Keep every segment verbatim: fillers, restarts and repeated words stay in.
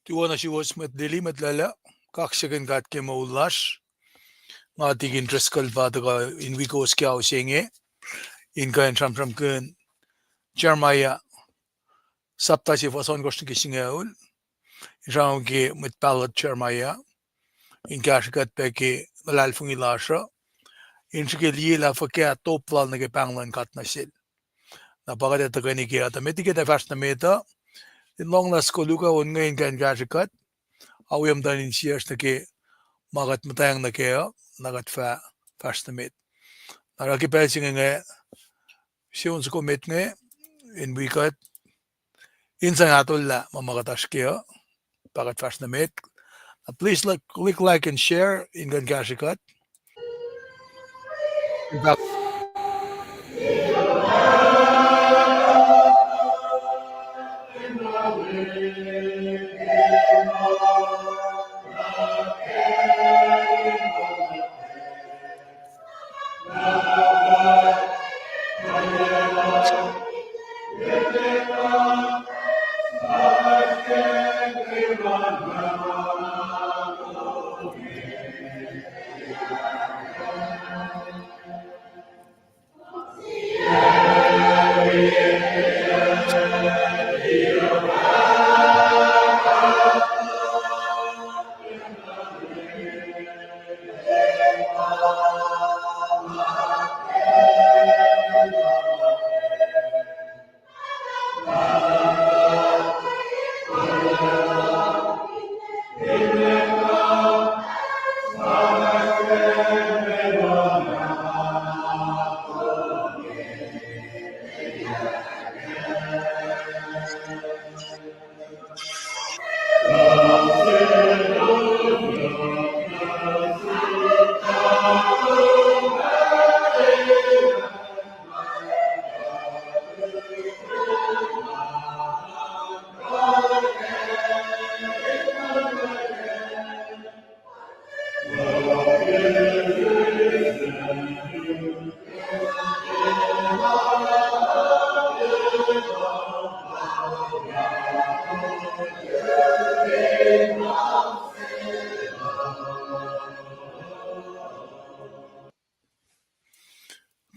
Tuwohsr nuh suwos mwet lili, mwet lwelah, kaksakihn God ke moul lasr. Nga Tikin Driscoll pa tuhkuh in wi kowos ke ao se inge, in kuh in sramsramkihn Jeremiah sapta se fuhs ohnkohsr nuh ke singucul, in sramsram ke mwet pahluh Jeremiah, in kahsrwe kuht pac ke luhlahlfongi lasr uh, in srihke liye lah fuhkah top lal nuh ke pahng luhn God nuh sel. Na pa kuht ac tuhkweni ke uh, tuh met liki kuht ac fahsr nuh met uh, in lohng lah skoluk uh on inge in kuh in kahsrwe kuht, a wi muhtuhn insiyacsr nuh ke ma kuht muhtwacng nuh kac uh, na kuht fah fahsr nuh met. Na oruh ke pacl se inge nga use on soko met inge, in wi kuht, in sang ahtolah ma ma kuht oasr kac uh, pa kuht fahsr nuh met. Uh, please like, click like and share in kuh in kahsrwe kuht. In fact,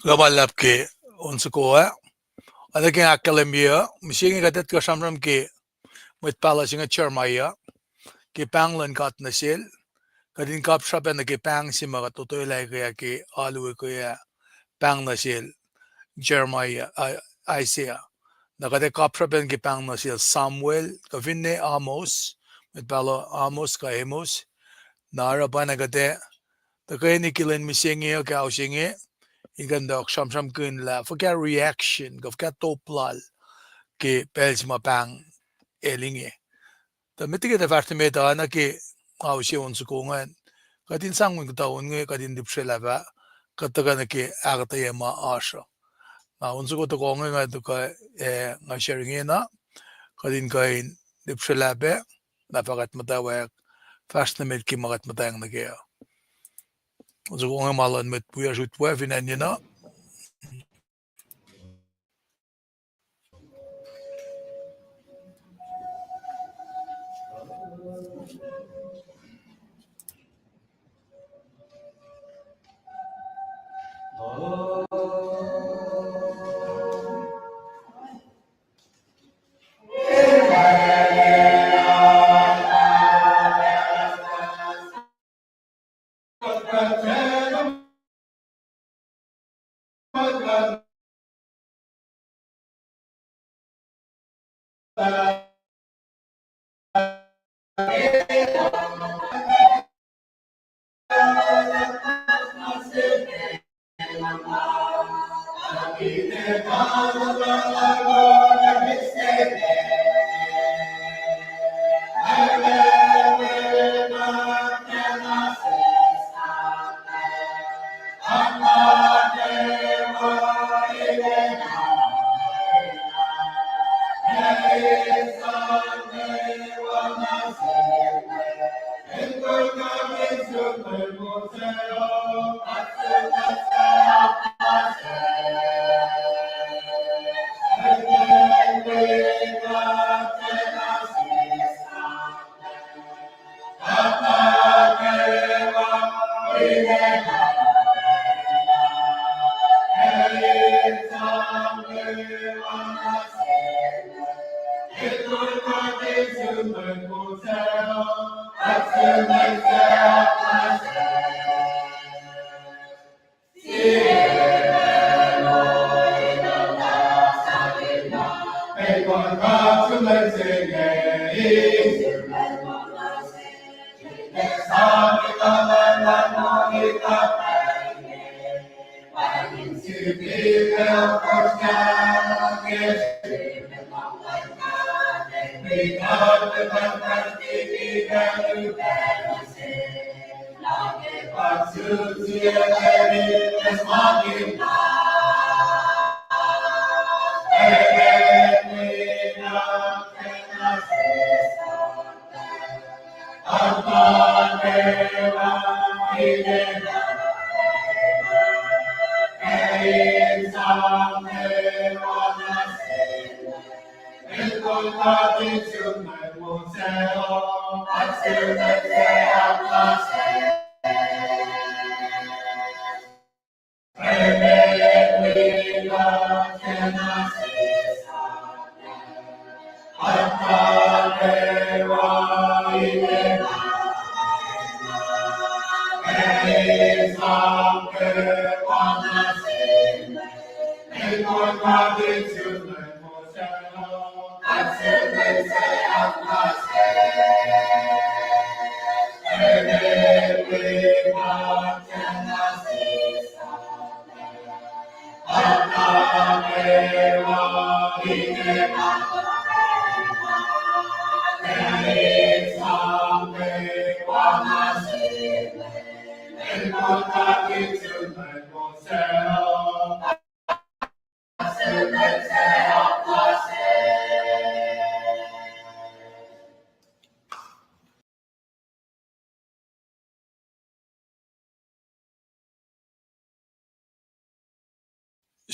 Kuloh ma luhlahp ke on soko ah. Oacna ke nga ahkkahlwemye uh, mihsenge kuht etuh kuh sramsram ke mwet pahluh se inge Jeremiah, ke pahng luhn God nuh sel, kuht in kapsrapacna ke pahng se ma kuht totwelah ke, ke alu ke ah, pahng nuh sel Jeremiah, uh, Isaiah. Na kuht ac kapsrapacna ke pahng nuh sel Samuel, kuh finne Amos, mwet pahluh Amos kuh Amos. Na oruh pacna kuht ac tuhkweni ke lwen mihsenge uh ke ao se inge, in kuh in tuh sramsramkihn lah fuhkah reaction, kuh fuhkah top lal ke pacl se ma pahng el inge. Tuh met liki kuht ac fahsr nuh met uh, oacna ke nga use on soko ingacn, kuht in sang on kuhtuh on inge, kuht in lihpsrelah pac, kuht tuhkuh nuh ke ahkuhtweyac ma oasr uh. Na on soko tohkoh inge nga tuhkuh, eh, nga share ingena, kuht in kuh in lihpsrelah pac, na fah kuht muhtwacwacack fahsr nuh met ke ma kuht muhtwacng nuh kac uh. On soko inge ma luhn mwet wiyacsr utwe fin acn yenuh.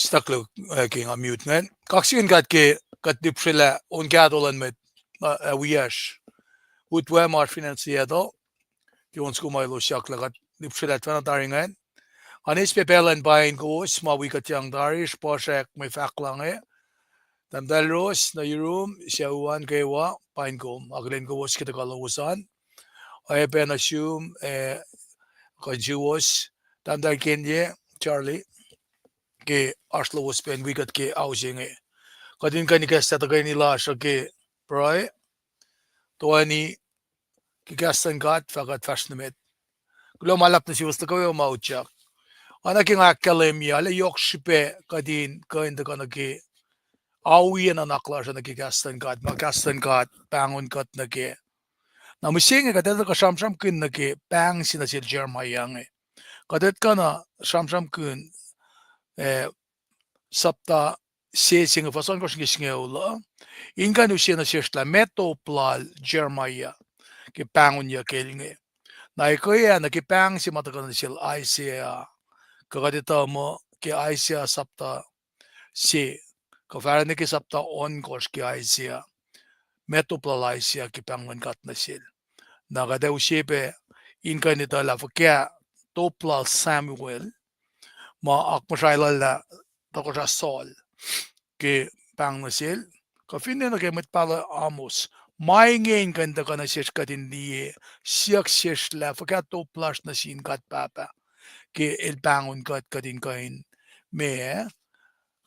Stuck lo, eh, ke nga mute ingacn. Kaksakihn God ke kuht lihpsrelah on kahto luhn mwet, uh, wiyacsr. Utwe ma oasr fin acn Seattle. Ke on soko ma elos siyuck lah kuht lihpsrelah tuhfahna tari ingacn. Nga eis pac pacl in paing kowos ma wi kuhtyang tari, srihpacsrak mwe fahk luhn inge. Tahmtahel Ros, nuh yurum, sucu an kwewa, paing kom, akihlen kowos ke tuhkuh lowos an. Oacyacpac nuh sum, eh, kuh in suwos, tahmtahel Kenye, Charlie, ke oasr lowos pac in wi kuht ke ao se inge. Kuht in kuh in ikacslah tuhkweni lasr uh ke pruhe, toeni, ke kahs luhn God fah kuht fahsr nuh met. Kuloh ma luhlahp nuh suwos nuh kwewa ma utyak. Oacna ke nga ahkkahlwemye, arlac yohk srihpac kuht in kuh in tuhkuh nuh ke awiyac nuhnak lasr uh nuh ke kahs luhn God, ma kahs luhn God pahngon kuht nuh kac. Na mihsenge kuht etuh kuh sramsramkihn nuh ke pahng se nuh sel Jeremiah inge. Kuht etuh kuh na sramsramkihn, eh, sapta se se inge fuhs ohnkohsr nuh ke singucul uh. In kuh in use nuh sesr lah meac top lal Jeremiah ke pahngonyuck el inge. Na ekuh ah nuh ke pahng se ma tuhkuh nuh sel Isaiah. Kuh kuht etuh muh ke Isaiah sapta se, kuh fahsruh nuh ke sapta ohnkohsr ke Isaiah. Meac top lal Isaiah ke pahng luhn God nuh sel. Na kuht ac use pac in kuh in etuh lah fuhkah top lal Samuel, ma akmuhsraelah lah tohkohsrah Saul, ke pahng nuh sel, kuh finne nuh ke mwet pahluh Amos. Ma inge in kuh in tuhkuh nuh sesr kuht in liye, siyuck sesr lah fuhkah top lasr nuh sin God Pahpah ke el pahngon kuht, kuht in kuh in, meac,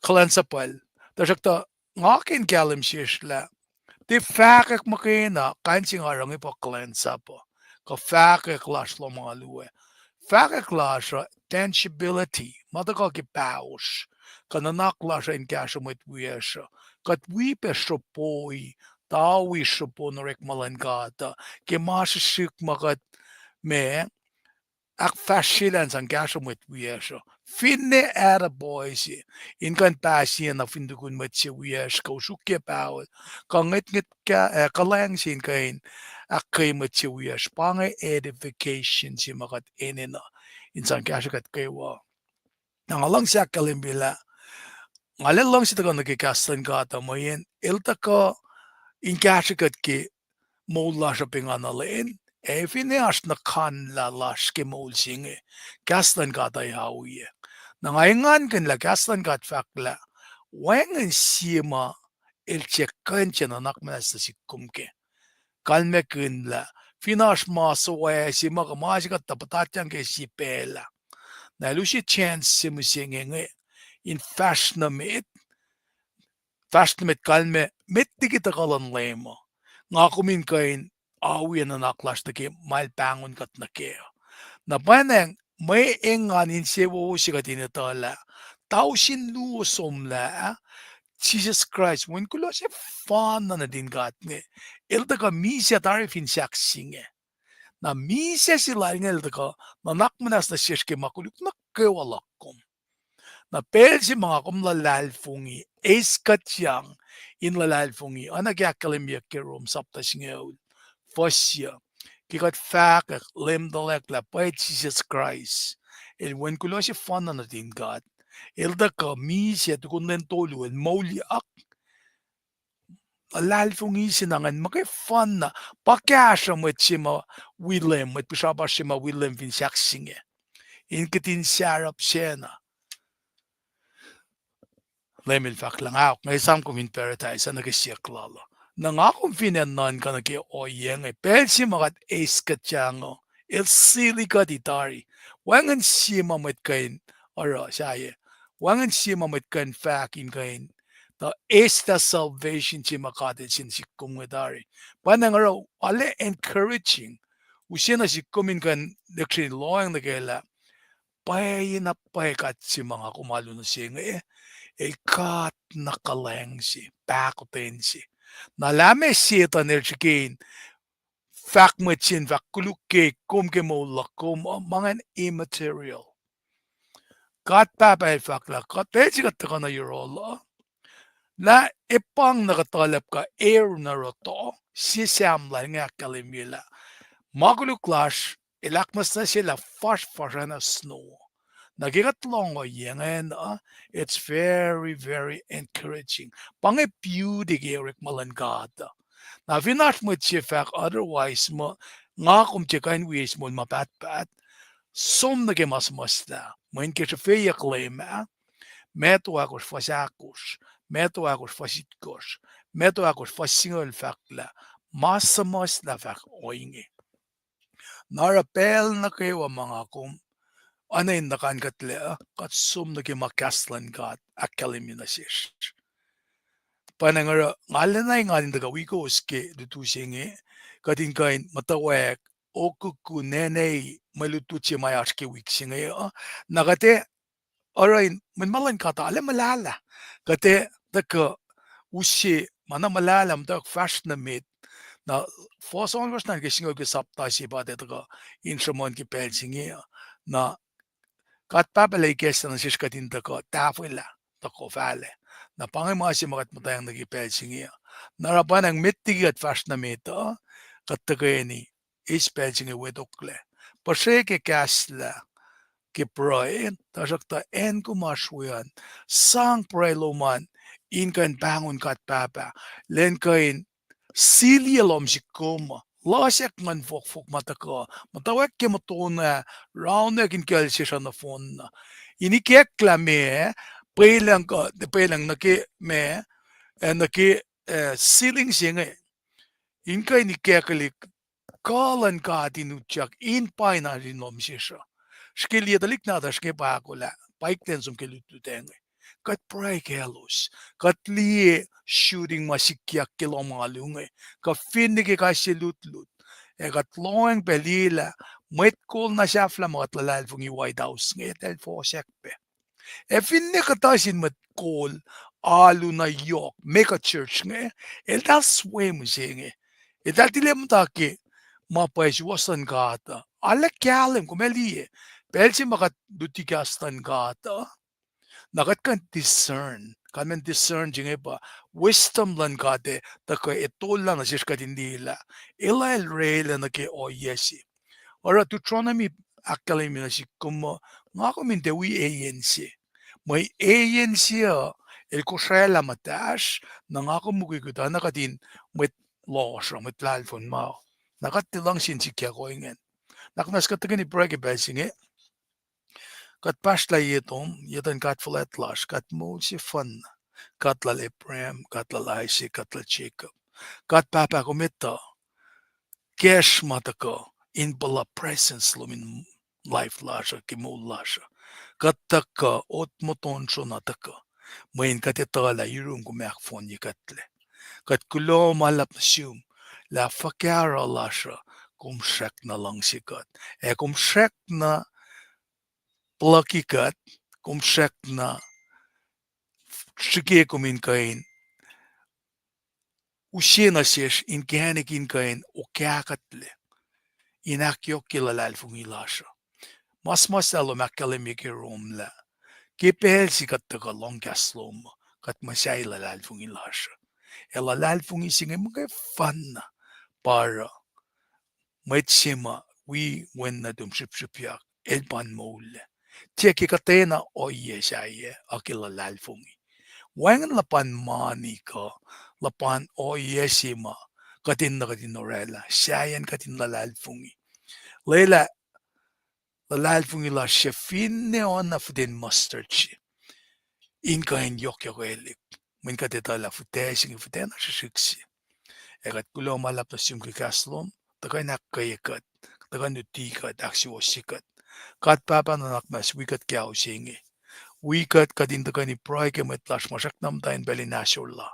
kuhlwacnsapwacl. Tuhsruhktuh nga ke in kahlwem sesr lah tiac fahkwack muhkwena, kain se nga oruh inge pa kuhlwacnsap uh, kuh fahkwack lasr lohm alu ah. Fahkwack lasr uh tangibility, ma tuhkuh ke pahosr, kuh nuhnak lasr uh in kahsruh mwet wiyacsr uh. Kuht wi pac sruhpoi, tawi sruhpon orekma luhn God uh ke ma srihsrihk ma kuht, meac, ahkfahsryelah in sang kahsruh mwet wiyacsr uh. Finne ahtapoi se, in kuh in pahsiyacna fin tukun mwet se wiyacsr, kuh usrukye pahol, kuh ngwetngwet, kuh, eh, kuhlwacng se in kuh in ahkkweye mwet se wiyacsr, pa inge edification se ma kuht enenuh in sang kahsruh kuht kwewa. Na nga luhngse ahkkahlwemye lah nga arlac luhngse tuhkuh nuh ke kahs luhn God uh mweyen el tuhkuh in kahsrwe kuht ke moul lasr uh pengana lwen, ac finne oasr nuhkanlah lasr ke moul se inge, kahs luhn God uh ac oacyacpac. Na nga engankihn lah kahs luhn God fahk lah wacngihn sie ma el tiac kuh in tiac nuhnak muhnahs nuh sihk kom kac. Kalmackihn lah fin oasr ma suwohs se ma kuh ma se kuht tuh puhtatyang ke sie pacl ah. Na el use chance se mihsenge inge in fahsr nuh met, fahsr nuh met kalmac met liki tuhkuh luhn Leum uh. Nga kom in kuh in awi nuhnak lasr nuh ke ma el pahngon kuht nuh kac uh. Na pwacnwacng mwe engan insewowo se kuht in etuh lah tausin luo somlah ah, Jisus Kraist, Wen kuloh sefanna nuhtin God inge, el tuhkuh misac tari fin sahk se inge. Na misac se lal inge el tuhkuh nuhnak muhnahs nuh sesr ke ma koluk nuh kwewa luhk kom. Na pacl se ma nga kom luhlahlfongi, eis kuhtyang in luhlahlfongi, oacna ke ahkkahlwemyeyuck ke Rom sapta singucul, fuhs yuc, ke kuht fahkwack, leumtuhlack lah pwacye Jisus Kraist el Wen kuloh sefanna nuhtin God, el tuhkuh misac tukun lwen tolu, el moulyak. Luhlahlfongi se na ingacn muhkwefanna, pa kahsruh mwet se ma wi Leum, mwet pihsrapasr se ma wi Leum fin sahk se inge, in kihtin sarap sacna. Leum el fahk lah, nga ahok, nga esam kom fin paradise ah nuh ke siyuck lal uh. Na nga kom fin acn nuhnkuh nuh ke ohiyac inge, pacl se ma kuht eis kuhtyang uh, el sili kuht tari. Wacngihn sie ma mwet kuh in oruh sahyac. Wacngihn sie ma mwet kuh in fahk in kuh in tuh eis lah salvation se ma God el sin sihk kom inge tari. Pwacnwacng oruh arlac encouraging, use nuh sihk kom in kuh in lihksreni lohacng nuh kac lah pwacye na pwacye God se ma nga kom alu nuh se inge, el God na kuhlwacng se, pahkotwen se. Na lah meac Setuhn el srihke in fahk mwet se in fahk koluk ke kom ke moul luhk kom uh, ma ingacn immaterial. God Pahpah el fahk lah kuht, pacl se kuht tuhkuh nuh yohrohl uh, lah epang na kuhtuhlacp kuh er na roto, sie Sam lal inge ahkkahlwemye lah ma koluk lasr el ahknwacsnwacsyelah fasrfasr na snow. Na ke kuht lohng ohiyac ingacn uh, it's very, very encouraging. Pa inge beauty ke orekma luhn God uh. Na fin oasr mwet se fahk otherwise muh, nga kom tiac kuh in wi eis moul ma pahtpaht, som nuh ke ma suhmuhslah, mweyen ke srihfeyuck Leum ah, Matthew ahkosr fuhs ahkosr, Matthew ahkosr fuhs itkohsr, Matthew ahkosr fuhs singucul fahk lah ma suhmuhslah fahk ohinge. Na oruh pacl nuh kwewa ma nga kom oacna in nuhkan kuhtlac uh, kuht som nuh ke ma kahs luhn God ahkkahlwemye nuh sesr. Pwacnwacng oruh nga lacna engan in tuhkuh wi kowos ke lutlut se inge, kuht in kuh in muhtwacwacack okuhku nene mwe lutlut se ma oasr ke wik se inge uh. Na kuht ac oruh in mwe ma luhn God arlac muhlahlah. Kuht ac tuhkuh use ma na muhlahlah, muhtwacwacack fahsr nuh met. Na fuhs ohnkohsr na ke singucul ke sapta se pa tuh tuhkuh in sruhmuhn ke pacl se inge uh. Na God Pahpah el ikacslah nuh sesr kuht in tuhkuh tahfwelah, tuhkuh fahlac. Na pa inge ma se ma kuht muhtwacng nuh ke pacl se inge uh. Na oruh pwacnwacng met liki kuht fahsr nuh met uh, kuht tuhkweni eis pacl se inge wetoklac. Puhsrwe ke kahslah ke pruhe, tuhsruhktuh acn kom oasr we an, sang pruhe lom an in kuh in pahngon God Pahpah, lwen kuh in siliye lohm sihk kom uh, losack nguhn fohkfohk ma tuhkuh, muhtwacwacack ke muhtuhnoa, raunweack in kucl sesr uh nohfohn uh. In ikacklah ma, pwelucng kuh, pwelucng nuh ke ma, ah, nuh ke, ah, ceiling se inge. In kuh in ikacklah kuh luhn God in utyak in pa in oasr in lohm sesr uh. Srihke liye tuhlihk nahtuhsr inge pa ahkolah, pa iklac in som ke lutlut inge. Kuht pruhe kaclos. Kuht liye shooting ma sikyak ke lohm alu inge. Kuht finne ke kais sie lutlut, ac kuht lohacng pac liye lah mwet kol na sahflah ma kuht luhlahlfongi White House inge, eltahl fohsack pac. Ac finne kuhtuh sin mwet kol alu na yohk, mega church inge, eltahl swe mihsenge. Eltahl tilac muhta ke ma pwacye suwohs luhn God uh. Arlac kahlwem, kom ac liye. Pacl se ma kuht luti kahs luhn God uh, na kuht kuh in discern. Kalmacn discern se inge pa wisdom luhn God ac tuhkuh etollah nuh sesr kuht in liye lah elah el orwaclah nuh ke ohiyac se. Oruh Deuteronomy ahkkahlwemye nuh sihk kom muh, nga kom in tiac wi eyan se. Mwe eyan se uh el kosraclah muhtahsr, na nga kom mukwikwi tuh na kuht in mwet lohsr uh, mwet luhlahlfongi ma. Na kuht tiac luhngse in sikyak ohinge. Na kunacsr kuht tuhkweni pruhe ke pacl se inge. Kuht pahsrlah ye tom, ye tuhn God fuhlwact lasr, God moul sefanna, God lal Abraham, God lal Isaac, God lal Jacob. God Pahpah, kom etuh kacsr ma tuhkuh in puhla presence lom in life lasr uh, ke moul lasr uh. Kuht tuhkuh, otmotonsro na tuhkuh, mweyen kuht etuhlah yurum kom ahkfohnye kuhtlac. Kuht kuloh ma luhlahp nuh sum lah fuhkah oruh lasr uh, kom srackna luhngse kuht, ac kom srackna plucki kuht, kom srackna srihke kom in kuh in use nuh sesr inkacnek in kuh in okah kuhtlac, in ahkyohkye luhlahlfongi lasr uh. Mas mas lah lom ahkkahlwemye ke Rom lah ke pacl se kuht tuhkuh lohng kahs lom uh, kuht muhsahi luhlahlfongi lasr uh. Ac luhlahlfongi se inge muhkwena pa oruh mwet se ma wi wen nuhtum srihpsrihpyak el pa in moullac. Tiac ke kuhtwena ohiyac sahyac, a ke luhlahlfongi. Wacngihn luhpan mani kuh luhpan ohiyac se ma kuht enenuh kuht in orwaclah, sahyacn kuht in luhlahlfongi. Lwelah luhlahlfongi lasr se finne oacna fiten mustard se in kuh in yohkyohkwelihk, mweyen kuht etuh lah futac se inge futac na srihsrihk se. Ac kuht kuloh ma luhlahp nuh sum ke kahs lom, tuhkuh in ahkkweye kuht, tuhkuh in luti kuht, ahksuwohsye kuht. God Pahpah nuhnak muhnahs, wi kuht ke ao se inge. Wi kuht, kuht in tuhkuh in pruhe ke mwet lasr ma srackna muhta in pacl in ahsor la,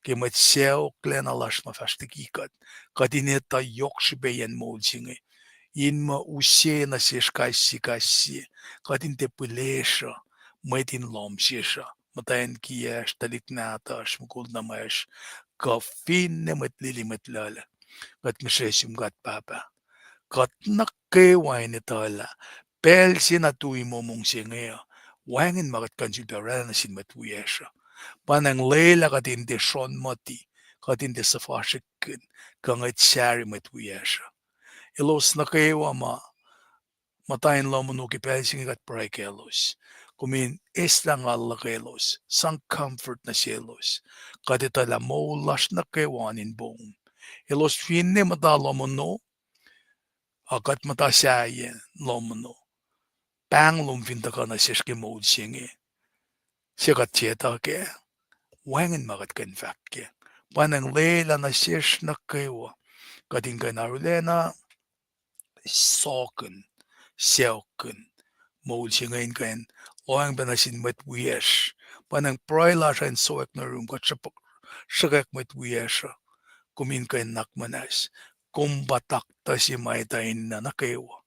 ke mwet sacohklacna lasr ma fahsr liki kuht, kuht in etuh yohk srihpacyacn moul se inge, in muh use nuh sesr kais sie kais sie, kuht in tiac pihlesruh mwet in lohm sesr uh, muhtwacn kiyacsr, tuhlihk nahtuhsr, mukul tuhmwacsr, kuh finne mwet lili mwet lulacna. Kuht ngihsre sum God Pahpah, kuht nuh kwewa in etuhlah pacl se na tui momong se inge uh, wacngihn ma kuht kuh in sulpac orwaclah nuh sin mwet wiyacsr uh. Pa nacng lwelah kuht in tiac srohn muhti, kuht in tiac suhfasrikkihn, kuh ngwet sahri mwet wiyacsr uh. Elos nuh kwewa ma muhta in lohm ono ke pacl se inge kuht pruhe kaclos, kom in eslah ngal luhkwelos, sang comfort nuh selos. Kuht etuh lah moul lasr nuh kwewa oan in poum. Elos finne muhta lohm ono, a kuht muhta sahyac lohm ono, pahng lom fin tuhkuh nuh sesr ke moul se inge, suc kuht tiac etuh kac, wacngihn ma kuht kuh in fahk kac. Pa nacng lwelah nuh sesr nuh kwewa, kuht in kuh in arulacna sokihn, sacohkkihn moul se inge in kuh in lohacng pac nuh sin mwet wiyacsr. Pa nacng pruhe lasr uh in sowack nuh yurum, kuht sruhkwack mwet wiyacsr uh, kom in kuh in nuhnak muhnahs, kom pa taktuh se ma etuh enenuh nuh kwewa,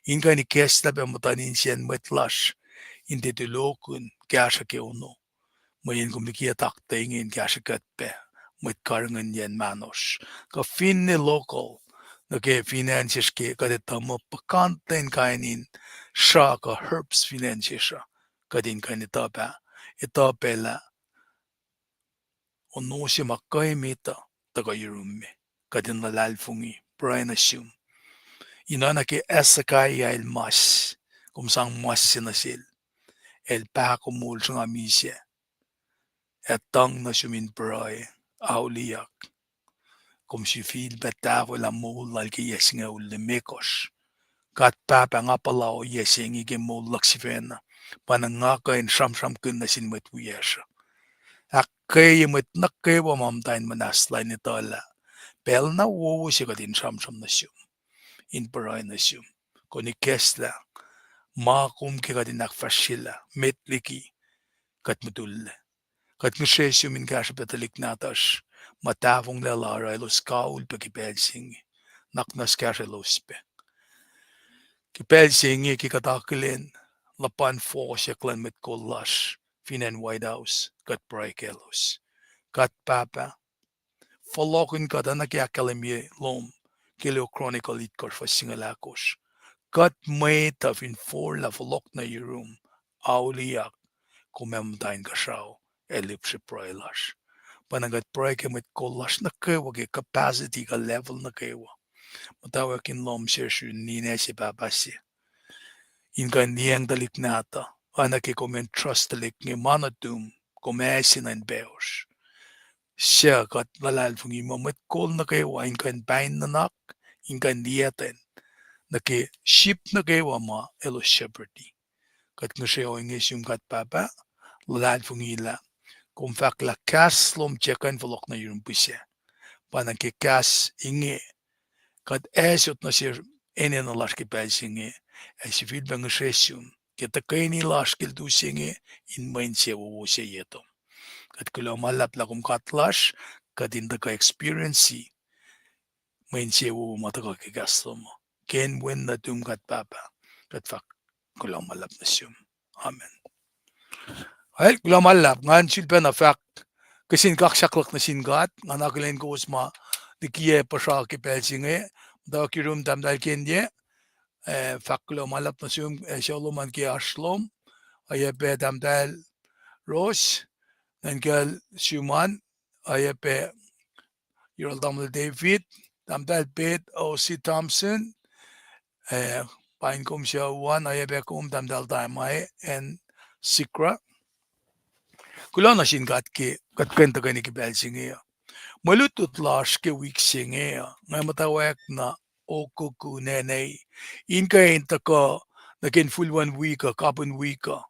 in kuh in ikacslah pac muhtuhn insiyacn mwet lasr in tiac tulokihn kahsruh ke ono. Mweyen kom likiyac taktuh inge in kahsrwe kuht pac mwet karihngihnyacn mahnosr, kuh finne local, nuh ke fin acn sesr ke kuht etuh muh puhkantwen kain in sra kuh herbs fin acn sesr uh, kuht in kuh in etuh pac, etuh pac lah ono se ma kuh emet uh tuhkuh yurum me. Kuht in luhlahlfongi, pruhe nuh sum in oacna ke Hezekiah el mas, kom sang mas se nuh sel, el pahkomuhl sruhnga misac, ac tuhng nuh sum in pruhe, auliyak. Kom sifilpac tahfwelah moul lal ke yac singucul limekohsr. God Pahpah, nga puhla ohiyac se inge ke moul luhk sifacna, pa na nga kuh in sramsramkihn nuh sin mwet wiyacsr uh. Ahkkweye mwet nuh kwewa ma muhta in muhnahslah in etuhlah pacl na wowo se kuht in sramsram nuh sum, in pruhe nuh sum, kom in ikacslah ma kom ke kuht in ahkfahsryelah met liki kuht mutullac. Kuht ngihsre sum in kahsruh pac tuhlihk nahtuhsr ma tahfonglac la oruh elos kaul pac ke pacl se inge, nuhnak muhnahs kahsrwelos pac ke pacl se inge ke kuht akihlen luhpan fohsyuck luhn mwet kol lasr fin acn White House, kuht pruhe kaclos. God Pahpah, fohlohkihn kuht oacna ke ahkkahlwemye lom ke Luo Chronicle itkohsr fuhs singucul ahkosr. Kuht mwet uh fin forlah fohlohk nuh yurum, auliyak, kom ac muhta in kuhsrao ac lihpsre pruhe lasr. Pa na kuht pruhe ke mwet kol lasr nuh kwewa ke capacity kuh level nuh kwewa. Muhtwacwacack in lohm sesr uh ninac se pahpah se, in kuh in liyacacng tuhlihk nahtuh, oacna ke kom entrust tuhlihk inge ma nuhtum, kom ase nuh in paosr. Suc kuht luhlahlfongi muh mwet kol nuh kwewa in kuh in pain nuhnak, in kuh in liyactwen nuh ke sip nuh kwewa ma elos shepherd-i. Kuht ngihsre ohinge sum God Pahpah, luhlahlfongi lah kom fahk lah kahs lom tiac kuh in fohlohk nuh yurum pihsac. Pa na ke kahs inge kuht asot nuh sesr enenuh lasr ke pacl se inge, ac sifilpac ngihsre sum ke tuhkweni lasr ke lutlut se inge, in mwe insewowo se ye tom. Kuht kuloh ma luhlahp lah kom God lasr, kuht in tuhkuh experience mwe insewowo ma tuhkuh ke kahs lom uh. Ke inen wen nuhtum God Pahpah, kuht fahk kuloh ma luhlahp nuh sum. Amen. Ac kuloh ma luhlahp, ngan sulpacna fahk kihsen kaksak luhk nuh sin God, ngan akihlen kowos ma likiyac puhsra ke pacl se inge, muhtwacwacack yurum Tahmtahel Kenye, ac fahk kuloh ma luhlahp nuh sum, ac suc lom an ke oasr lom, oacyacpac Tahmtahel Rose, Nahnkacl Suman, oacyacpac Yohrohl Tamuhlwel David, Tahmtahel Pet O C Thompson, ac pain kom sucu an, oacyacpac kom Tahmtahel Taimai, acn Sikra. Kuloh nuh sin God ke kuht kuh in tuhkweni ke pacl se inge uh. Mwe lutlut lasr ke wik se inge uh, nga muhtwacwacack na okokun ene in kuh in tuhkuh nuh ke infulwen wik uh, kapihn wik uh,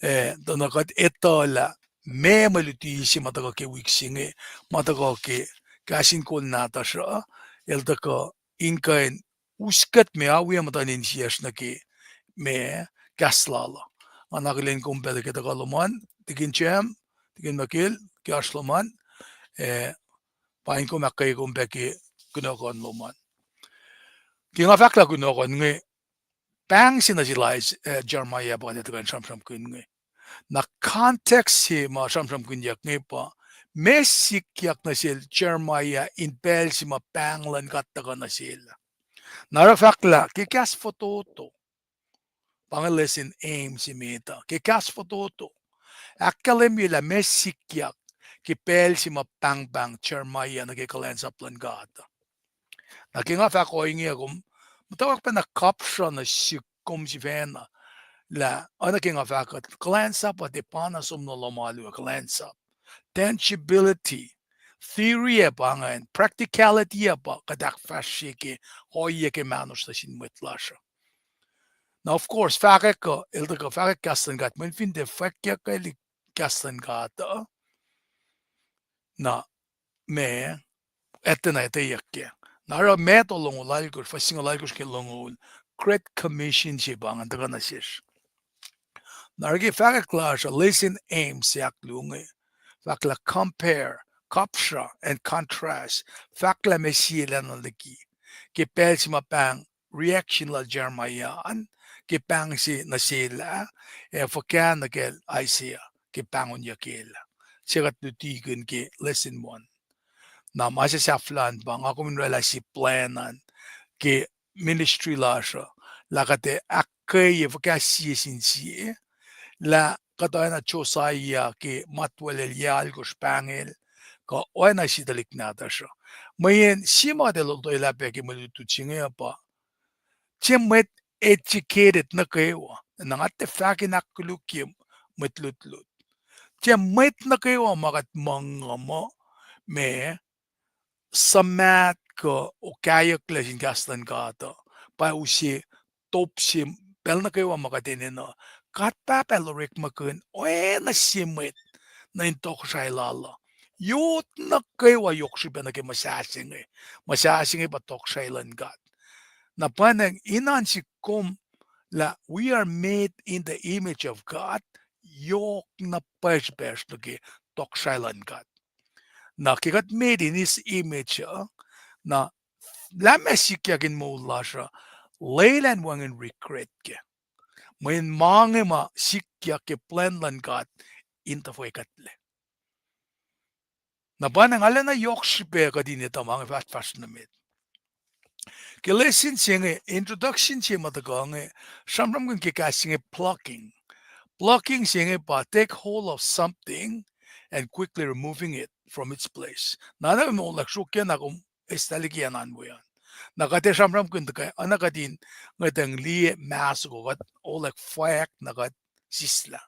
eh, tuh na kuht etuh lah meac mwe luti se ma tuhkuh ke wik se inge, ma tuhkuh ke kahs in kol nahtuhsr uh, el tuhkuh in kuh in us kuht me awi muhtuhn insiyacsr nuh ke ma kahs lal uh. Nga akihlen kom pac ke tuhkuh lom an, Tikin Cem, Tikin Michael, ke oasr lom an, eh, pain kom ahkkweye kom pac ke kunohkohn lom an. Ke nga fahk lah kunohkohn inge, pahng se nuh sel Is-, eh, Jeremiah pa kuht tuhkuh in sramsramkihn inge. Na context se ma sramsramkihnyuck inge pa, meac sikyak nuh sel Jeremiah in pacl se ma pahng luhn God tuhkuh nuh sel. Na oruh fahk lah ke kahs fototo, pa inge lesson aim se met uh, ke kahs fototo, ahkkahlwemye lah meac sikyak ke pacl se ma pahngpahng Jeremiah nuh ke kuhlwacnsap luhn God. Na ke nga fahk ohinge, kom muhtwacwacack pacna kapsra nuh sihk kom sifacna lah oacna ke nga fahk uh, kuhlwacnsap uh tiac pa na som nuh lohm alu uh, kuhlwacnsap. Tangibility, theory ac pa ingacn, practicality uh pa kuht ahkfahsrye ke ohiyac ke mahnosr nuh sin mwet lasr uh. Na of course, fahkwack uh, el tuhkuh fahkwack kahs luhn God, mweyen fin tiac fwackyuckwelihk kahs luhn God uh, na ma, etuh na etweyuck kac. Na oruh Matthew longoul alkosr, fuhs singucul alkosr ke longoul, Great Commission se pa ingacn tuhkuh nuh sesr. Na oruh ke fahkwack lasr uh, lesson aim se ahkluo inge, fahk lah compare, kapsra and contrast, fahk lah meac sie lacna liki, ke pacl se ma pahng reaction lal Jeremiah an, ke pahng se nuh sel ah, ac fuhkah nuh kacl Isaiah ke pahngonyuck el ah. Se kuht lutikihn ke lesson one. Na ma se sahflah an pa nga kom in oraclah sie plwacn an ke ministry lasr uh, lah kuht ac ahkkweye fuhkah sie sin sie, lah kuht oacna Josiah ke matwacl el yac alkosr pahngel, kuh oacna sie tuhlihk nahtuhsr uh. Mweyen sie ma kuht ac lotwelah pac ke mwe lutlut se inge uh pa, tiac mwet educated nuh kwewa, na nga tiac fahk in ahkkolukye mwet lutlut. Tiac mwet nuh kwewa ma kuht muhngnguh muh, ma suhmaht kuh okahyucklac sin kahs luhn God uh, pa use top se pacl nuh kwewa ma kuht enenuh. God Pahpah El orekmakihn oacna sie mwet nuh in tohkohsrahi lal uh. Yot nuh kwewa yohk srihpac nuh ke muhsah se inge. Muhsah se inge pa tohkohsrahi luhn God. Na pwacnwacng in an sihk kom lah we are made in the image of God, yohk na pwacpacsr nuh ke tohkohsrahi luhn God. Na ke kuht made in His image uh, na lah meac sikyak in moul lasr uh, lwelah in wacngihn regret kac. Mweyen ma inge ma sikyak ke plwacn luhn God in tuhfwekuhtlac. Na pwacnwacng arulacna yohk srihpac kuht in etuh ma inge fahsr nuh met. Ke lesson se inge, introduction se ma tuhkuh inge, sramsramkihn ke kahs se inge plucking. Plucking se inge pa take hold of something and quickly removing it from its place. Na oacna ke moul lasr sruokyac na kom eis liki an an we an. Na kuht ac sramsramkihn tuh ke oacna kuht in ngwetacng liye masoko kuht olak fwack na kuht sislah.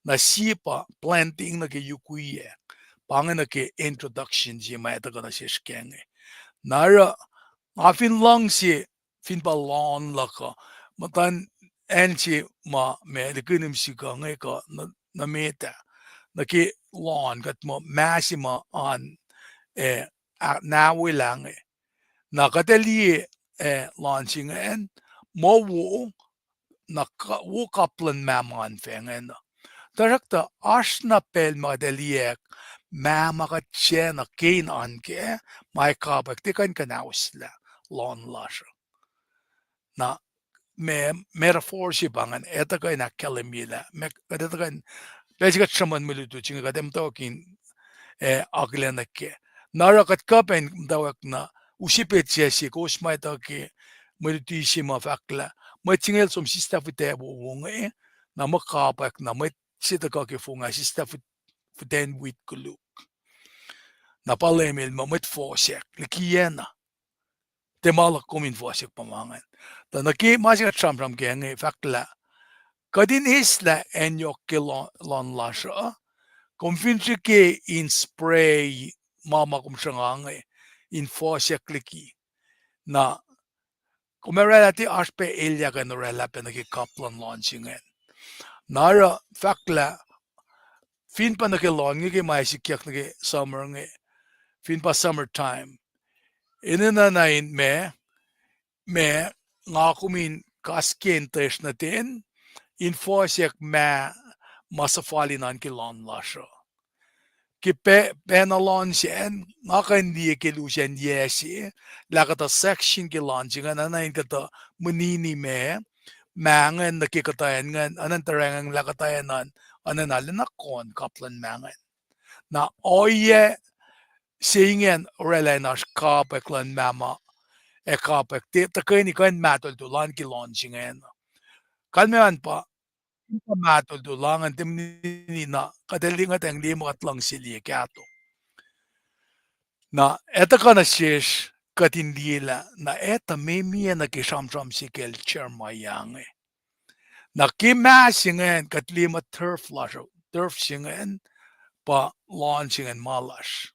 Na sie pa planting nuh ke yukwiyac. Pa inge nuh ke introduction se ma tuhkuh nuh sesr ke inge. Na oruh nga fin luhngse fin pa lawn luhk uh, muhtuhn acn se ma ma likinim sikuh inge kuh nuh met ah, nuh ke lawn kuht muh ma se ma an, eh, ah, nawelah inge. Na kuht ac liye, eh, launch ingacn, muh wo, na ka-, wo kap luhn mah ma an fah ingacn uh. Tuhsruhktuh oasr na pacl ma kuht ac liye, mah ma kuht sacna ke in an kac, ma ac kapwack tiac kuh in kuhnauslah lawn lasr uh. Na ma-, metaphor se pa ingacn, etuh kuh in ahkkahlwemye lah, ma-, kuht etuh kuh in, pacl se kuht sruhmuhn mwe lutlut se inge kuht ac muhtwacwacack in, eh, akihlen kac. Na oruh kuht kuh pac in muhtwacwacack na, use petsac se, kowos ma etuh ke mwe luti se ma fahk lah mwet singucul som sista fihtac wowo inge, na muh kapwack na mwet se tuhkuh ke fong ah sista fih-, fihtac in wit koluk. Na pa Leum El muh mwet fohsack likiyacna. Tiac ma luhk kom in fohsack pa ma ingacn. Tuh nuh ke ma se kuht sramsram kac inge fahk lah, kuht in eislah acn yohk ke lo-, loan lasr uh, kom fin srihke in spray ma ma kom sruhnga inge, in fohsack liki. Na kom ac oraclah tiac oasr pac elyah kuh in oraclah pac nuh ke kap luhn loan se ingacn. Na oruh fahk lah, fin pa nuh ke loan inge ke ma ac sikyak nuh ke summer inge, fin pa summer time, enenuh na in ma, ma nga kom in kaskacn tesr nuh ten, in fohsack mah ma suhfal in an ke loan lasr uh. Ke pa-, pacna loan sacn, nga kuh in liye ke lusacn yac se, lah kuhtuh section ke loan se ingacn, oacna in kuhtuh mwnini ma, mah ingacn nuh ke kuhtuh acn ingacn, oacna in tuhrahngahnlah kuhtuh acn an, oacna arulacna kohn kap luhn mah ingacn. Na ohiyac se ingacn oraclah in oasr kapwack luhn mah ma ac kapwack tiac tuhkweni kuh in mahtuhltuhl an ke loan se ingacn. Kalmac an pa, in pa mahtuhltuhl an tiac mwnini na kuht ac liye, kuht ac liye ma kuht luhngse liye kahto. Na etuh kuh nuh sesr kuht in liye lah na etuh meac ma nuh ke sramsram se kacl Jeremiah inge. Na ke mah se ingacn kuht liye muh turf lasr, turf se ingacn pa loan se ingacn ma lasr.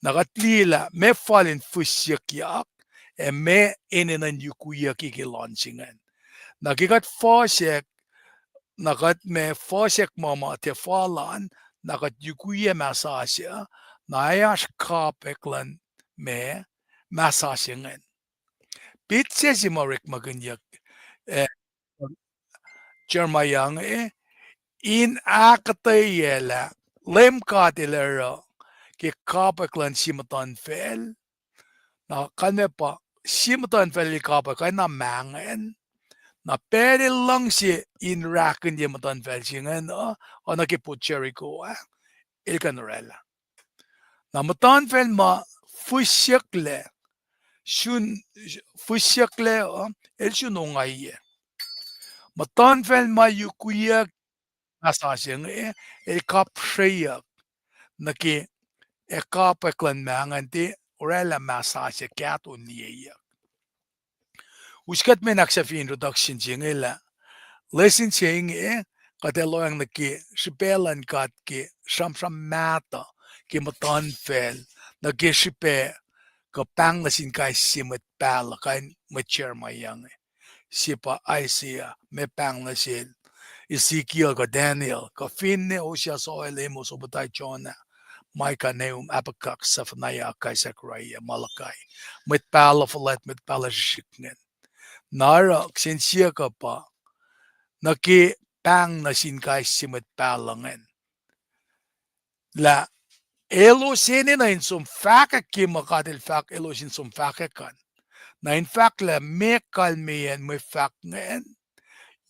Na kuht liye lah meac fal in fihsyuckyak, ac meac enenuh in yukwiyucki ke loan se ingacn. Na ke kuht fohsack, na kuht ma fohsack ma ma tiac fal an, na kuht yukwiyac mah sasuc, na ac oasr kapwack luhn ma, mah sasuc ingacn. Petsac se ma orekmakihnyuck, eh, Jeremiah inge, in ahkuhtweyac lah Leum God El oruh ke kapwack luhn sie muhtuhnfacl, na kalmac pa sie muhtuhnfacl el kapwack oacna mah ingacn, na pacl el luhngse in rakihnye muhtuhnfacl se ingacn uh, oacna ke port Jericho ah, el kuh in oraclah. Na muhtuhnfacl ma fihsyucklac, sun, fihsyucklac uh, el sun ongaiyac. Muhtuhnfacl ma yukwiyuck mah sasuc inge, el kapsrweyuck nuh ke ac kapwack luhn mah ingacn tiac oraclah mah sasuc kahto in liyeyuck. Us kuht mwe in ahksahfye introduction se inge lah, lesson se inge, kuht ac lohacng nuh ke srihpac luhn God ke sramsram mahtuh ke muhtuhnfacl, nuh ke srihpac kuh pahng nuh sin kais sie mwet pahluh, kain mwet Jeremiah inge. Sie pa Isaiah, ma pahng nuh sel, Ezekiel kuh Daniel, kuh finne Hosea, Joel, Amos, Obadiah, Jonah, Micah, Nahum, Habakkuk, Zephaniah, Haggai, Zechariah, Malachi. Mwet pahluh fuhlwact, mwet pahluh srihsrihk ingacn. Na oruh kihsen siyuck uh pa, nuh ke pahng nuh sin kais sie mwet pahluh ingacn, lah elos enenuh in som fahkwack ke ma God El fahk elos in som fahkwack an. Na in fahk lah meac kalmeyacn mwe fahk ingacn,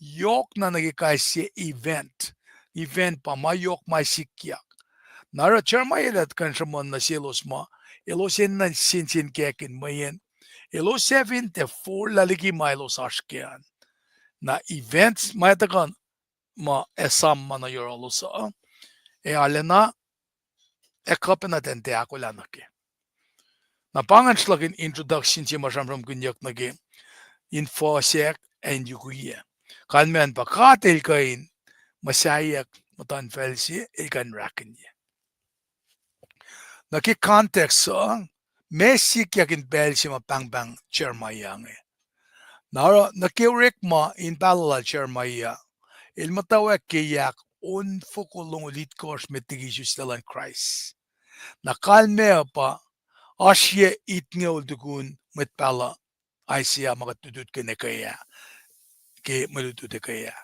yohkna nuh ke kais sie event. Event pa ma yohk ma sikyak. Na oruh Jeremiah el kuh in sruhmuhn nuh selos ma elos enenuh in sensenkackihn mweyen elos ac fin tiac forlah liki ma elos oasr kac an. Na events ma tuhkuh ma ac esam ma nuh yohrohlos uh, ac arulacna ac kuh pacna tiac ahkolah nuh kac. Na pa ingacn sruhlahkihn introduction se ma sramsramkihnyuck nuh ke in fohsack ac in yukwiyac. Kalmac an pa God El kuh in muhsaheack muhtuhnfacl se, El kuh in rakihnye. Nuh ke context uh, ma sikyak in pacl se ma pahngpahng Jeremiah inge. Na oruh nuh ke orekma in pahluh lal Jeremiah, el muhtwacwacack ke yak onfoko longoul itkohsr met liki isuslac luhn Kraist. Na kalmac uh pa, Oasr yac itngoul tukun mwet pahluh Isaiah ma kuht lutlutkihn ekuh ah, ke mwe lutlut ekuh ah.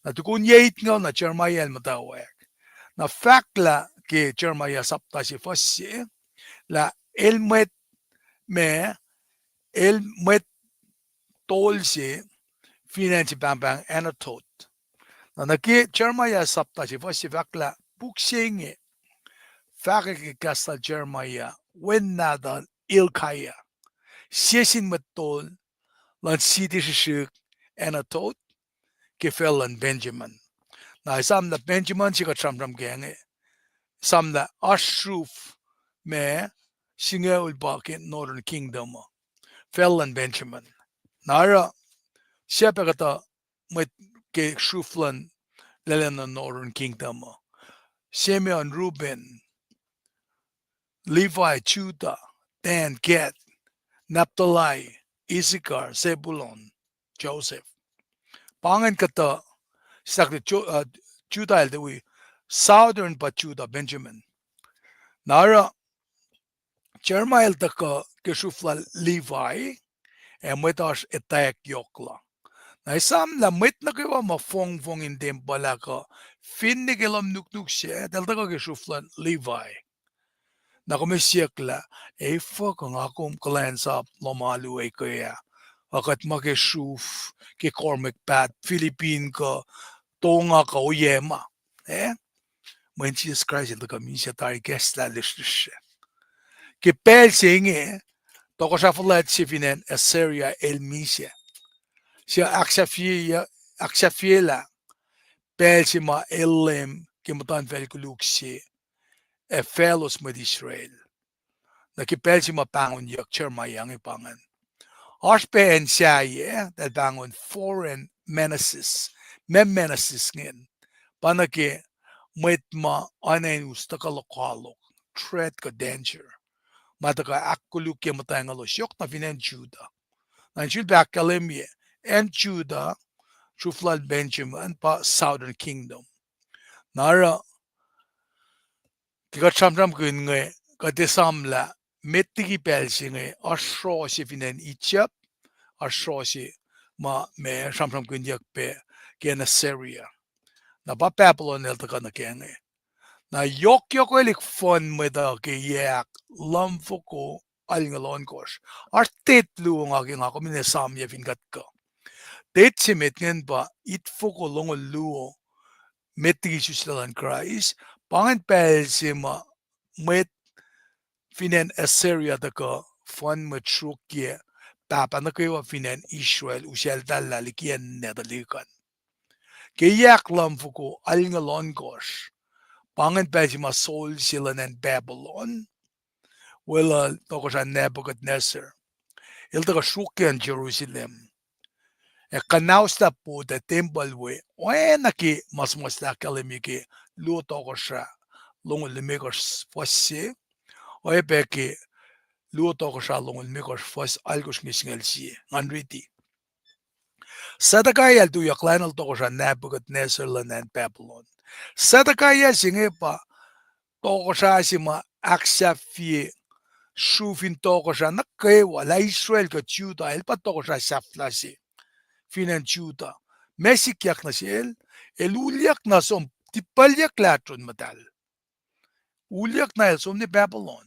Na tukun yac itngoul na Jeremiah el muhtwacwacack. Na fahk lah ke Jeremiah sapta se fuhs se, lah el mwet, ma, el mwet tol se fin acn se pahngpahng Anathoth. Na nuh ke Jeremiah sapta se fuhs se fahk lah puk se inge fahkwack ke kahs lal Jeremiah, wen nahtuhl Hilkiah, sie sin mwet tol luhn siti srihsrihk Anathoth, ke facl luhn Benjamin. Na esam lah Benjamin se kuht sramsram kac inge, esam lah oasr sruhf ma singucul pa ke Northern Kingdom uh, facl luhn Benjamin. Na oruh sie pac kuhtuh mwet ke sruhf luhn lwelah nuh Northern Kingdom uh: Simeon, Reuben, Levi, Judah, Dan, Gad, Naphtali, Issachar, Zebulun, Joseph. Pa ingacn kuhtuh, sahk Jo-, uh, Judah el tuh wi, southern pa Judah, Benjamin. Na oruh Jeremiah el tuhkuh ke sruhf lal Levi, ac mwet oasr etwacack yohk la. Na esam lah mwet nuh kwewa ma fongfong in tempuhl ah kuh, finne ke lohm nuknuk se, eltahl tuhkuh ke sruhf luhn Levi. Na kom ac siyuck lah, efuh kuh nga kom kuhlwacnsap lohm alu ekuh ah, a kuht ma ke sruhf, ke Cormack Path, Philippine kuh, Tonga kuh, oyac ma, eh? Mweyen Jisus Kraist el tuhkuh misac tari ikacslah lihsrlihsr. Ke pacl se inge, tohkohsrah fuhlwact se fin acn Assyria el misac. Se ahksahfye-, ahksahfyelah pacl se ma el Leum ke muhtuhnfacl koluk se ac faclos mwet Israel. Na ke pacl se ma pahngonyuck Jeremiah inge pa ingacn. Oasr pac acn sahyac, eltahl pahngon foreign menaces. Ma menaces ingacn pa nuh ke mwet ma oacna in us tuhkuh lokoalok, threat kuh danger, ma tuhkuh ahkkolukye muhtwacngelos, yohk na fin acn Judah. Na in sulpac ahkkahlwemye, acn Judah, sruhf lal Benjamin pa Southern Kingdom. Na oruh ke kuht sramsramkihn inge, kuht esam lah met liki pacl se inge oasr sroh se fin acn Egypt, oasr sroh se ma, ma sramsramkihnyuck pac ke acn Assyria. Na pa Babylon el tuhkuh nuh kac inge. Na yohkyohkwelihk fuhn mwet uh ke yac ahk lumfoko alngoul ohnkohsr. Oasr tet luo nga ke nga kom in esamyac fin kuht kuh. Tet se met ingacn pa itfoko longoul luo met liki isuslac luhn Kraist, pa ingacn pacl se ma mwet fin acn Assyria tuhkuh fuhn mwet sruokyac pahpah nuh kwewa fin acn Israel, useltahllah liki acn ninac tuhlihk an. Ke yac ahk lumfoko alngoul ohnkohsr, pa ingacn pacl se ma sol se luhn acn Babylon, weluhl tohkohsrah Nebuchadnezzar, el tuhkuh sruokyac acn Jerusalem ac kuhnahoslah pot ac tempuhl we, oacna ke ma suhmuhslah ahkkahlwemye ke Luo Tohkohsrah longoul limekohsr fuhs se, oacyacpac ke Luo Tohkohsrah longoul limekohsr fuhs alkohsr nge singucul sie. Ngan riti. Zedekiah el tuyak lainuhl tohkohsrah Nebuchadnezzar luhn acn Babylon. Zedekiah se inge pa tohkohsrah se ma ahksahfye sruhf in tohkohsrah nuh kwewa, lah Israel kuh Judah, el pa tohkohsrah sahflah se fin acn Judah. Ma sikyak nuh sel, el ulyuck na som tipaclyuck lahtron muhtahl. Ulyuck na el som nuh Babylon.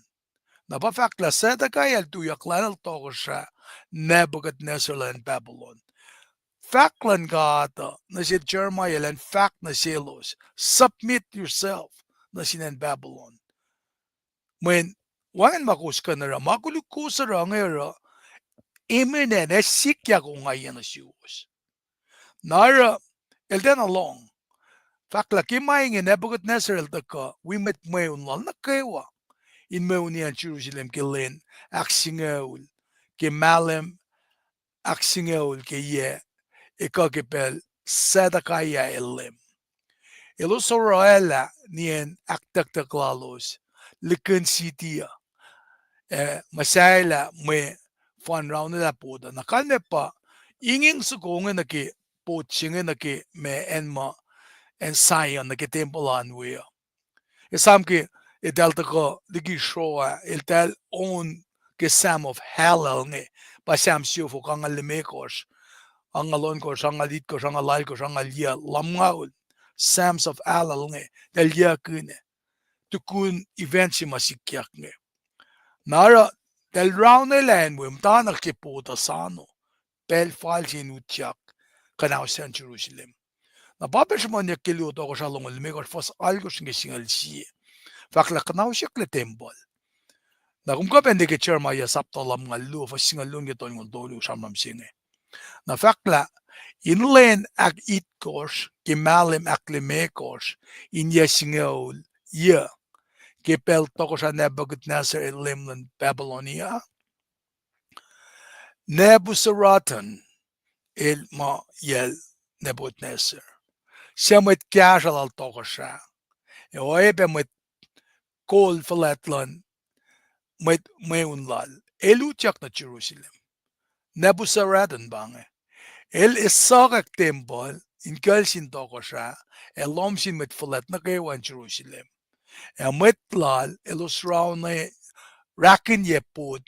Na pa fahk lah Zedekiah el tuyak lainuhl tohkohsrah Nebuchadnezzar luhn acn Babylon. Fahk luhn God uh nuh sel Jeremiah elan fahk nuh selos, submit yourself nuh sin acn Babylon. Mweyen wacngihn ma kowos kuh in oruh, ma koluk kowos oruh inge oruh eminent ac sikyak ongaiyac nuh suwos. Na oruh, el tiacna lohng. Fahk lah ke ma inge Nebuchadnezzar el tuhkuh wi mwet mweun lal nuh kwewa in mweuni acn Jerusalem ke lwen ahksingucul, ke mahlwem ahksingucul ke yac ekuh ke pacl Zedekiah el leum. Elos orwaclah nien ahktucktuck lalos likihn siti uh, ac muhsahelah mwe fon raunwelah pot uh. Na kalmac pa inging soko inge nuh ke pot se inge nuh ke ma acn ma, acn Zion, nuh ke tempuhl an we uh. Esam ke eltahl tuhkuh liki sroa, eltahl on ke Psalm of Hallel inge, pa Psalm siofok angngaul limekohsr, angngaul ohnkohsr, angngaul itkohsr, angngaul alkohsr, angngaul yuh, lumngaul. Psalms of Hallel inge, eltahl yuckihn, tukun event se ma sikyak inge. Na oruh, eltahl raunwelah acn we, muhta nuh ke pot uh sano, pacl fal se in utyak kuhnauslah Jerusalem. Na pa pacl sruhmuhnyuck ke luo Tohkohsrah longoul limekohsr fuhs alkohsr nuh ke singucul sie. Fahk lah kuhnausyucklac tempuhl. Na kom kuh pac nuh ke Jeremiah sapta lumngaul luo fuhs singucul luo nuh ke tolngoul tolu sramsram se inge. Na fahk lah, in lwen ahkitkohsr ke mahlwem ahklimekohsr, in yac singucul yuc, ke pacl Tohkohsrah Nebuchadnezzar el leum luhn Babylonia, Nebuzaradan el, ma yacl Nebuchadnezzar, suc mwet kahsruh lal tohkohsrah, ac oacyacpac mwet kol fuhlwact luhn mwet mweun lal, el utyak nuh Jerusalem. Nebuzaradan pa inge. El esuhkack tempuhl in kucl sin tohkohsrah, ac lohm sin mwet fuhlwact nuh kwewa in Jerusalem. Ac mwet lal elos raunwe, rakihnyac pot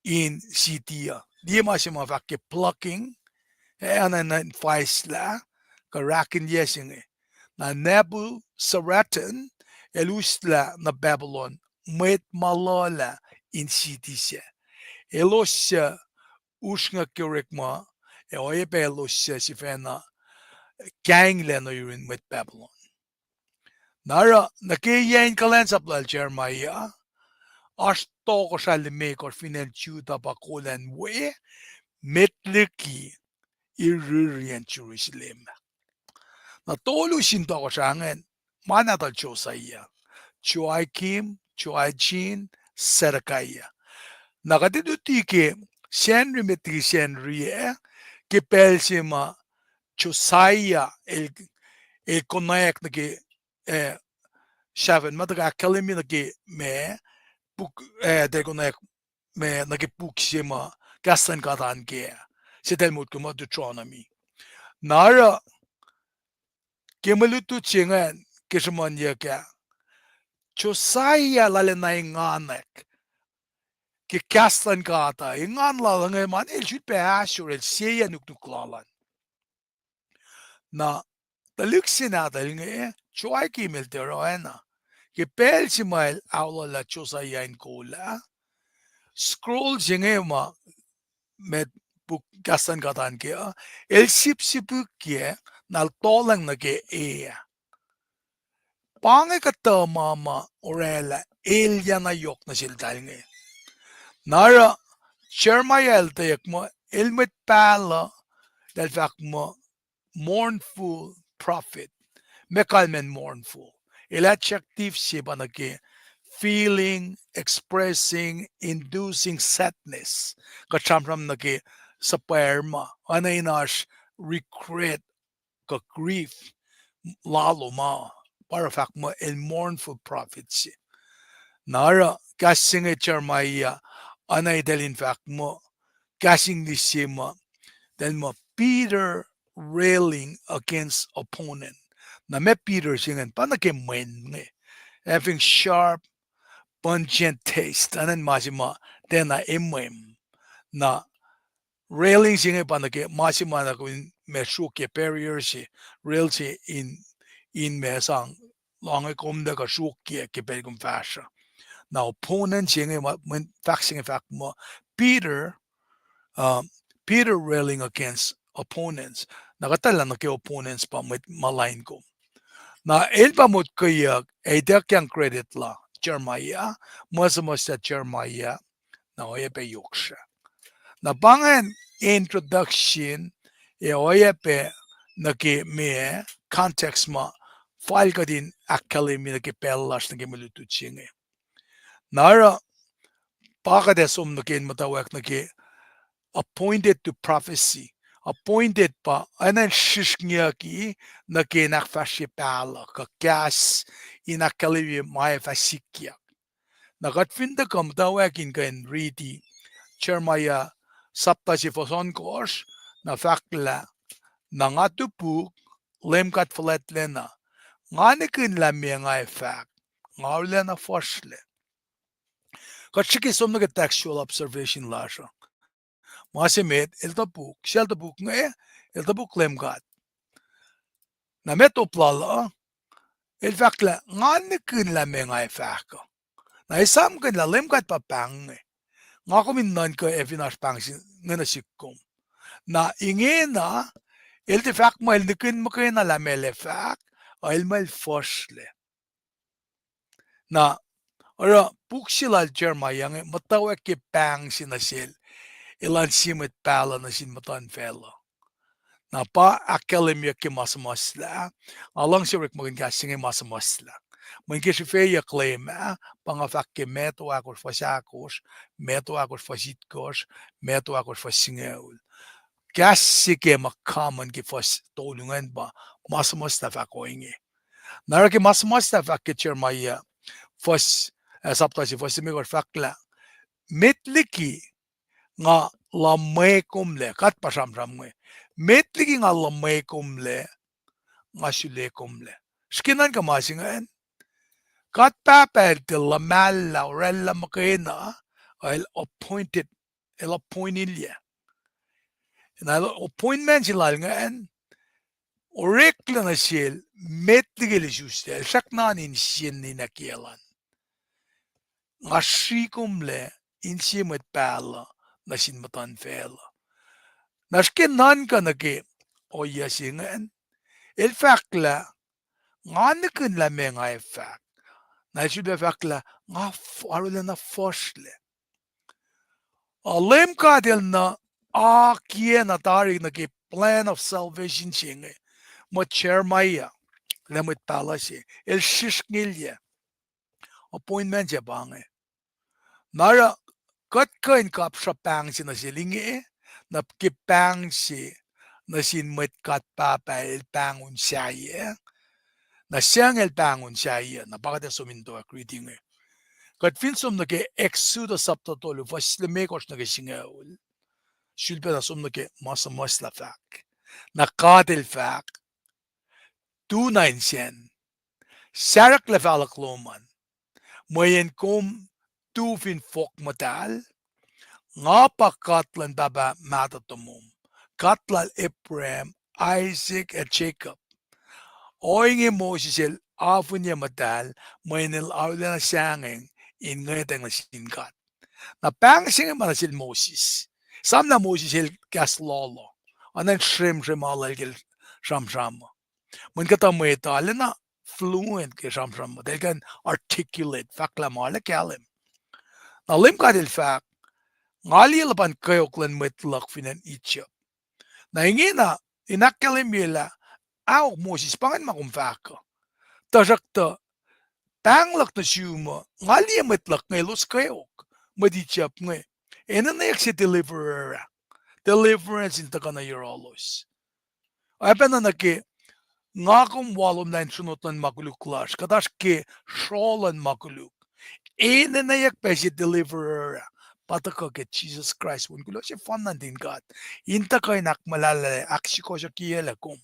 in city uh. Liye ma se ma fahk ke plucking, ac anacn faislah, kuh rakihnyac se inge. Na Nebuzaradan el uslah nuh Babylon mwet ma luhlah in city sac. Elos suc usrnguck ke orekma, ac oacyacpac elos suc sifacna kainglac nuh yurin mwet Babylon. Na oruh, nuh ke yac in kuhlwacnsap lal Jeremiah, oasr tohkohsrah limekohsr fin acn Judah pa kol acn we, met liki iriri acn Jerusalem. Na tolu sin tohkohsrah ingacn, ma nahtuhl Josiah, Joachim, Joachim, Zedekiah. Na kuht ac luti ke Sacnri met liki Sacnri ah, ke pacl se ma Josiah el, el konwacack nuh ke, eh, sahflah ma tuhkuh ahkkahlwemye nuh ke ma, puk, eh, eltahl konwacack ma nuh ke puk se ma kahs luhn God an kac, se eltahl motko muh Deuteronomy. Na oruh, ke mwe lutlut se ingacn ke sruhmuhnyuck ah, Josiah lal ah na enganwack ke kahs luhn God uh, engan lal inge ma el sulpac ahsor, el sieyac nuknuk lal an. Na tuhlihk se nahtuhl inge, Joachim el tiac oruh oacna. Ke pacl se ma el aollah lah Josiah in kol ah, scroll se inge ma, met puk kahs luhn God an kac uh, el sipsipihkye, na el tohlwacng nuh ke e ah. Pa inge kuhtuh ma ma orwaclah elyah na yohk nuh seltahl inge. Na oruh Jeremiah el etweyuck muh el mwet pahluh, eltahl fahk muh mournful prophet. Meac kalmacn mournful? El adjective se pa nuh ke feeling, expressing, inducing sadness. Kuht sramsram nuh ke suhpwacr ma, oacna in oasr regret kuh grief lalo ma, pa oruh fahk muh el mournful prophet se. Na oruh kahs se inge Jeremiah, oacna eltahl in fahk muh, kahs English se ma, eltahl muh bitter railing against opponent. Na meac bitter se ingacn? Pa nuh ke mwen inge. Having sharp, pungent taste. Oacna ma se ma tiacna emwem. Na railing se inge pa nuh ke ma se ma nuh ke ma sruokyac, barrier se, rail se in, in ma sang loange kom tuh kuh sruokyac ke pacl kom fahsruh. Na opponent se inge, mwe fahk se inge fahk muh bitter, uh, bitter railing against opponents. Na kuhtuh lah nuh ke opponents pa mwet ma lain kom. Na el pa motkweyuck, ac ituckyang credit la Jeremiah, muh suhmuhslah Jeremiah, na oacyacpac yohk srah. Na pa ingacn introduction, ac oacyacpac nuh ke meac, context ma fal kuht in ahkkahlwemye nuh ke pacl lasr nuh ke mwe lutlut se inge. Na oruh, pa kuht ac som nuh ke in muhtwacwacack nuh ke appointed to prophecy. Appointed pa oacna in srihsrngiyucki nuh ke in ahkfahsrye pahluh, kuh kahs in ahkkahlwemye ma ac fah sikyak. Na kuht fin tuhkuh muhtwacwacack in kuh in riti Jeremiah sapta se fuhs ohnkohsr, na fahk lah, na nga topuk, Leum God fuhlwactlacna, nga nihkihn lah meac nga ac fahk, nga arulacna fuhsrlac. Kuht srihke som nuh ke textual observation lasr uh. Ma se met, el topuk, sel topuk inge, el topuk Leum God. Na met top lal uh, el fahk lah nga nihkihn lah meac nga ac fahk uh. Na esamkihn lah Leum God pa pahng inge. Nga kom in nuhnkuh ac fin oasr pahng se inge nuh sihk kom. Na ingena, el tiac fahk muh el nihkihn muhkwena lah meac el ac fahk, a el muh el fuhsrlac. Na, oruh puk se lal Jeremiah inge muhtwacwacack ke pahng se nuh sel, elan sie mwet pahluh nuh sin muhtuhnfacl uh. Na pa ahkkahlwemyeyuck ke ma suhmuhslah, nga luhngse orekmakihn kahs se inge ma suhmuhslah. Mweyen ke srihfeyuck Leum ah, pa nga fahk ke Matthew ahkosr fuhs ahkosr, Matthew ahkosr fuhs itkohsr, Matthew ahkosr fuhs singucul. Kahs se ke ma common ke fuhs tolu ingacn pa, ma suhmuhslah fahk ohinge. Na oruh ke ma suhmuhslah fahk ke Jeremiah, fuhs, ah, sapta se fuhs limekohsr fahk lah, met liki nga luhmwe komlac, kuht pa sramsram inge, met liki nga luhmwe komlac, nga sule komlac. Srihke nuhnkuh ma se ingacn, God Pahpah el tiac luhmahlah, oraclah muhkwena, el appointed, el appointilyac. Na el appointment se lal ingacn, oreklac nuh sel, met liki el isuslac, el srackna insiyacn ninac kiyacl an. Nga sri komlac, insiyac mwet pahluh, nuh sin muhtuhnfacl uh. Na srihke nuhnkuh nuh ke ohiyac se ingacn, el fahk lah, nga nihkihn lah meac nga ac fahk. Na el sulpac fahk lah nga arulacna fuhsrlac. Uh, Leum God el na akiyac na tari nuh ke plan of salvation se inge, muh Jeremiah, lah mwet pahluh se, el srihsrngilyac. Appointment se pa inge. Na oruh, kuht kuh in kapsra pahng se nuh sel inge, na ke pahng se nuh sin mwet God Pahpah el pahngon sahyac. Na sahngweng el pahngon sahyac, na pa kuht ac som in toac riti inge. Kuht fin som nuh ke Exodus sapta tolu, fuhs limekohsr nuh ke singucul. Sulpac na som nuh ke ma suhmuhslah fahk. Na God el fahk, tu na insiyacn, sarahklac fahluhk lom an, mweyen kom tu fin fohk muhtahl, nga pa God luhn pahpah mahtuh tomom, God lal Abraham, Isaac, ac Jacob. Ohinge Moses el afinye muhtahl, mweyen el arulacna sahngweng in ngwetacng nuh sin God. Na pahng se inge ma nuh sel Moses. Esam lah Moses el kahs lohloh, oacna in sremsrem alu el ke sramsram uh. Mweyen kuhtuh mwet arulacna fluent ke sramsram uh, el kuh in articulate, fahk lah ma arlac kahlwem. Na Leum God el fahk, nga liye luhpan kweok luhn mwet luhk fin acn Egypt. Na ingena, in ahkkahlwemye lah, aok Moses, pa ingacn ma kom fahk uh. Tuhsruhktuh, pahng luhk nuh sum uh, nga liye mwet luhk inge elos kweok, mwet Egypt inge. Enenweyuck se deliverer ah. Deliverance in tuhkuh nuh yohrohlos. Oacpacna nuh ke nga kom walomlah in sronot luhn ma koluk lasr, kuht oasr ke sro luhn ma koluk. Enenweyuck pac se deliverer ah, pa tuhkuh ke Jisus Kraist, Wen kuloh sefanna nuhtin God, in tuhkuh in ahkmuhlahlac, ahksukohsohkyeyuclac kom.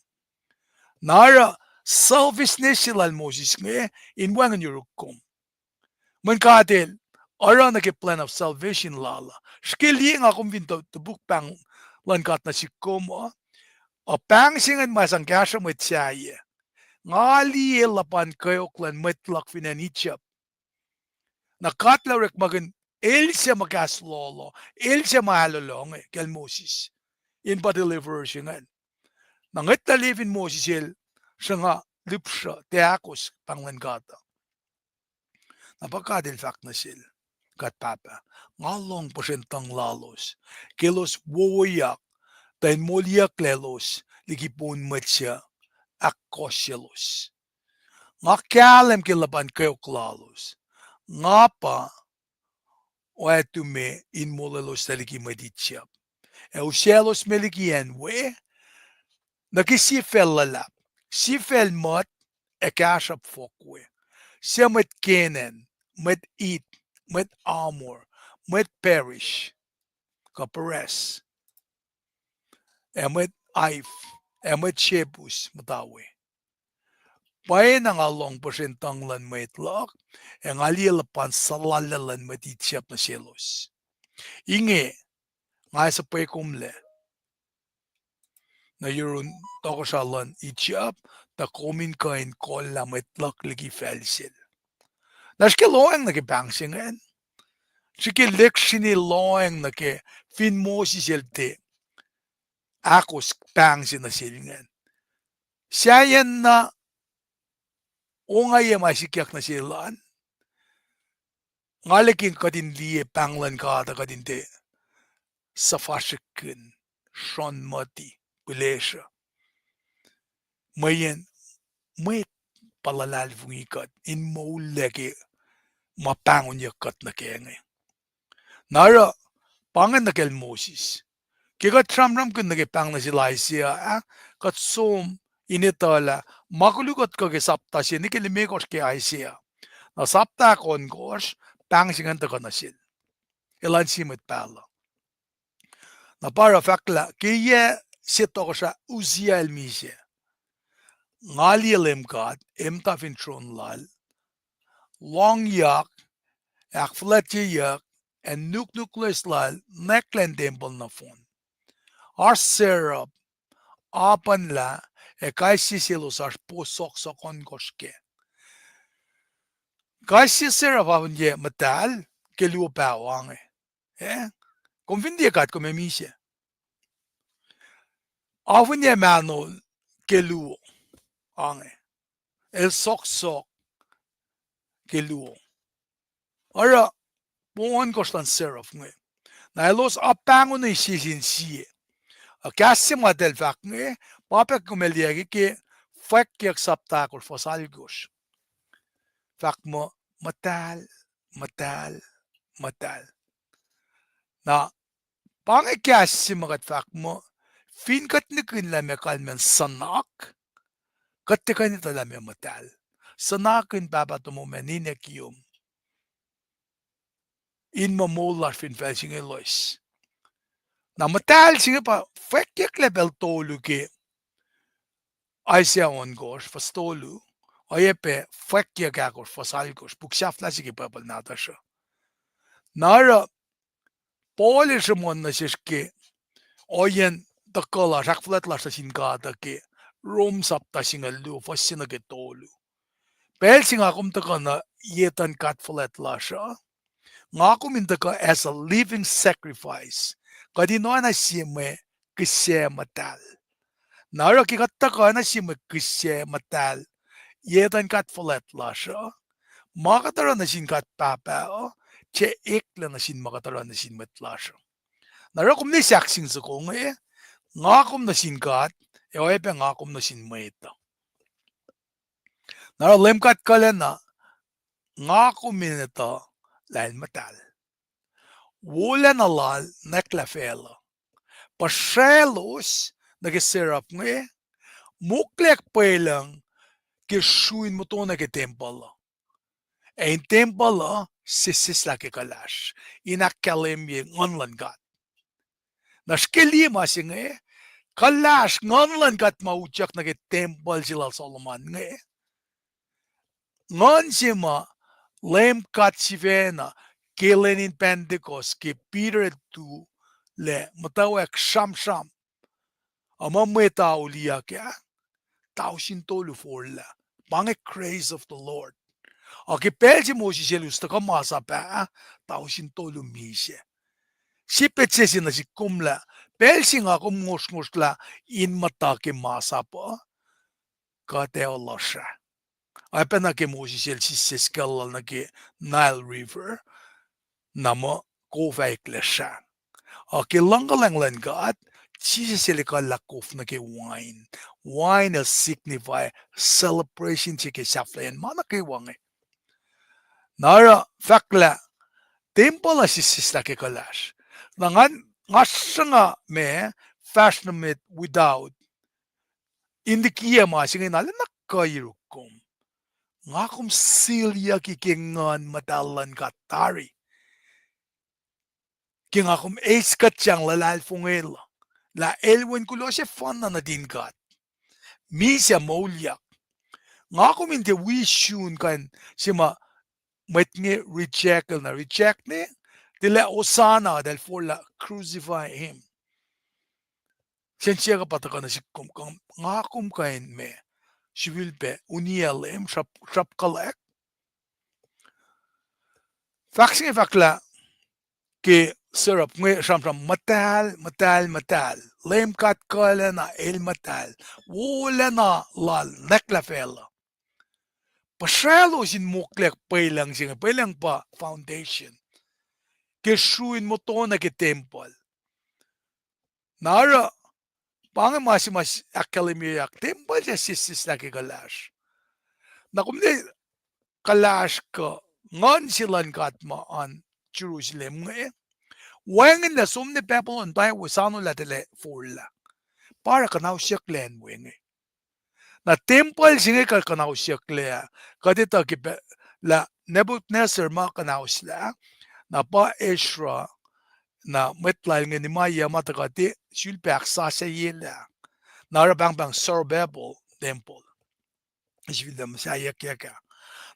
Na oruh selfishness se lal Moses inge in wacngihn yuruk kom. Mweyen God el oruh nuh ke plan of salvation lal uh. Srihke liye nga kom fin to-, topuk pahng luhn God nuh sihk kom uh, uh, pahng se ingacn ma sang kahsruh mwet sahyac. Nga liye luhpan kweok luhn mwet luhk fin acn Egypt. Na God El orekmakihn, el se ma kahs lohloh, el se ma ahlohloh inge kacl Moses, in pa deliverer se ingacn. Na ngwetlah liye fin Moses el sruhnga lihpsruh tiac ahkos pahng luhn God uh. Na pa God El fahk nuh sel, God Pahpah, nga lohng puhsren tuhng lalos, ke elos wowoyak, tuh in moliyucklac elos liki poun mwet suc ahkkohsyelos. Nga kahlwem ke luhpan kweok lalos, nga pa oactume in molweloslac liki mwet Egypt, ac usacloslac liki acn we, nuh ke sifacl luhlahp, sifacl muht ac kahsruhp fohk we, suc mwet Canaan, mwet Hit, mwet Amor, mwet Perish, kuh Peres, ac mwet Hiv, ac mwet Jebus muhta we. Pwacyena nga lohng puhsren tuhng luhn mwet luhk, ac nga liye luhpan suhlallacl luhn mwet Egypt nuh selos. Inge, nga suhpwe komlac nuh yurun tohkohsrah luhn Egypt, tuh kom in kuh in kohllah mwet luhk liki facl sel. Na srihke lohacng nuh ke pahng se ingacn. Srihke lihksreni lohacng nuh ke fin Moses el tiac ahkos pahng se nuh sel ingacn. Sahyacn na ongaiyac ma sikyak nuh sel an, nga liki kuht in liye pahng luhn God uh kuht in tiac suhfasrihkkihn, sronmati, pihlesruh. Mweyen mwet pa luhlahlfongi kuht in moullac ke ma pahngonyuck kuht nuh kac inge. Na oruh, pa inge nuh kacl Moses. Ke kuht sramsramkihn nuh ke pahng nuh sel Isaiah ah, kuht som in etuh lah ma koluk kuht kuh ke sapta se nuh ke limekohsr ke Isaiah. Na sapta ahkohnkohsr, pahng se ingacn tuhkuh nuh sel. Elan sie mwet pahluh. Na pa oruh fahk lah ke yac se tohkohsrah Uzziah el misac, nga liye Leum God, e muhta fin tron lal, lohngyuck, ahkfuhlwactyeyuck, ac nuknuk loes lal nwacklah in tempuhl nohfohn. Oasr seraph, apuhnlah, ac kais sie selos oasr po sohksohk ohnkohsr kac. Kais sie seraph afuhnye muhtahl ke luo paho ange. Eh? Kom fin liye God, kom ac misac. Afuhnye mahnol ke luo ange. El sohksohk ke luo. Oruh, po ohnkohsr luhn seraph inge. Na elos apahngoni sie sin sie. Ac kahs se ma eltahl fahk inge, pa pac kom ac liye ke, ke Fwackyuck sapta ahkosr fuhs alkosr. Fahk muh, muhtahl, muhtahl, muhtahl. Na, pa inge kahs se ma kuht fahk muh, fin kuht nihkihn lah meac kalmacn suhnak, kuht tiac kuh in etuh lah meac muhtahl. Suhnakihn Pahpah tomom ac ninac kiyom in muh moul lasr fin facl se inge loes. Na muhtahl se inge pa fwackyucklac pacl tolu ke Isaiah ohnkohsr fuhs tolu, oacyacpac fwackyuck ahkosr fuhs alkosr, puk sahflah se ke Bible nahtuhsr uh. Na oruh, Paul el sruhmuhn nuh sesr ke ohiyacn tuhkuh lasr, ahkfuhlwact lasr nuh sin God uh ke Rom sapta singucul luo, fuhs se nuh ke tolu. Pacl se nga kom tuhkuh nuh ye etuhn God fuhlwact lasr uh, nga kom in tuhkuh as a living sacrifice. Kuht in oacna sie mwe kihsac muhtahl. Na oruh ke kuht tuhkuh oacna sie mwe kihsac muhtahl ye etuhn God fuhlwact lasr uh, ma kuht oruh nuh sin God Pahpah uh, tiac eklac nuh sin ma kuht oruh nuh sin mwet lasr uh. Na oruh kom ne sahkseng soko inge, nga kom nuh sin God, ac oacyacpac nga kom nuh sin mwet uh. Na oruh Leum God kuhlacna, nga kom in etuh lah el muhtahl. Wolacna lal nwacklah facluh. Puhsraclos nuh ke seraph inge, moklweyuck pwelucng ke sru in muhtuhnoa ke tempuhl uh. Ac in tempuhl uh sesseslah ke kuhlahsr, in ahkkahlwemye Nguhn luhn God. Na srihke liye ma se inge, kuhlahsr Nguhn luhn God ma utyak nuh ke tempuhl se lal Solomon inge. Nguhn se ma Leum God sifacna ke lwen in Pentecost ke Peter el tu lac muhtwacwacack sramsram, ac ma mwet auliyak ah, tausin tolu forlah. Pa inge grace of the Lord. Ac ke pacl se Moses el us tuhkuh masap ah, tausin tolu misac. Sie petsac se nuh sihk kom lah, pacl se nga kom ngosrngosrlah in muhta ke masap uh, kuht ac lohsrah. Oacpacna ke Moses el sisseskuhl lal nuh ke Nile River, na muh kof ah eklac srah. Ac ke luhngkuhlwacng luhn God, Jisus el ekuhllah kof nuh ke wain. Wain el signify celebration se ke sahflahiyacn ma nuh kwewa inge. Na oruh fahk lah tempuhl uh sesseslah ke kuhlahsr. Na nga, nga sruhnga ma fahsr nuh met without in likiyac ma se inge na lwelah kuh yuruk kom. Nga kom selyucki ke Nguhn Muhtahl luhn God tari. Ke nga kom eis kuht sang luhlahlfongi lah, lah el wen kuloh sefanna nuhtin God. Misac moulyak. Nga kom in tiac wi sun kuh in se ma mwet inge reject el na reject ne, tilac Hosanna, eltahl forlah crucify him. Sensen ke pa tuhkuh nuh sihk kom, nga kom kuh in me, sifilpac uniyac Leum, srap, srapkuhlwack. Fahk se inge fahk lah ke Seraph inge sramsram muhtahl, muhtahl, muhtahl. Leum God kuhlacna el muhtahl. Wolacna lal nwacklah facluh. Puhsralos in mokle pwelucng se inge, pwelucng pa foundation. Ke sru in muhtuhnoa ke tempuhl. Na oruh, pa inge ma se ma ahkkahlwemyeyak, tempuhl sac sesseslah ke kuhlahsr. Na kom ne kuhlahsr kuh nguhn se luhn God ma an Jerusalem inge, wacngihnlac som nuh Babylon, pa wo sano lah tilac forlah. Pa oruh kuhnausyucklac acn we inge. Na tempuhl se inge kuh kuhnausyucklac ah, kuht etuh ke pacl lah Nebuchadnezzar ma kuhnahoslah, na pa Ezra, na mwet lal inge Nehemiah ma tuh kuht e sulpac ahksasucyelah. Na oruh pahngpahng Zerubbabel tempuhl. Sifilpac muhsaheack ah.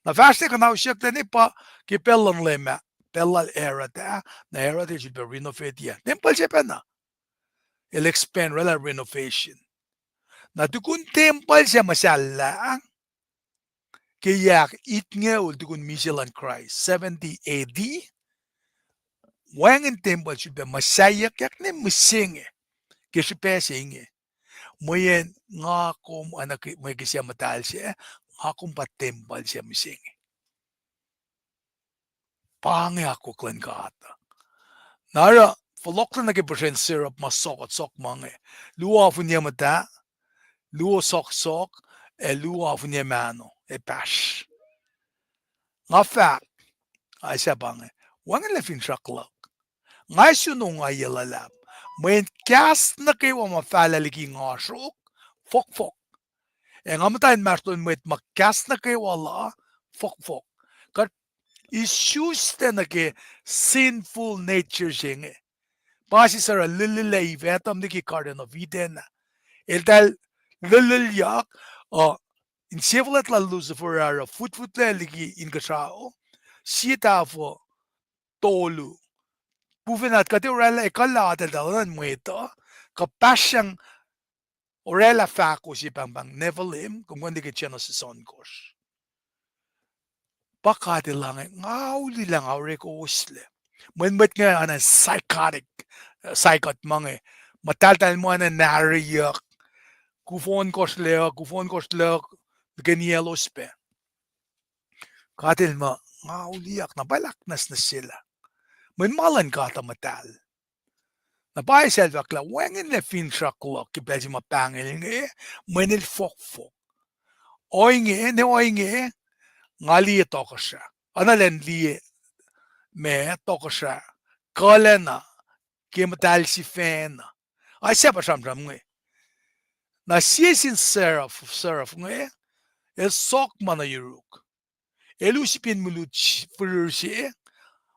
Na fahsr ne kuhnausyucklac ne pa ke pacl luhn Leum ah, pacl lal Herod ah, na Herod el sulpac renovate ah tempuhl sac pacna. El expand, oraclah renovation. Na tukun tempuhl sac muhsahllah, ke yac itngoul tukun misac luhn Kraist, seventy A D, wacngihn tempuhl sulpac muhsaheackyak ne mihsenge, ke srihpac se inge. Mweyen nga kom, oacna ke, mwe ke sie muhtahl se, nga kom pa tempuhl se mihsenge. Pa inge akwuck luhn God. Na oruh, fohlohklac nuh ke puhsren Seraph ma sohk, sohk ma inge. Luo afinye muhta, luo sohksohk, ac luo afinye mahno, ac pahsr. Nga fahk, Isaiah pa inge, wacngihnlac finsrak luhk. Nga sun ongaiyac luhlahp. Mweyen kahs nuh kwewa ma fahlah liki nga sruok, fohkfohk. Ac nga muhta inmahsrlon mwet ma kahs nuh kwewa la, fohkfohk. Kuht isuslac nuh ke sinful nature se inge. Pa se suc oruh lulluhlac Eve Adam liki Garden of Eden ah. Eltahl lulluhlyak, uh, insefuhlwact lal Lucifer ah oruh futfutlac liki inkuhsrao, sie tahfuh tolu. Pufenaht kuht oraclah ekuhllah ateltahl luhn mwet uh, kuhpahsryang oraclah fahko se pahngpahng Nephilim, kom kuh in liye ke Genesis ohnkohsr. Pa God El lah inge, nga uli lah nga orek oslac. Mweyen mwet inge oacna psychotic, psychotic ma inge. Muhtahltahl muh oacna nahreyuck. Kuf ohnkohsr lac uh, kuf ohnkohsr lac uh, ke niyaclos pac. God El muh, nga uliyuck, na pa El ahknwacsnwacsyelah. Mweyen ma luhn God uh muhtahl. Na pa Isaiah el fahk lah wacngihnlac finsrak luhk ke pacl se ma pahngel inge, mweyen el fohkfohk. Ohinge, ne ohinge, nga liye tohkohsrah. Oacna lwen liye ma tohkohsrah kuhlacna ke muhtahl sifacna. Isaiah pa sramsram inge. Na sie sin seraph, seraph inge, el sohk ma nuh yuruk. El u sipin mwe lut firir se,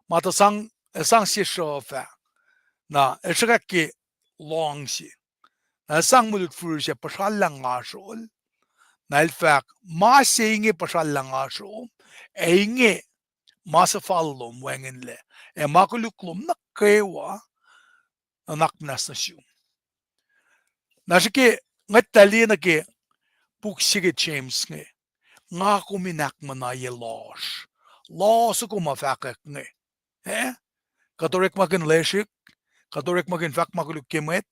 ma tuh sang, el sang sie sruhf ah. Na el sruhkwack ke lohng se. Na el sang mwe lut firir se puhsrallah ngasrol. Na el fahk, ma se inge puhsrallah ngasrom, ac inge ma suhfal lom wacngihnlac, ac ma koluk lom nuh kwewa nuhnak muhnahs nuh sum. Na srihke ngwet tuh liye nuh ke puk se ke James inge, nga kom in ahkmuhnahye lohsr. Lohsr soko ma fahkwack inge. Eh? Kuht orekmakihn lesrihk, kuht orekmakihn fahk ma koluk ke mwet,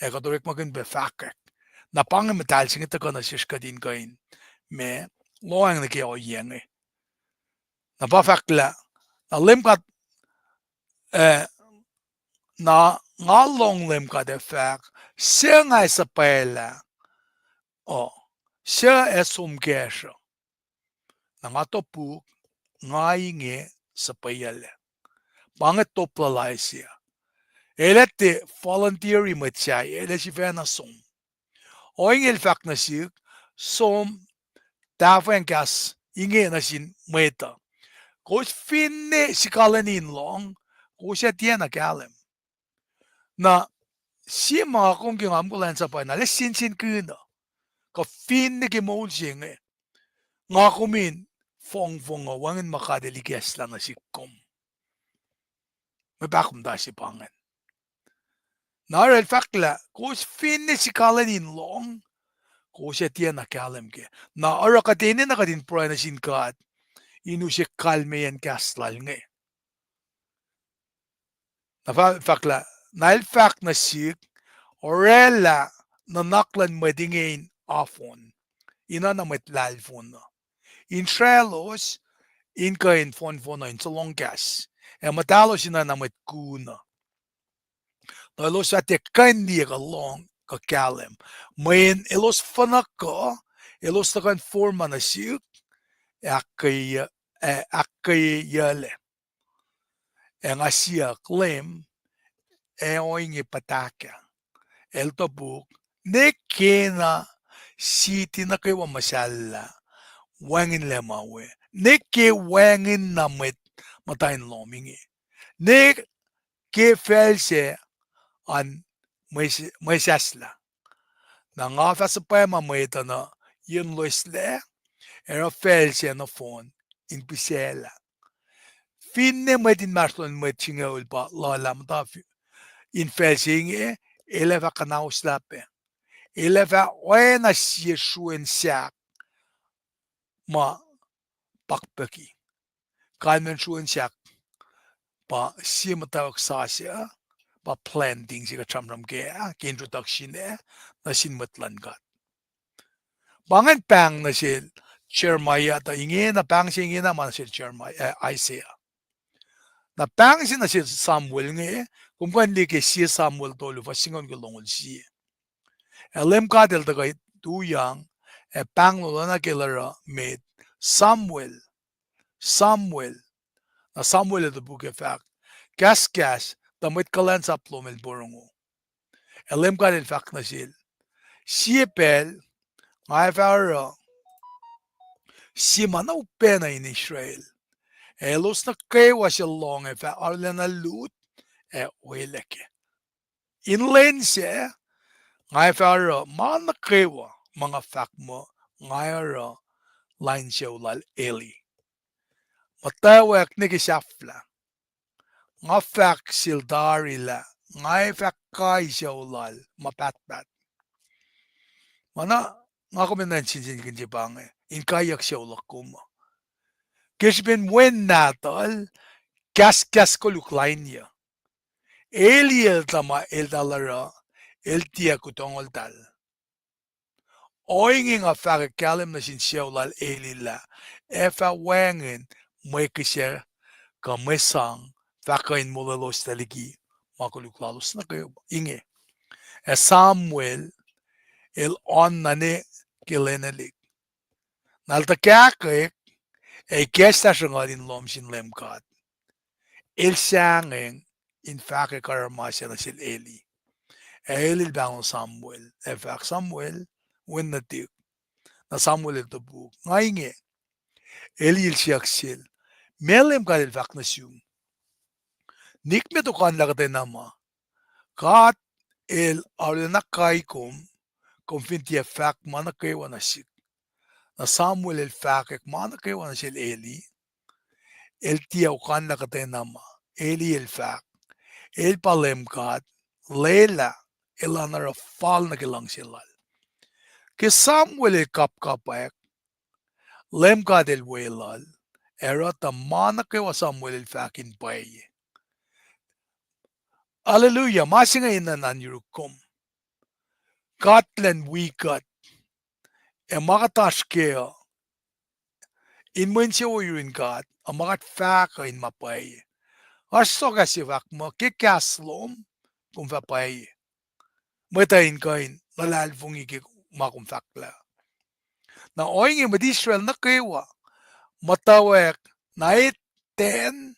ac kuht orekmakihn pac fahkwack. Na pa inge muhtahl se inge tuhkuh nuh sesr kuht in kuh in, ma, lohacng nuh ke ohiyac inge. Na pa fahk lah, na Leum God, eh, na nga lohng Leum God ac fahk, suc nga ac suhpwaclah, uh, suc ac som kacsr uh. Na nga topuk, nga inge, suhpweyuclac. Pa inge top lal Isaiah. El ac tiac volunteer-i mwet sahyac, el ac sifacna som. Ohinge el fahk nuh sihk, som, tahfweacng kahs inge nuh sin mwet uh. Kowos finne sikalweni in lohng, kowos ac tiacna kahlwem. Na sie ma kom ke nga mukuhlwacnsap ah na, lah sensenkihn uh. Kuh finne ke moul se inge. Nga kom in fongfong uh, wacngihn ma God El ikacslah nuh sihk kom. Mwe pahkomuhta se pa ingacn. Na oruh el fahk lah kowos finne sikalweni in lohng, kowos ac tiacna kahlwem kac. Na oruh kuht enenuh kuht in pruhe nuh sin God in use kalmeyacn kahs Lal inge. Na fahk lah, na el fahk nuh sihk, oraclah nuhnak luhn mwet inge in afon, in oacna mwet lahlfon uh, in sraclos in kuh in fohnfohn uh in sohlohng kahs, ac muhtahlos in oacna mwet kun uh. Tuh elos fah tiac kuh in liye kuh lohng kuh kahlwem. Mweyen elos fuhnuhk uh, elos tuhkuh in forma nuh sihk, ac ahkkweyeyuclac. Ac nga siyuck, Leum, ac ohinge puhtahkah? El topuk, ne kena siti nuh kwewa muhsahllah wacngihnlac ma we, ne ke wacngihn na mwet muhta in lohm inge, ne ke facl sac an mwesahslah. Na nga fah suhpwacma mwet uh nuh yen loeslac, ac oruh facl sac nohfohn in pihsaclah. Finne mwet inmahsrlon mwet singucul pa luhlah muhta in facl se inge, el ac fah kuhnahoslah pac. El ac fah oacna sie sruen sahk ma pakpucki. Kalmacn sruen sahk pa sie muhtwacwacack sasuc, pa planting se kuht sramsram kac ke introduction ah, nuh sin mwet luhn God. Pa ingacn pahng nuh sel Jeremiah, tuh ingena pahng se ingena ma nuh sel Jeremiah, Isaiah. Na pahng se nuh sel Samuel inge, kom kuh in liye ke sie Samuel tolu fuhs singucul ke longoul sie. Ac Leum God El tuhkuh tuyang, ac pahng lal oacna ke el oruh met, Samuel, Samuel. Na Samuel el topuk ac fahk, kahskahs, tuh mwet kuhlwacnsap lom el porongo. Ac Leum God El fahk nuh sel, sie pacl, nga ac fah oruh sie ma na upac nuh in Israel, ac elos nuh kwewa suc lohng ac fah arulacna lut ac oelwack. In lwen sac, nga ac fah oruh ma nuh kwewa ma nga fahk muh nga ac oruh lain sucu lal Eli. Muhtwacwacack nuh ke sahflah, nga fahk sel tari lah nga ac fah kai sucu lal ma pahtpaht. Ma na, nga kom enenuh in sensenkackihn se pa inge, in kaiyuck sucu luhk kom uh. Ke srihpen wen nahtuhl, kahskahs koluk lain uh. Eli el tuh ma eltahl oruh, el tiac kutongoltahl. Ohinge nga fahkwack kahlwem nuh sin sucu lal Eli lah ac fah wacngihn mwe kihsac kuh mwe sang fah kuh in molweloslac liki ma koluk lalos nuh kwewa. Inge, ac Samuel el oan na ne ke lwenelihk. Na el tuh kahkwack, ac ikacslah sruhnguhl in lohm sin Leum God. El sahngweng in fahkwack oruh ma sac nuh sel Eli. Ac Eli el pahngon Samuel ac fahk, Samuel, wen nuhtihk. Na Samuel el topuk, nga inge. Eli el siyuck sel, meac Leum God El fahk nuh sum? Nikmet okanlah kuhtwena ma. God El arulacna kai kom, kom fin tiac fahk ma nuh kwewa nuh sihk. Na Samuel el fahkwack ma nuh kwewa nuh sel Eli. El tiac okanlah kuhtwena ma. Eli el fahk, El pa Leum God, lwelah Elan oruh fal nuh ke luhngse Lal. Ke Samuel el kapkapwack, Leum God El weluhl, ac oruh tuh ma nuh kwewa Samuel el fahk in pwacye. Hallelujah, ma se inge enenuh in yuruk kom. God Elan wi kuht, ac ma kuht oasr kac uh, in mwe insewowo yurin God uh ma kuht fahk uh in ma pwacye. Oasr sokwack se fahk muh ke kahs lom, kom fah pwacye. Mwet uh in kuh in luhlahlfongi ke ma kom fahklah. Na ohinge mwet Israel nuh kwewa, muhtwacwacack na etan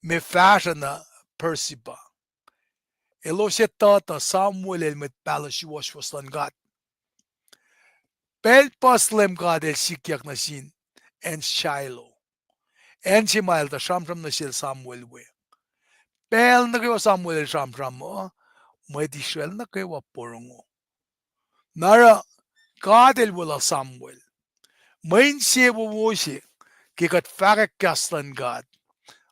me fahsruh nuh Beersheba. Elos etuh tuh Samuel el mwet pahluh suwohswohs luhn God. Pacl puhs Leum God El sikyak nuh sin acn Shiloh, acn se ma El tuh sramsram nuh sel Samuel we. Pacl nuh kwewa Samuel el sramsram uh, mwet Israel nuh kwewa porongo. Na oruh God El weluhl Samuel. Mwe insewowo se ke kuht fahkwack kahs luhn God,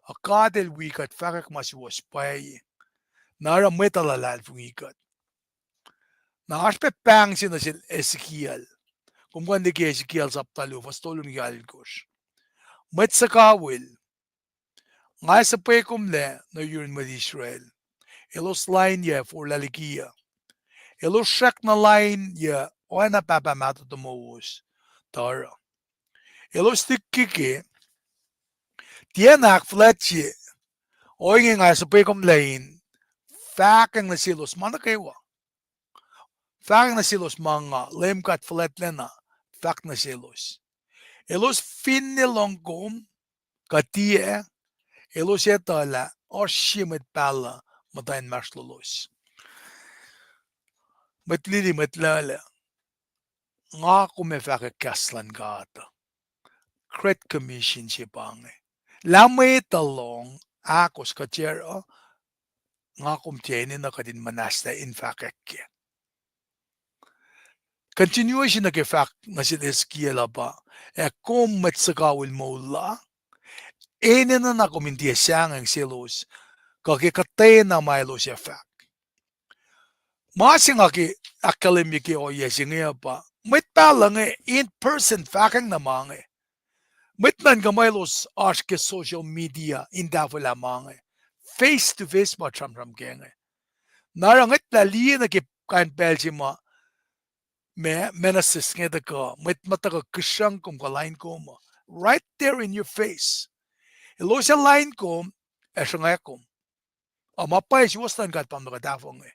a God El wi kuht fahkwack ma suwohs pwacye. Na oruh mwet uh luhlahlfongi kuht. Na oasr pac pahng se nuh sel Ezekiel. Kom kuh in liye ke Ezekiel sapta luo, fuhs tolu nuh ke alkosr. Mwet suhkawihl, nga ac suhpwekomlac nuh yurin mwet Israel. Elos lainyuc forlah likiyuc. Elos srackna lainyuc oacna pahpah mahtuh tomowos tuh oruh. Elos liki ke, tiacna ahkfuhlwactye, ohinge nga ac suhpwekomlac in fahkwacng nuh selos ma nuh kwewa. Fahkwacng nuh selos ma nga Leum God fuhlwactlacna fahk nuh selos. Elos finne lohng kom kuh tiac, elos etuh lah oasr sie mwet pahluh muhta inmahsrlolos. Mwet lili, mwet lulacna, nga kom ac fahkwack kahs luhn God. Great Commission se pa inge. Lah mwet uh lohng, ahkos kuh tiac oruh, nga kom tiac enenuh kuht in muhnahslah in fahkwack kac. Continuation nuh ke fahk nuh sel Ezekiel uh pa, ac kom mwet suhkawihl moul la, enenuh na kom in tiac sahngweng selos, kuh ke kuhtwena ma elos ac fahk. Ma se nga ke ahkkahlwemye ke ohiyac se inge uh pa, mwet pahluh inge in person fahkwacng na ma inge. Mwet nuhnkuh ma elos oasr ke social media in tahfwelah ma inge. Face to face pa sramsram ke inge. Na oruh ngwet lah liye nuh ke kain pacl se ma, ma, ma nuh sesr inge tuhkuh, mwet ma tuhkuh kihsrucng kom kuh lain kom uh. Right there in your face. Elos ac lain kom, ac sruhnga kom. Ac ma pwacye suwohs luhn God pa ma kuht tahfuh inge.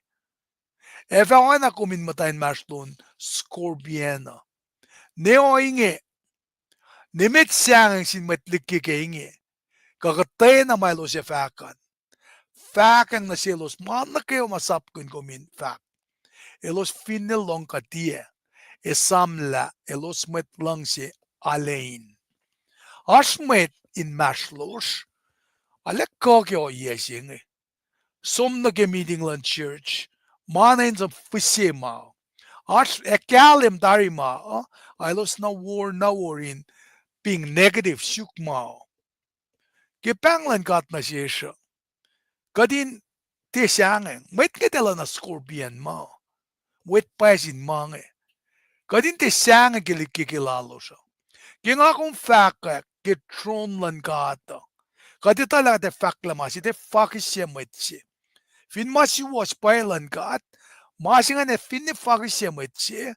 Ac fah oacna kom in muhta inmahsrlon scorpion uh. Ne ohinge, nimet sahngweng sin mwet liki ke inge, kuh kuhtwena ma elos ac fahk an, fahkwacng nuh selos ma nuh kwewa ma sapkihn kom in fahk. Elos finne lohng kuh tiac, esamlah elos mwet luhngse alu in. Oasr mwet inmahsrlosr, arlac kuh ke ohiyac se inge. Som nuh ke meeting luhn church, ma na in som fihse ma. Oasr ac kahlwem tari ma, uh, elos na wor, na wor in being negative suk ma. Ke pahng luhn God nuh sesr uh, kuht in tiac sahngweng, mwet inge tiac oacna scorpion ma, mwet pwacye sin ma inge. Kuht in tiac sahngweng ke liki ke lalos uh. Ke nga kom fahkwack ke tron luhn God uh, kuht etuh lah kuht ac fahklah ma se tiac fakihsyac mwet se. Fin ma suwohs pwacye luhn God, ma se ingacn ac finne fakihsyac mwet se,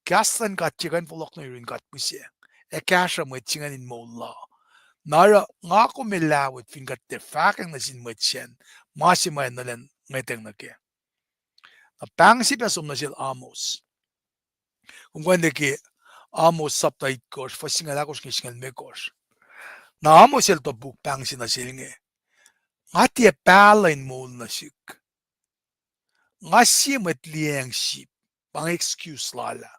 kahs luhn God se kuh in fohlohk nuh yurin God mihsenge, ac kahsruh mwet se ingacn in moul la. Na oruh nga kom ac lahlmwetmwet fin kuht tiac fahkwacng nuh sin mwet sacn ma se ma enenuh elan ngwetacng nuh kac. Na pahng se pac som nuh sel Amos. Kom kuh in liye ke Amos sapta itkohsr, fuhs singucul ahkosr ke singucul limekohsr. Na Amos el topuk pahng se nuh sel inge. Nga tiac pahluh in moul nuh sihk. Nga sie mwet liyacacng sip, pa inge excuse lal ah.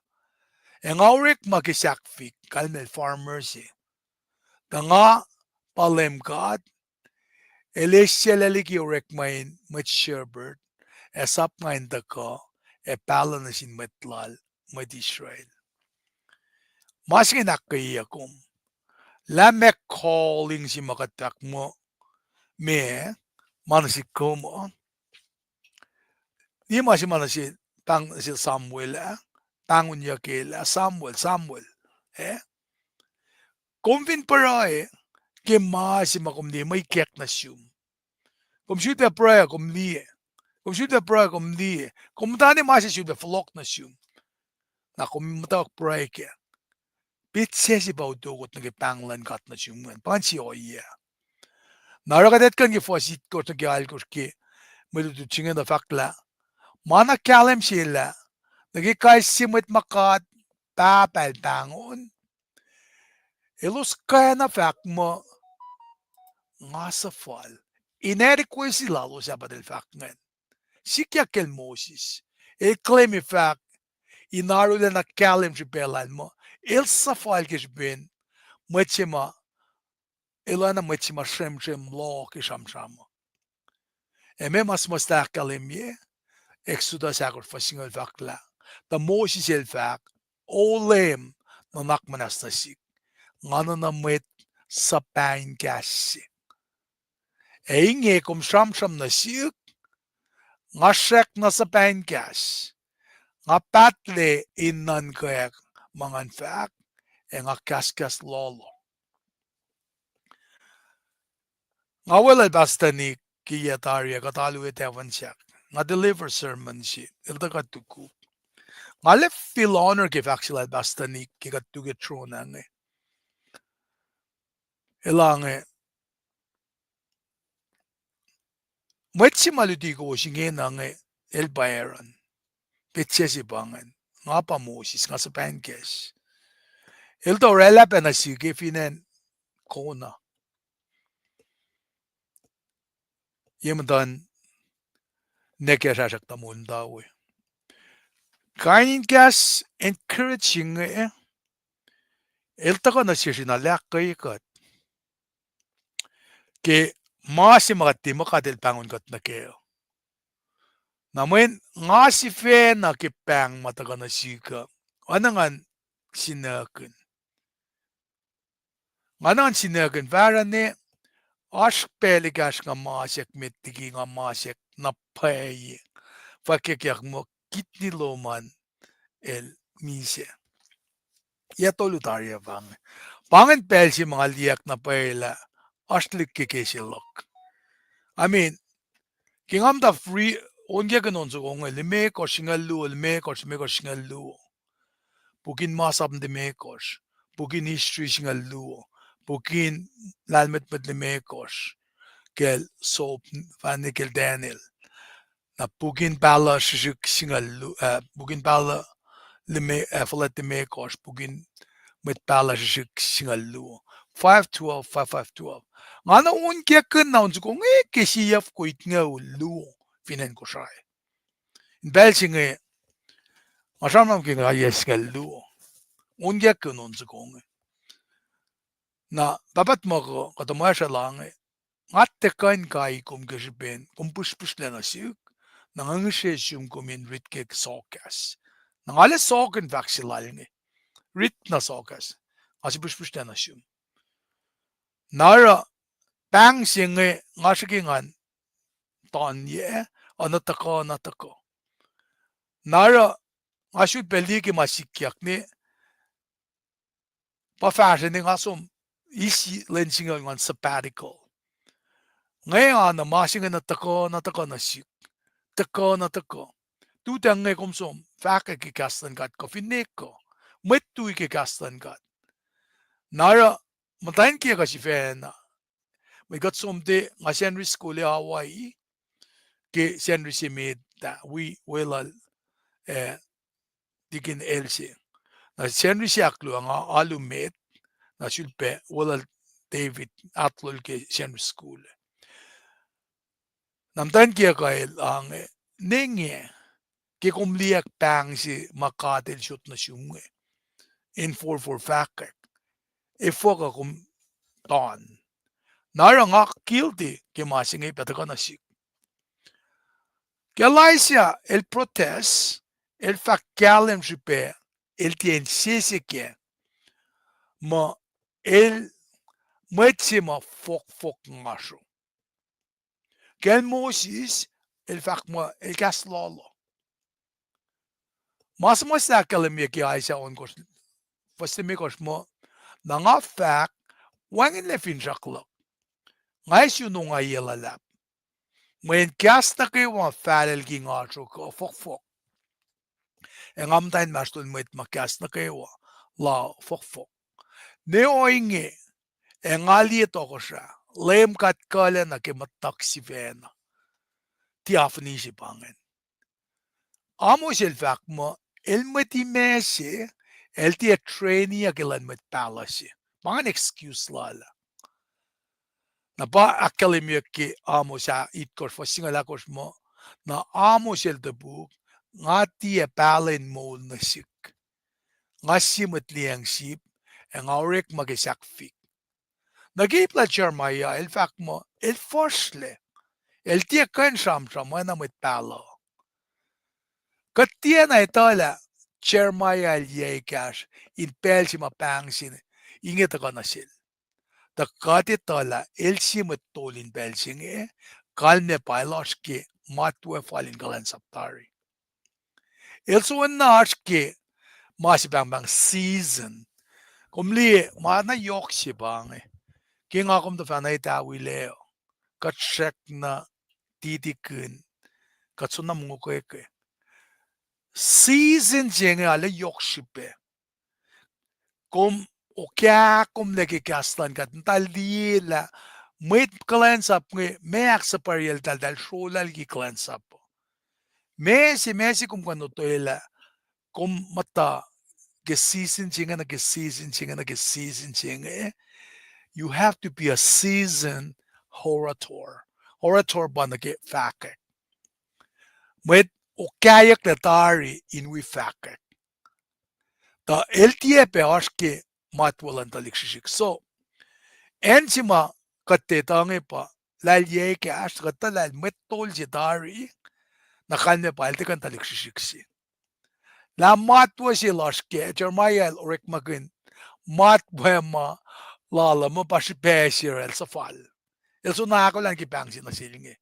Ac nga orekma ke sahkfihk, kalmacl farmer se. Tuh nga pa Leum God, El eisaclah liki orekma in mwet shepherd, ac sap nga in tuhkuh, ac pahluh nuh sin mwet Lal, mwet Israel. Ma se inge in ahkkweyeyuck kom. Lah meac calling se ma kuht fahk muh, meac, ma nuh sihk kom uh. Liye ma se ma nuh sel, pahng nuh sel Samuel ah, pahngonyuck el ah, Samuel, Samuel, eh? Kom fin pruhe ke ma se ma kom liye, mwe ikack nuh sum. Kom sulpac pruhe, kom liye. Kom sulpac pruhe, kom liye. Kom muhtana ma se sulpac fohlohk nuh sum. Na kom muhtwacwacack pruhe kac. Petsac se pa utokot nuh ke pahng luhn God nuh sum ingacn. Pa ingacn se ohiyac. Na oruh kuht etuh ke fuhs itkohsr nuh ke alkohsr ke mwe lutlut se inge na fahk lah, ma na kahlwem se lah, nuh ke kais sie mwet ma God Pahpah El pahngon, elos kwacna fahk muh, nga suhfal. Inadequacy lalos ah pa El fahk ingacn. Sikyak kacl Moses. El claim fahk, in arulacna kahlwem srihpac lal muh, el suhfal ke srihpen mwet se ma, el oacna mwet se ma sremsrem loh ke sramsram uh. Ac meac ma suhmuhslah ahkkahlwemye, Exodus ahkosr fuhs singucul fahk lah, tuh Moses el fahk, O Leum, nuhnak muhnahs nuh sihk. Nga nuhna mwet suhpahn kahs se. Ac inge kom sramsram nuh sihk, nga srackna suhpahn kahs. Nga pahtlac in nuhnkweyuck ma ngan fahk, ac nga kahskahs loh loh. Nga weluhl Pastor Nick ke yac tari ah, kuht alu etafan sahk. Nga deliver sermon se, el tuh kuht tukuk. Nga lef feel honor ke fahk se lal Pastor Nick ke kuht tuke tron ah inge. El ah inge, mwet se ma luti kowos ingena inge, el pa Aaron. Petsac se pa ingacn, nga pa Moses, nga suhpahn kahs. El tuh oraclah pac nuh sihk ke fin acn Kona. Ye muhtuhn nwacklah srasrak tuh moul muhta we. Kain in kahs encouraging inge, el tuhkuh nuh sesr in ahkkweye kuht ke ma se ma kuht tiac muh God El pahngon kuht nuh kac. Na mweyen nga sifacna ke pahng ma tuhkuh nuh sihk uh, oacna ngan sinuckihn. Nga nuhn sinuckihn fahrane, oasr pacl ekahsr nga masack met liki nga masack na pwacye. Fwackyuckyak muh kidney lom an el misac. Yac tolu tari ah pa inge. Pa ingacn pacl se ma nga liyacack na pwacye lah oasr lihk ke ke se luhk. I mean, ke nga muhta free, onkakihn on soko inge, limekohsr singucul luo, limekohsr, limekohsr singucul luo. Puk in masap limekohsr, puk in history singucul luo, puk in lahlmwetmwet limekohsr, kacl Job, fahne kacl Daniel. Na puk in pahluh srihsrihk singucul lu-, ah, puk in pahluh lime-, ah, fuhlwact limekohsr, puk in mwet pahluh srihsrihk singucul luo. Five twelve, five five twelve. Nga na onkakihn na on soko inge ke siyuck ko itngoul luo fin acn Kosrae. In pacl se inge, nga sramsram ke nga yac singucul luo. Onkakihn on soko inge. Na pahpah tuhmuhk uh, kuhtuh mwesrlah inge, nga tiac kuh in kai kom ke srihpen kom pihsrpihsrlac nuh sihk, na nga ngihsre sum kom in rit ke sohkahs. Na nga lwelah sohk in fahk se lal inge. Rit na sohkahs. Nga sipihsrpihsrlac nuh sum. Na oruh pahng se inge nga srihke ngan tanye, oacna tuhkuh na tuhkuh. Na oruh nga sulpac liye ke ma sikyak ne, pa fahsruh ne nga som eis lwen singucul ngan sabbatical. Nga oacna ma se inge na tuhkuh na tuhkuh nuh sihk. Tuhkuh na tuhkuh. Tutan inge kom som fahkwack ke kahs luhn God kuh finne kuh. Mwet tui ke kahs luhn God. Na oruh muhtwacn kiyuhk uh sifacna. Mwe kuht som te nga Sacnri School e Hawaii, ke Sacnri se met ah, wi weluhl, eh, Tikin Else. Na Sacnri se ahkluo nga alu met, na sulpac weluhl David atlol ke Sacnri School. Na muhtwacn kiyuhk uh el ange, ne inge, ke kom liyacack pahng se ma God el sot nuh sum inge, in forfor fahkwack, efuh kuh kom tan. Na oruh nga guilty ke ma se inge pa tuhkuh nuh sihk. Ke Elijah el protest, el fahk kahlwem srihpac, el tiac insese kac, muh el mwet se ma fohkfohk ngasro. Kacl Moses, el fahk muh el kahs loh loh. Ma suhmuhslah ahkkahlwemye ke Isaiah ohnkohsr, fuhs limekohsr muh, na nga fahk, wacngihnlac finsrak luhk. Nga ac sun ongaiyac luhlahp. Mweyen kahs nuh kwewa fahlac liki ngasro kuh fohkfohk. Ac nga muhta inmahsrlon mwet ma kahs nuh kwewa la fohkfohk. Ne ohinge, ac nga liye tohkohsrah, Leum God kuhlacna ke muhtuhk sifacna. Theophany se pa ingacn. Amos el fahk muh, el mwet imac se, el tiac trainyuck ke lwen mwet pahluh se. Pa ingacn excuse lal ah. Na pa ahkkahlwemyeyuck ke Amos ah itkohsr, fuhs singucul ahkosr muh, na Amos el topuk, nga tiac pahluh in moul nuh sihk. Nga sie mwet liyacacng sip, ac nga orekma ke sahkfihk. Na ke ip lal Jeremiah, el fahk muh, el fuhsrlac, el tiac kuh in sramsram oacna mwet pahluh. Kuht tiacna etuh lah Jeremiah el yac ekahsr in pacl se ma pahng se inge tuhkuh nuh sel. Tuh kuht etuh lah el sie mwet tol in pacl se inge, kalmac pa el oasr ke matwac fal in kuhlwacnsap tari. El soenna oasr ke ma se pahngpahng season. Kom liye ma na yohk se pa inge. Ke nga kom tuhfahna etawi lac uh, kuht srackna titikihn, kuht soenna mongo ke season se inge arlac yohk srihpac. Kom okah, kom lac ke kahs luhn God, muhta liye lah mwet kuhlwacnsap inge, ma ahksuhpwacriyacl eltahl, eltahl srolah liki kuhlwacnsap uh. Ma se, ma se kom kuh in otwelah, kom muhta ke season se inge, nuh ke season se inge, nuh ke season se inge, you have to be a seasoned orator. Orator pa nuh ke fahkwack. Mwet okahyucklac tari in wi fahkwack. Tuh el tiac pac oasr ke matwac luhn tuhlihk srihsrihk. So, acn se ma kuht etuh inge pa, lah el yac ekahsr, kuht etuh lah el mwet tol se tari, na kalmac pa el tiac kuh in tuhlihk srihsrihk se. Lah matwac se lasr ke, Jeremiah el orekmakihn matwac ma lal uh muh pa srihpac se el suhfal. El soenna ahkolah ke pahng se nuh sel inge.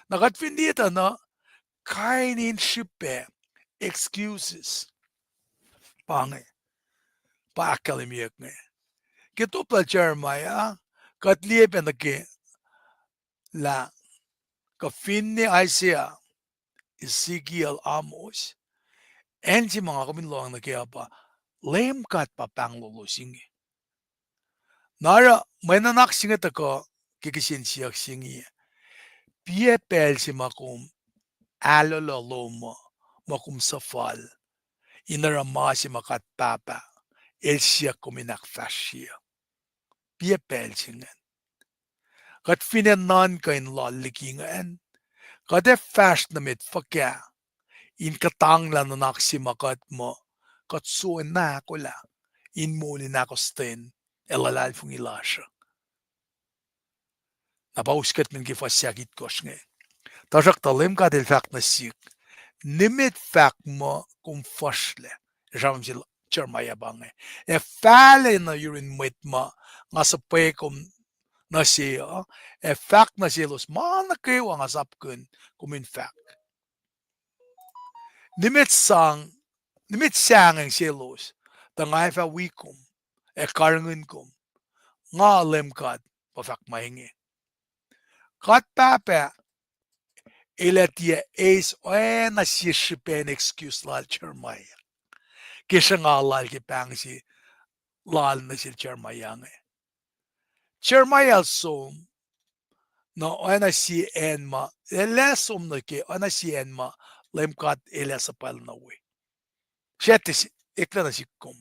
Na kuht fin liye tuh na, kain in srihpac, excuses, pa inge, pa ahkkahlwemyeyuck inge. Ke top lal Jeremiah, kuht liye pac nuh ke lah, kuh finne Isaiah, Ezekiel, Amos, acn se ma nga kom in lohng nuh ke uh pa, Leum God pa pahnglolos inge. Na oruh mwe nuhnak se inge tuhkuh ke kihsen siyuck se inge, piac pacl se ma kom ahlohloh lom uh, ma kom suhfal, in oruh ma se ma God Pahpah el siyuck kom in ahkfahsrye. Piac pacl se ingacn. Kuht finne nuhnkuh in loal liki ingacn, kuht ac fahsr nuh met fuhkah in kuhtanglah nuhnak se ma kuht muh, kuht soenna ahkolah in moul in ahkostwen ac luhlahlfongi lasr uh. Na pa us kuht men ke fuhs ahkitkohsr inge. Tuhsruhktuh Leum God el fahk nuh sihk, nimet fahk muh kom fuhsrlac. Ac sramsram sel Jeremiah pa inge, ac fahlac nuh yurin mwet ma nga suhpwe kom nuh se uh, ac fahk nuh selos ma nuh kwewa nga sapkihn kom in fahk. Nimet sang, nimet sahngweng selos, tuh nga ac fah wi kom ac karihngihn kom. Nga Leum God pa fahk ma inge. God Pahpah el ac tiac eis oacna sie srihpen excuse lal Jeremiah ke sruhnga lal ke pahng se lal nuh sel Jeremiah inge. Jeremiah el som nuh oacna sie acn ma, el ac som nuh ke oacna sie acn ma Leum God el ac suhpwacl nuh we. Srihpac eklac nuh sihk kom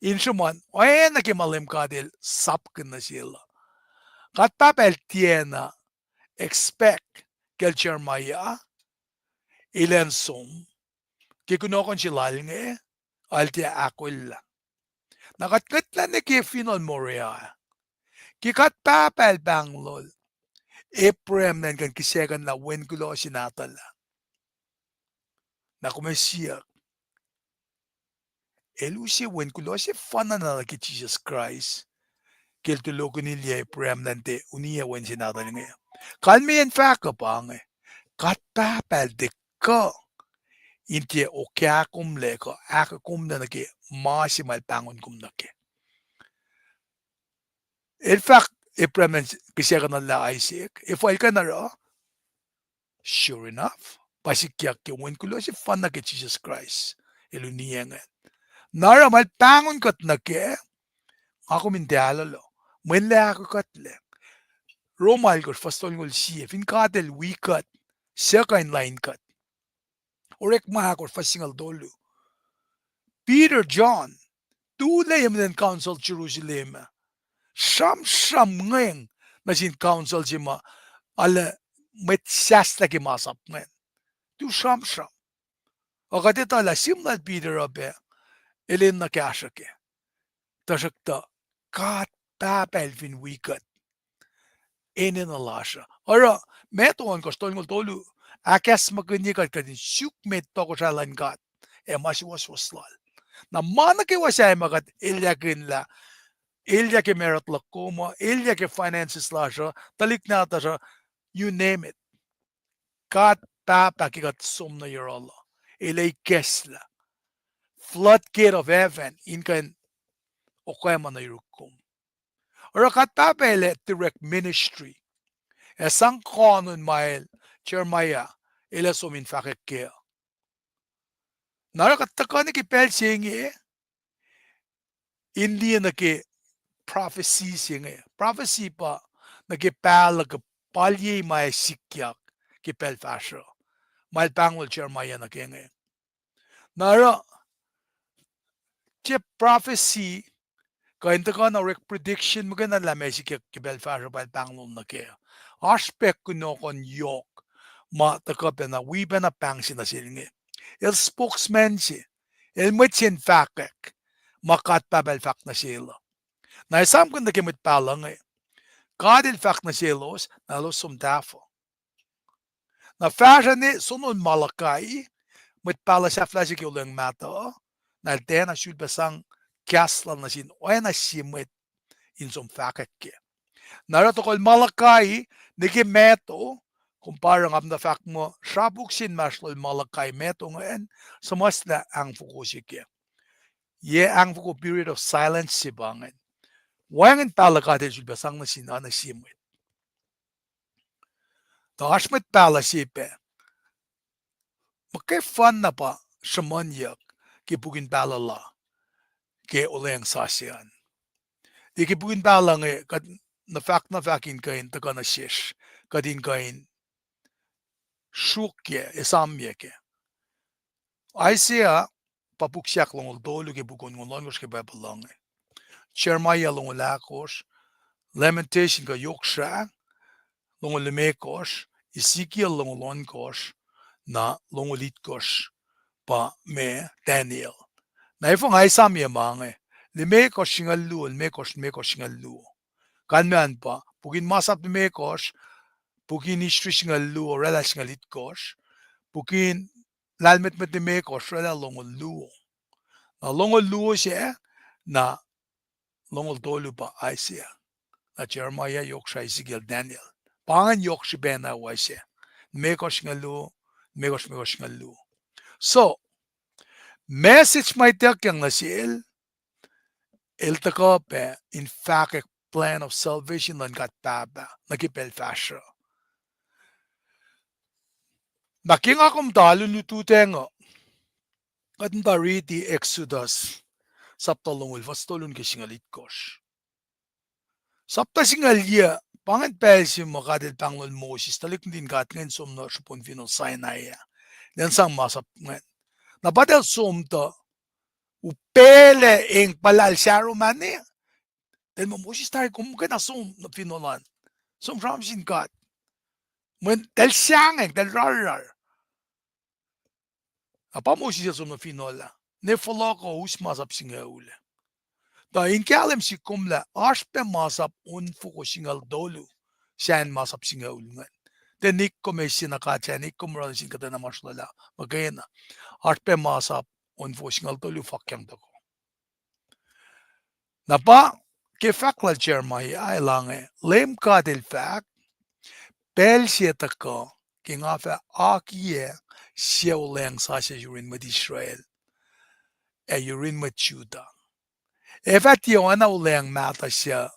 in sruhmuhn oacna ke ma Leum God el sapkihn nuh sel uh. God Pahpah el tiacna expect kacl Jeremiah el an som ke kunohkohn se lal inge, el tiac ahkolah. Na kuht ngwetlah nuh ke fineol Moriah, ke God Pahpah el pahnglol Abraham elan kuh in kihsackuhnlah wen kuloh se nahtuhl ah. Na kom ac siyuck, el use wen kuloh sefanna nuh ke Jisus Kraist ke el tulohkihn ilyac Abraham elan tiac uniyac wen se nahtuhl inge. Kalmeyacn fahk uh pa inge, God Pahpah el tiac kuh in tiac okah komlac kuh ahkkomlac nuh ke ma se ma el pahngon kom nuh ke. El fahk Abraham elan kihsackuhnlah Isaac, efuh el kuh in oruh? Sure enough, pa sikyak ke wen kuloh sefanna ke Jisus Kraist el uniyac ingacn. Na oruh ma el pahngon kuht nuh kac, nga kom in tiac ahlohloh, mwe in ahkolah kuhtlac. Rom alkosr fuhs tolngoul sie, fin God el wi kuht, suc kuh in lain kuht? Orekma ahkosr fuhs singucul tolu. Peter, John, tu lah ye muhtuhn council Jerusalem ah, sramsramngweng nuh sin council se ma, arlac mwet sahslah ke masap ingacn. Tu sramsram. Ac kuht etuh lah sihm lal Peter uh pac el enenuh kahsruh kac. Tuhsruhktuh God Pahpah el fin wi kuht, enenuh lasr uh. Oruh, Matthew ohnkohsr tolngoul tolu ahkacsmakihnye kuht kuht in suk met tohkohsrahi luhn God ac ma suwohswohs lal. Na ma nuh kwewa sahyacn ma kuht elyahkihn lah, elyah ke marriage luhk kom uh, elyah ke finances lasr uh, tuhlihk nahtuhsr uh, you name it. God Pahpah ke kuht som nuh yohrohl uh, El ac ikacslah floodgate of heaven in kuh in okwacma nuh yuruk kom. Oruh God Pahpah El ac direct ministry ac sang konon ma el Jeremiah el ac som in fahkwack kac. Na oruh kuht tuhkuh nuh ke pacl se inge in liye nuh ke prophecy se inge. Prophecy pa nuh ke pahluh ke palye ma ac sikyak ke pacl fahsruh, ma el pahnglol Jeremiah nuh ke inge. Na oruh, tiac prophecy, kuh in tuhkuh na orek prediction muhkwena lah ma sikyak ke pacl fahsruh pa el pahnglol nuh kac. Oasr pac kunohkohn yohk ma tuhkuh pacna wi pacna pahng se nuh sel inge. El spokesman se, el mwet se in fahkwack ma God Pahpah el fahk nuh sel uh. Na esamkihn nuh ke mwet pahluh inge, God el fahk nuh selos, na elos som tahfuh. Na fahsruh ne sonol Malachi, mwet pahluh sahflah se ke Olweacng Mahtuh, na el tiacna sulpac sang kahs lal nuh sin oacna sie mwet in som fahkwack kac. Na oruh tohkohl Malachi, nuh ke Matthew, kom pa oruh nga muhta fahk muh srapuk se inmahsrlol Malachi, Matthew ingacn, suhmuhslah ahngfoko se kac. Yac ahngfoko period of silence se pa ingacn. Wacngihn pahluh God el sulpac sang nuh sin oacna sie mwet. Tuh oasr mwet pahluh se pac, muhkwena pa sruhmuhnyuck ke puk in pahluh la ke Olweacng Sasuc an. Ke puk in pahluh inge kuht nuh fahk, nuh fahk in kuh in tuhkuh nuh sesr, kuht in kuh in sruokyac, esamyac kac. Isaiah pa puk se ahklongoul tolu ke puk onngoul ohnkohsr ke Bible uh inge. Jeremiah longoul ahkosr, Lamentation kuh Yohk Srah longoul limekohsr, Ezekiel longoul ohnkohsr, na longoul itkosr pa me Daniel. Na efuh nga esamyac ma inge, limekohsr singucul luo, limekohsr, limekohsr singucul luo. Kalmac an pa puk in Masap limekohsr, puk in History singucul luo, oraclah singucul itkosr, puk in Lahlmwetmwet limekohsr, oraclah longoul luo. Na longoul luo se, na longoul tolu pa Isaiah, na Jeremiah, Yohk Srah, Ezekiel, Daniel. Pa ingacn yohk srihpacna wase, limekohsr singucul luo, limekohsr, limekohsr singucul luo. So, message ma ituckyang nuh sel, el tuhkuh pac in fahkwack plan of salvation luhn God Pahpah nuh ke pacl fahsruh. Na ke nga kom tuh alu lututacng uh, kuht muhta riti Exodus sapta longoul, fuhs tolu nuh ke singucul itkosr. Sapta singucul yac, pa ingacn pacl se ma God el pahnglol Moses, tuhlihk nuhtin God ingacn, som nuh srihpen finohl Sinai ah, elan sang masap ingacn. Na pa eltahl som tuh upaclac eng puhla sahromanwe, eltahl muh, Moses, tari kom muhkwena som nuh finohl an, som sramsram sin God. Mweyen eltahl sahngweng, eltahl rarrar. Na pa Moses el som nuh finohl ah, ne fohlohk uh, us masap singucul. Tuh in kahlwem sihk kom lah oasr pac masap onfoko singucul tolu sahyacn masap singucul ingacn. Tiac nik kom eis sie na God sahyacn nik kom oruh nuh sin kuhtwena ma srulolah muhkwena. Oasr pac masap onfoko singucul tolu fakyang tohkoh. Na pa ke fahk lal Jeremiah ah, elange Leum God el fahk, pacl se tuhkuh ke nga fah akiyac sie Olweacng Sasuc yurin mwet Israel ac yurin mwet Judah. Ac fah tiac oacna olweacng mahtuh suc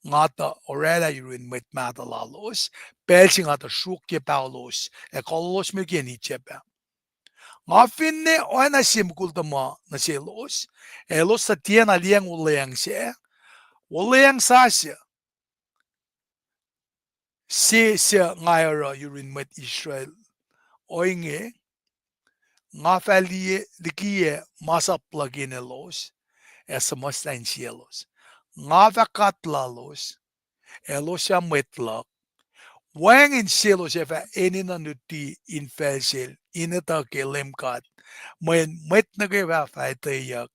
nga tuh oraclah yurin mwet mahtuh lalos, pacl se nga tuh sruokyac paholos ac kuhlolos me ke acn Ijapt ah. Nga finne oacna sie mukul tuhma nuh selos, ac elos tuh tiacna liyacacng olweacng sac, Olweacng Sasuc se suc nga oruh yurin mwet Israel. Ohinge, nga fah liye, likiyac masap luhk in elos, ac suhmuhslah insiyaclos. Nga fah God lalos, elos fah mwet luhk. Wacngihn selos ac fah enenuh in luti infacl sel in etuh ke Leum God, mweyen mwet nuh kwewa fah etweyuck,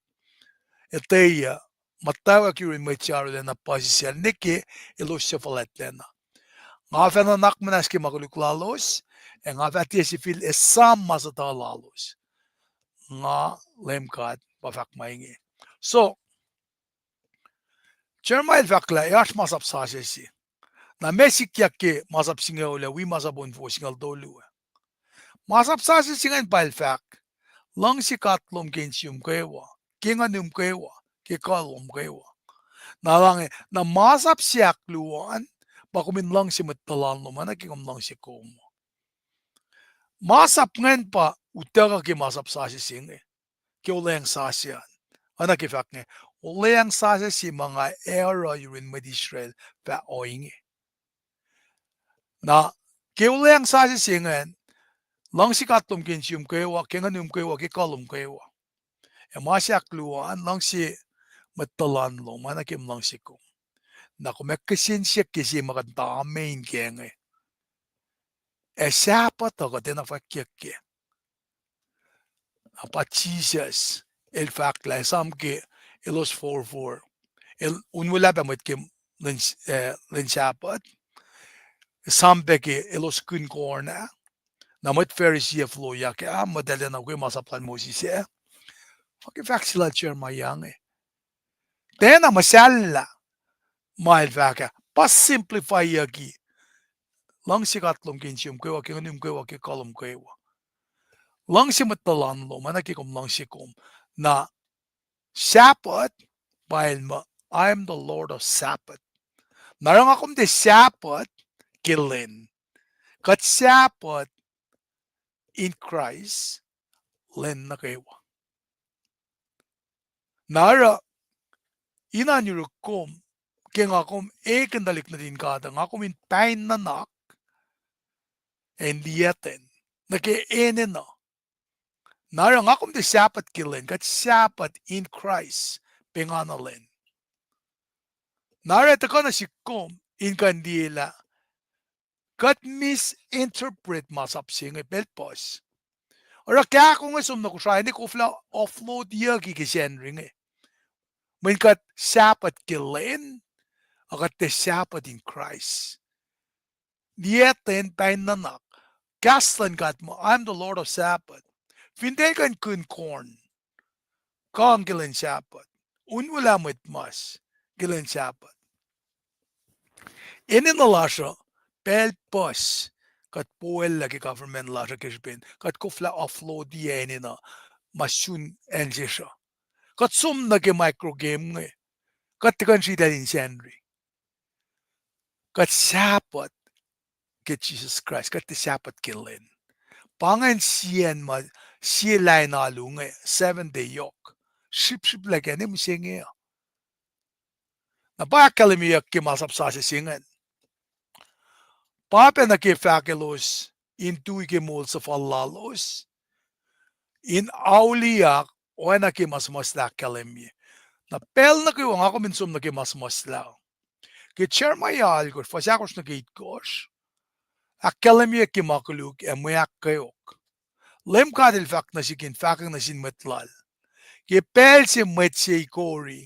etweyuc, muhtwacwacack yurin mwet suc arulacna puhsisacl nwe ke elos suc fuhlwactlacna. Nga fah nuhnak muhnahs ke ma koluk lalos, ac nga fah tiac sifil esam ma suhtuh lalos. nga Leum God pa fahk ma inge. So, Jeremiah el fahk lah oasr masap sasuc se. Na ma sikyak ke masap singucul ah wi masap onfo singucul tolu ah. Masap sasuc se ingacn pa el fahk, luhngse God lom ke insiyom kwewa, ke nguhnum kwewa, ke kuh lom kwewa. Na lah inge, na masap se ahkluo an, pa kom in luhngse mwet tuhlan lom oacna ke kom luhngse kom. Masap ingacn pa utuckuh ke masap sasuc se inge, ke olweacng sasuc an. Oacna ke fahk inge, olweacng sasuc se ma nga ac oruh yurin mwet Israel fah ohinge. Na ke olweacng sasuc se ingacn, luhngse God lom ke insiyom kwewa, ke nguhnum kwewa, ke kuh lom kwewa. Ac ma se ahkluo an, luhngse mwet tuhlan lom oacna ke kom luhngse kom. Na kom ac kihsen siyuck ke se ma kuht in tame in kac inge, ac Sabbath uh kuht enenuh fwackyuck kac? Na pa Jisus el fahk lah esam ke elos forfor, el unwelah pac mwet ke lwen, eh, lwen Sabbath, esam pac ke elos kihn corn ah. Na mwet Pharisee ac fohlohkyak ah, mwet ah tiacna ukwe masap lal Moses ah. Fuhkah fahk se lal Jeremiah inge? Tiacna muhsahllah ma el fahk ah, pa simplifyyucki. Luhngse God lom ke insiyom kwewa, ke nguhnum kwewa, ke kuh lom kwewa. Luhngse mwet tuhlan lom oacna ke kom luhngse kom. Na Sabbath pa el muh, I am the Lord of Sabbath. Na oruh nga kom tiac Sabbath ke lwen. Kuht Sabbath in Christ lwen nuh kwewa. Na oruh, ina yuruk kom, ke nga kom ekihn tuhlihk nuhtin God uh, nga kom in pain nuhnak, ac in liyactwen nuh ke enenuh. Na oruh nga kom tiac Sabbath ke lwen, kuht Sabbath in Christ, pengana lwen. Na oruh tuhkuh nuh sihk kom in kuh in liye lah kuht misinterpret masap se inge pacl puhs. Oruh kahko inge som nuh Kosrae inge koflah offloadyucki ke Sacnri inge. Mweyen kuht Sabbath ke lwen, ac kuht tiac Sabbath in Christ. Liyactwen, pain nuhnak. Kahs luhn God muh, I am the Lord of Sabbath. Fin tiac kuh in kihn corn, kang ke lwen Sabbath. Unwelah mwet mas ke lwen Sabbath. Enenuh lasr uh, pacl puhs, kuht powelah ke government lasr uh ke srihpen kuht koflah offload enenuh ma sun acn sesr uh. Kuht som nuh ke micro game inge. Kuht tiac kuh in sritacl in Sacnri. Kuht Sabbath ke Jisus Kraist, kuht tiac Sabbath ke lwen. Pa ingacn sie acn ma, sie lain alu inge, seven day yohk. Srihpsrihp lah kac, ne mihsenge uh. Na pa ahkkahlwemyeyuck ke masap sasuc se ingacn. Pa pac nuh ke fahk elos in tui ke moul suhfal lalos, in auliyak, oacna ke ma suhmuhslah ahkkahlwemye. Na pacl nuh kwewa nga kom in som nuh ke ma suhmuhslah. Ke Jeremiah alkosr, fuhs ahkosr nuh ke itkohsr, ahkkahlwemye ke ma koluk ac mwe ahkkweok. Leum God El fahk nuh sihk in fahkwack nuh sin mwet Lal, ke pacl se mwet se ikori,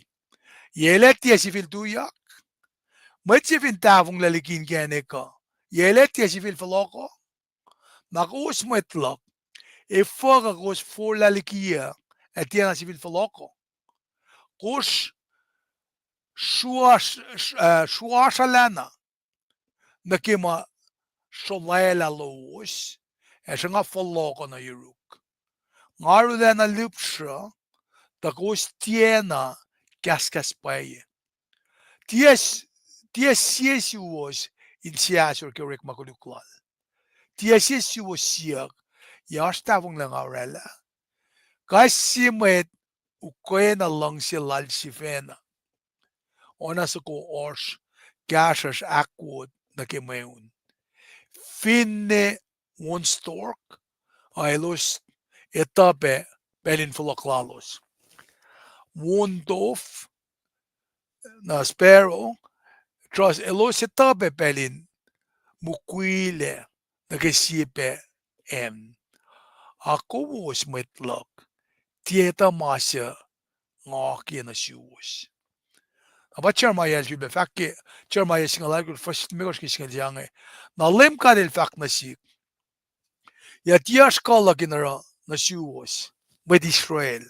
yac el ac tiac sifil tuyak? Mwet se fin tahfonglac liki inkacnek uh, yac el ac tiac sifil fohlohkoh? Na kowos mwet luhk, efuh kuh kowos forlah likiyuc ac tiacna sifil fohlohkoh? Kowos sruasr-, uh, sruasralacna nuh ke ma srolwaclah lowos, ac sruhnga fohlohkoh nuh yuruk. Nga arulacna lihpsruh, tuh kowos tiacna kahskahs pwacye. Tiac, tiac sie suwos insiyacsr ke orekma koluk lal. Tiac sie suwos siyuck, yac oasr tahfonglac nga oraclah? Kais sie mwet ukwena luhngse lal sifacna, oacna soko ohsr kahsruhsr ahkwot nuh ke mweun. Finne won stork, a elos etuh pac pacl in fohlohk lalos. Won dove, na sparrow, trust, elos etuh pac pacl in mukwilac nuh ke sie pac acn. A kowos mwet luhk, tiac etuh ma suc nga oakiyac nuh suwos. Na pa Jeremiah el sifilpac fahk ke Jeremiah singucul alkosr, fuhs limekohsr ke singucul se inge. Na Leum God El fahk nuh sihk, yac tiac oasr kuh luhk in oruh nuh suwos? mwet Israel.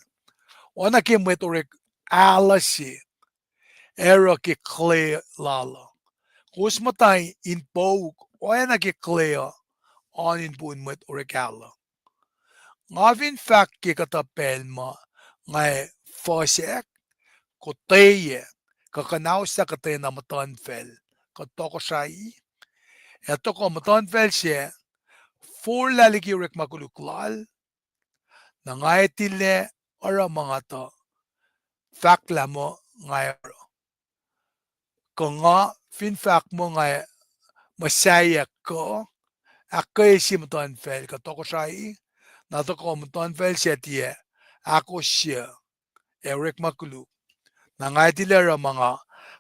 Oacna ke mwet orek ahluh se, oruh ke kle lal uh. Kowos muhta in pouk, oacna ke kle uh, oan in poun mwet orek ahluh. Nga fin fahk ke kuhtuh pacl ma nga fuhsack, kotweyac, kuh kuhnahoslah kuhtwena muhtuhnfacl, kuh tohkohsrahi, ac tuhkuh muhtuhnfacl sac, forlah liki orekma koluk lal, na nga tilac oruh ma nga tuh fahk lah muh nga oruh. Kuh nga fin fahk muh nga muhsaheack kuh ahkkweye sie muhtuhnfacl kuh tohkohsrahi, na tuhkuh muhtuhnfacl sac tiac ahkosye ac orekma koluk, na nga tilac oruh ma nga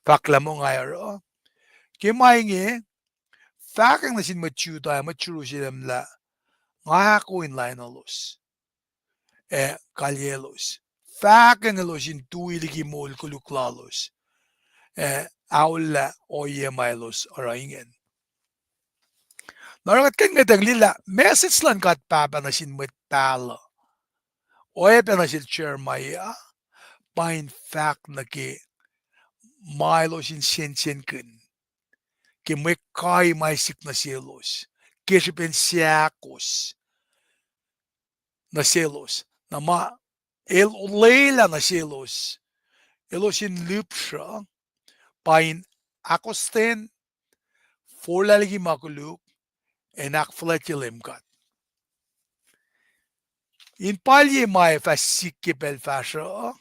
fahk lah muh nga oruh. Ke ma inge, fahkwacng nuh sin mwet Judah ac mwet Jerusalem lah nga ahkoo in lain elos ac kalyaclos. Fahkwacng elos in tui liki moul koluk lalos ac aollah ohiyac ma elos oruh ingacn. Na oruh kuht kuh in ngwetacng liye lah message luhn God Pahpah nuh sin mwet pahluh, oacyacpac nuh sel Jeremiah, pa in fahk nuh ke ma elos in sensenkihn ke mwe kai ma sik nuh selos, ke srihpen seahkos nuh selos, na ma el olwelah nuh selos, elos in lihpsruh, pa in ahkostwen, forlah liki ma koluk, ac in ahkfuhlwactye Leum God. In palye ma ac fah sik ke pacl fahsruh uh,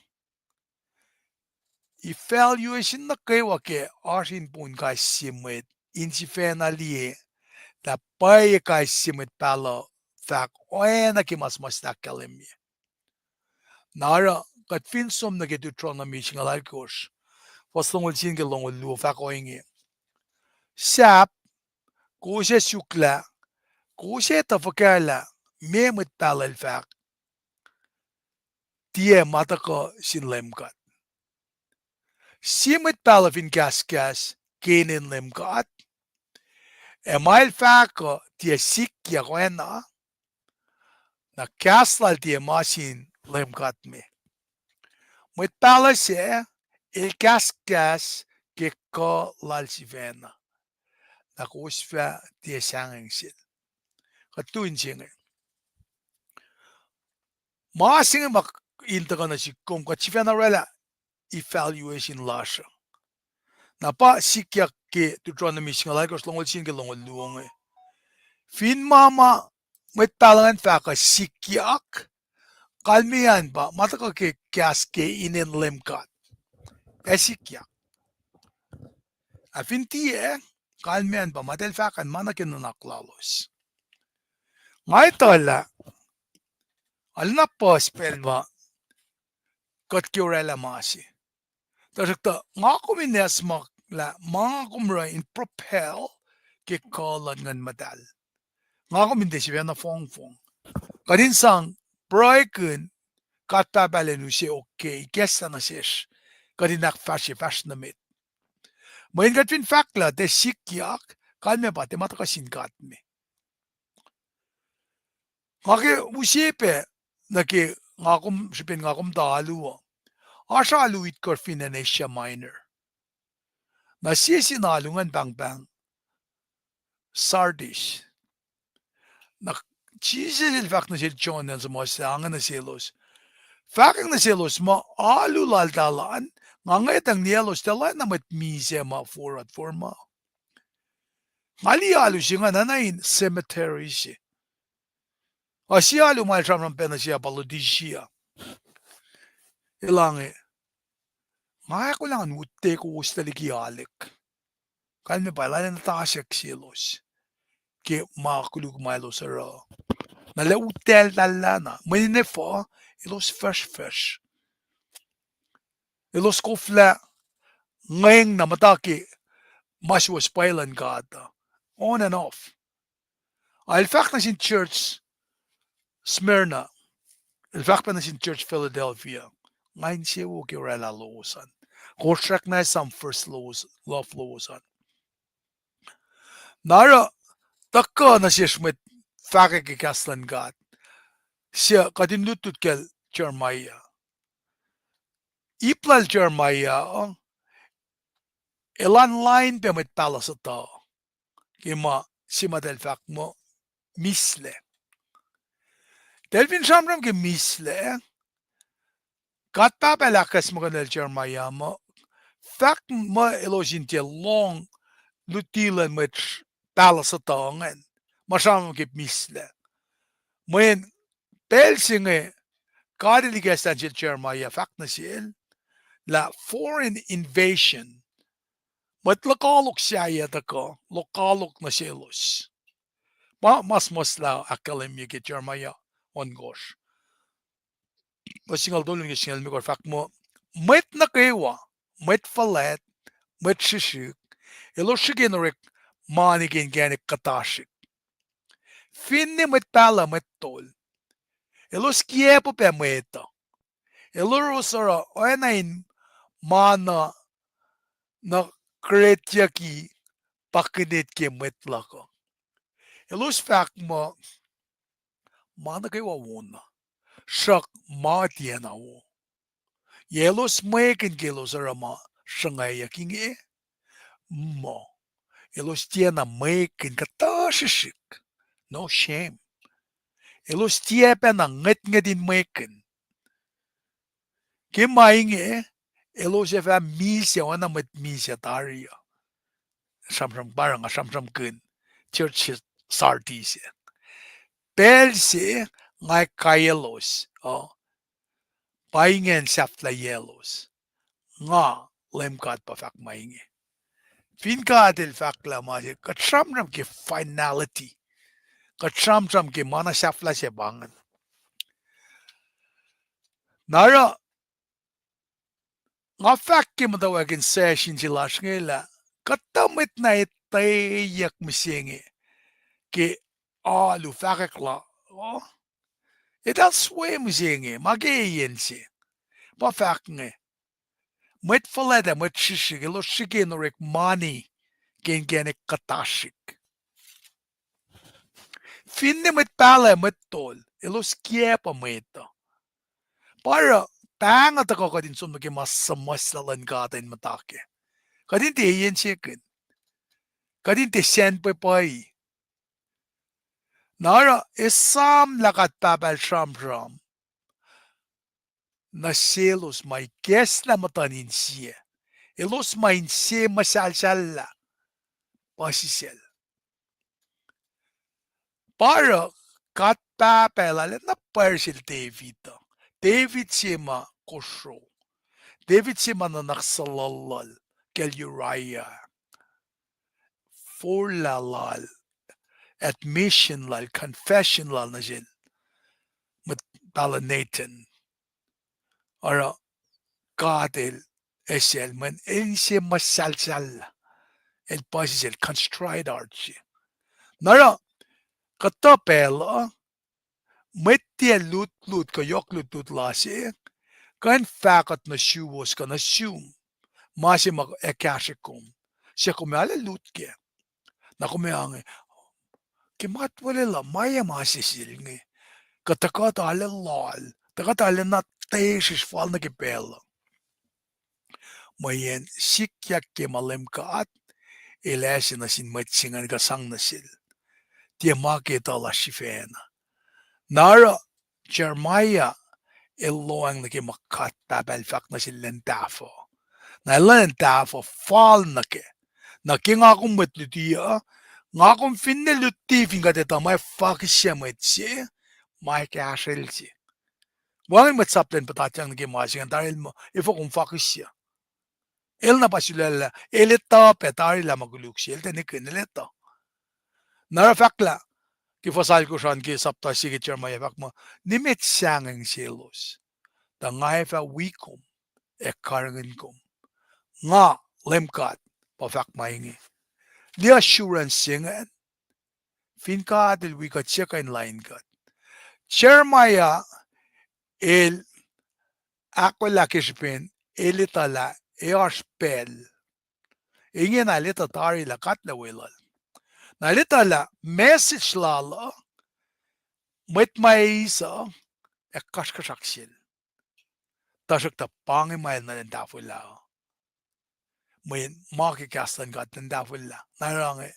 evaluation nuh kwewa ke oasr in poun kais sie mwet in sifacna liye lah pwacye kais sie mwet pahluh fahk oacna ke ma suhmuhslah ahkkahlwemye. Na oruh kuht fin som nuh ke Deuteronomy singucul alkosr, fuhs longoul sie nuh ke longoul luo, fahk ohinge: Sahp kowos ac suk lah kowos etuh fuhkah lah meac mwet pahluh el fahk tiac ma tuhkuh sin Leum God. Sie mwet pahluh fin kahskahs ke inen Leum God, ac ma el fahk uh tiac sikyak oacna, na kahs lal tiac ma sin Leum God me. Mwet pahluh sac el kahskahs ke kuh lal sifacna, na kowos fah tiac sahngweng sel. Kuht tu in se inge. Ma se inge ma in tuhkuh nuh sihk kom, kuht sifacna orwaclah evaluation lasr uh. Na pa sikyak ke Deuteronomy singucul alkosr, longoul sie nuh ke longoul luo inge. Fin ma ma mwet pahluh ingacn fahk uh sikyak, kalmeyac pa ma tuhkuh ke kahs ke inen Leum God, ac sikyak. Ac fin tiac, kalmeyac pa ma eltahl fahk an ma nuh ke nuhnak lalos. Nga etuh lah arulacna puhs pacl ma kuht ke orwaclah ma se. Tuhsruhktuh nga kom in acsmak lah ma nga kom oruh in propel ke kuh luhn Nguhn Muhtahl. Nga kom in tiac sifacna fongfong. Kuht in sang pruhekihn God Pahpah lwen use oke ikacslah nuh sesr, kuht in ahkfahsrye fahsr nuh met. Mweyen kuht fin fahk lah tiac sikyak, kalmeyac pa tiac ma tuhkuh sin God me. Nga ke use pac nuh ke nga kom, srihpen nga kom tuh alu uh. Oasr alu itkohsr fin acn Asia Minor. Na sie sin alu ingacn pahngpahng Sardis. Na Jisus el fahk nuh sel John el suhmuhslah inge nuh selos: Fahkwacng nuh selos muh alu laltahl an, nga ngwetacng liye elos tiac oacna mwet misac ma forot forma. Nga liye alu se ingacn oacna in cemetery se. Ac sie alu ma el sramsram pac nuh se ah pa Laodicea. El ange, nga ahkolah in utte kowos tuh liki alek. Kalmeyac pa el arulacna tasak selos ke ma koluk ma elos oruh. Na lah uttahltahllah na, mweyen efuh, elos fuhsrfuhsr. Elos koflah ngweng na muhta ke ma suwohs pwacye luhn God uh, on and off. Ac el fahk nuh sin church Smyrna, el fahk pac nuh sin church Philadelphia, nga insewowo ke orwaclah lowos an. Kowos srackna esam first lowos, love lowos an. Na oruh, tuhkuh nuh sesr mwet fahkwack ke kahs luhn God, suc kuht in lutlut kacl Jeremiah. Ip lal Jeremiah uh, elan lain pac mwet pahluh suhtuh ke ma se ma eltahl fahk muh mihslac. Eltahl fin sramsram ke mihslac, God Pahpah El ahkacsmakihnlah Jeremiah muh, fahk muh elos in tiac lohng luti luhn mwet pahluh suhtuh ingacn ma sramsram ke mihslac. Mweyen pacl se inge, God El ikacslah sel Jeremiah, fahk nuh sel lah foreign invasion, mwet lokoalok sahyac tuhkuh lokoalok nuh selos. Ma, ma suhmuhslah ahkkahlwemye ke Jeremiah ohnkohsr, fuhs singucul tolu nuh ke singucul limekohsr, fahk muh, mwet nuh kwewa, mwet fuhlwact, mwet srihsrihk, elos srihke in orek mani ke inkacnek kuhtasrihk. Finne mwet pahluh, mwet tol, elos kiacp pac mwet uh. Elos oruh oacna in ma na, na kihretyucki pakinet ke mwet luhk uh. Elos fahk muh ma nuh kwewa wo na, sruhk ma tiacna wo. Yac elos mwekihn ke elos oruh ma sruhngwacyuck inge? Muh, elos tiacna mwekihn kuhtasrihsrihk. No shame. Elos tiac pacna ngwetngwet in mwekihn. Ke ma inge, elos ac fah misac oacna mwet misac tari uh. Sramsram, pa oruh nga sramsramkihn church Sardis ah. Pacl se nga kaiyelos uh, pa ingacn sahflahiyaclos. Nga, Leum God pa fahk ma inge. Fin God El fahklah ma se, kuht sramsram ke finality. Kuht sramsram ke ma na sahflah se pa ingacn. Na oruh, nga fahk ke muhtwacwacack in session se lasr inge lah, kuhtuh mwet na etweyuck mihsenge ke alu fahkwack la, eltahl swe mihsenge, ma ke eyan se. Pa fahk inge, mwet fuhlwact ac mwet srihsrihk elos srihke in orek mani ke inkacnek kuhtasrihk. Finne mwet pahluh ac mwet tol, elos kiacp pac mwet uh. Pa oruh, pahng uh tuhkuh kuht in som nuh ke ma suhmuhslah luhn God in muhta kac. Kuht in tiac eyan se kihn. Kuht in tiac sacn pwepwei. Na oruh, esam lah God Pahpah El sramsram nuh selos ma ikacslah muhtuhn insiyac. Elos ma inse muhsahlsahllah puhsisacl. Pa oruh, God Pahpah El arulacna pwacr sel David uh. David se ma kosro. David se ma nuhnak suhluhluhl kacl Uriah. Forlah lal, admission lal, confession lal nuh sel mwet pahluh Nathan. Oruh God El esacl mweyen el inse muhsahlsahllah. El puhsisacl, contrite heart se. Na oruh, kuhtuh pacl uh, mwet tiac lutlut kuh yohk lutlut lasr, kuh in fahkot nuh suwos kuh nuh sum ma se ma ac kahsre kom, suc kom arlac lut kac. Na kom ac ange, ke matwacl uh ma ac ma se sel inge, kuh tuh kuht arlac loal, tuh kuht arlac na tesrisr fal nuh ke pacl uh. Mweyen sikyak ke ma Leum God El ase nuh sin mwet se ingacn kuh sang nuh sel, tiac ma ke etuh lasr sifacna. Na oruh Jeremiah el lohacng nuh ke ma God Pahpah El fahk nuh sel elan tahfuh. Na elan tahfuh fal nuh kac. Na ke nga kom mwet luti uh, nga kom finne luti fin kuht etuh ma ac fakihsyac mwet se, ma ac kahsrwel se. Wacngihn mwet sap elan puhtatyang nuh ke ma se ingacn, tari el muh, efuh kom fakihsyac? El na pa sulaclah, el etuh pac tari lah ma koluk se, el tiac nikihn, el etuh. Na oruh fahk lah, ke fuhs alkosr an ke sapta se ke Jeremiah fahk muh, nimet sahngweng selos, tuh nga ac fah wi kom ac karihngihn kom. Nga, Leum God, pa fahk ma inge. Liye assurance se ingacn. Fin God El wi kuht, suc kuh in lain kuht? Jeremiah el ahkolah ke srihpen el etuh lah ac oasr pacl. Ingena el etuh tari lah God El weluhl. Na el etuh lah message lal uh, mwet ma eis uh, ac kasrkuhsrak sel. Tuhsruhktuh pa inge ma el nuh in tahfwelah uh. Mweyen ma ke kahs luhn God nuh in tahfwelah. Na oruh inge,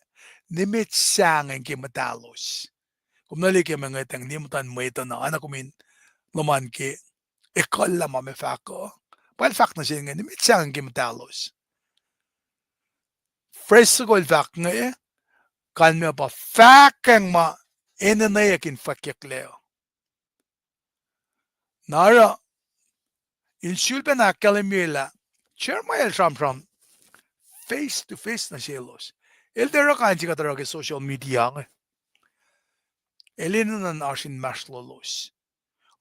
nimet sahngweng ke muhtahlos. Kom nuh liye ke ma ngwetacng, nimet an mwet uh na, oacna kom in luhman ke ekuhllah ma meac fahk uh. Pa el fahk nuh sel inge, nimet sahngweng ke muhtahlos. Phrase soko el fahk inge, kalmac pa fahkwacng ma enenweyuck in fwackyucklac uh. Na oruh, in sulpacna ahkkahlwemye lah Jeremiah el sramsram face to face nuh selos. El tiac oruh kain se kuht oruh ke social media inge. El enenuh in oasr inmahsrlolos.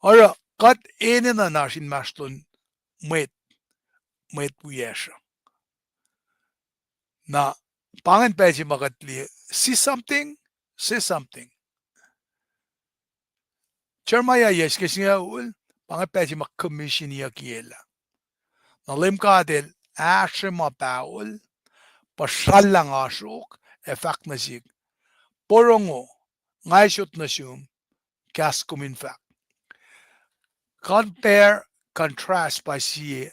Oruh kuht enenuh in oasr inmahsrlon mwet, mwet wiyacsr uh. Na pa ingacn pacl se ma kuht liye, see something, say something. Jeremiah yac singucul, pa inge pacl se ma commissioniyuckiyac lah. Na Leum God El ahsre ma pahol, puhsrallah ngasrok, ac fahk nuh sihk, porongo, nga ac sot nuh sum kahs kom in fahk. Compare, contrast pa sie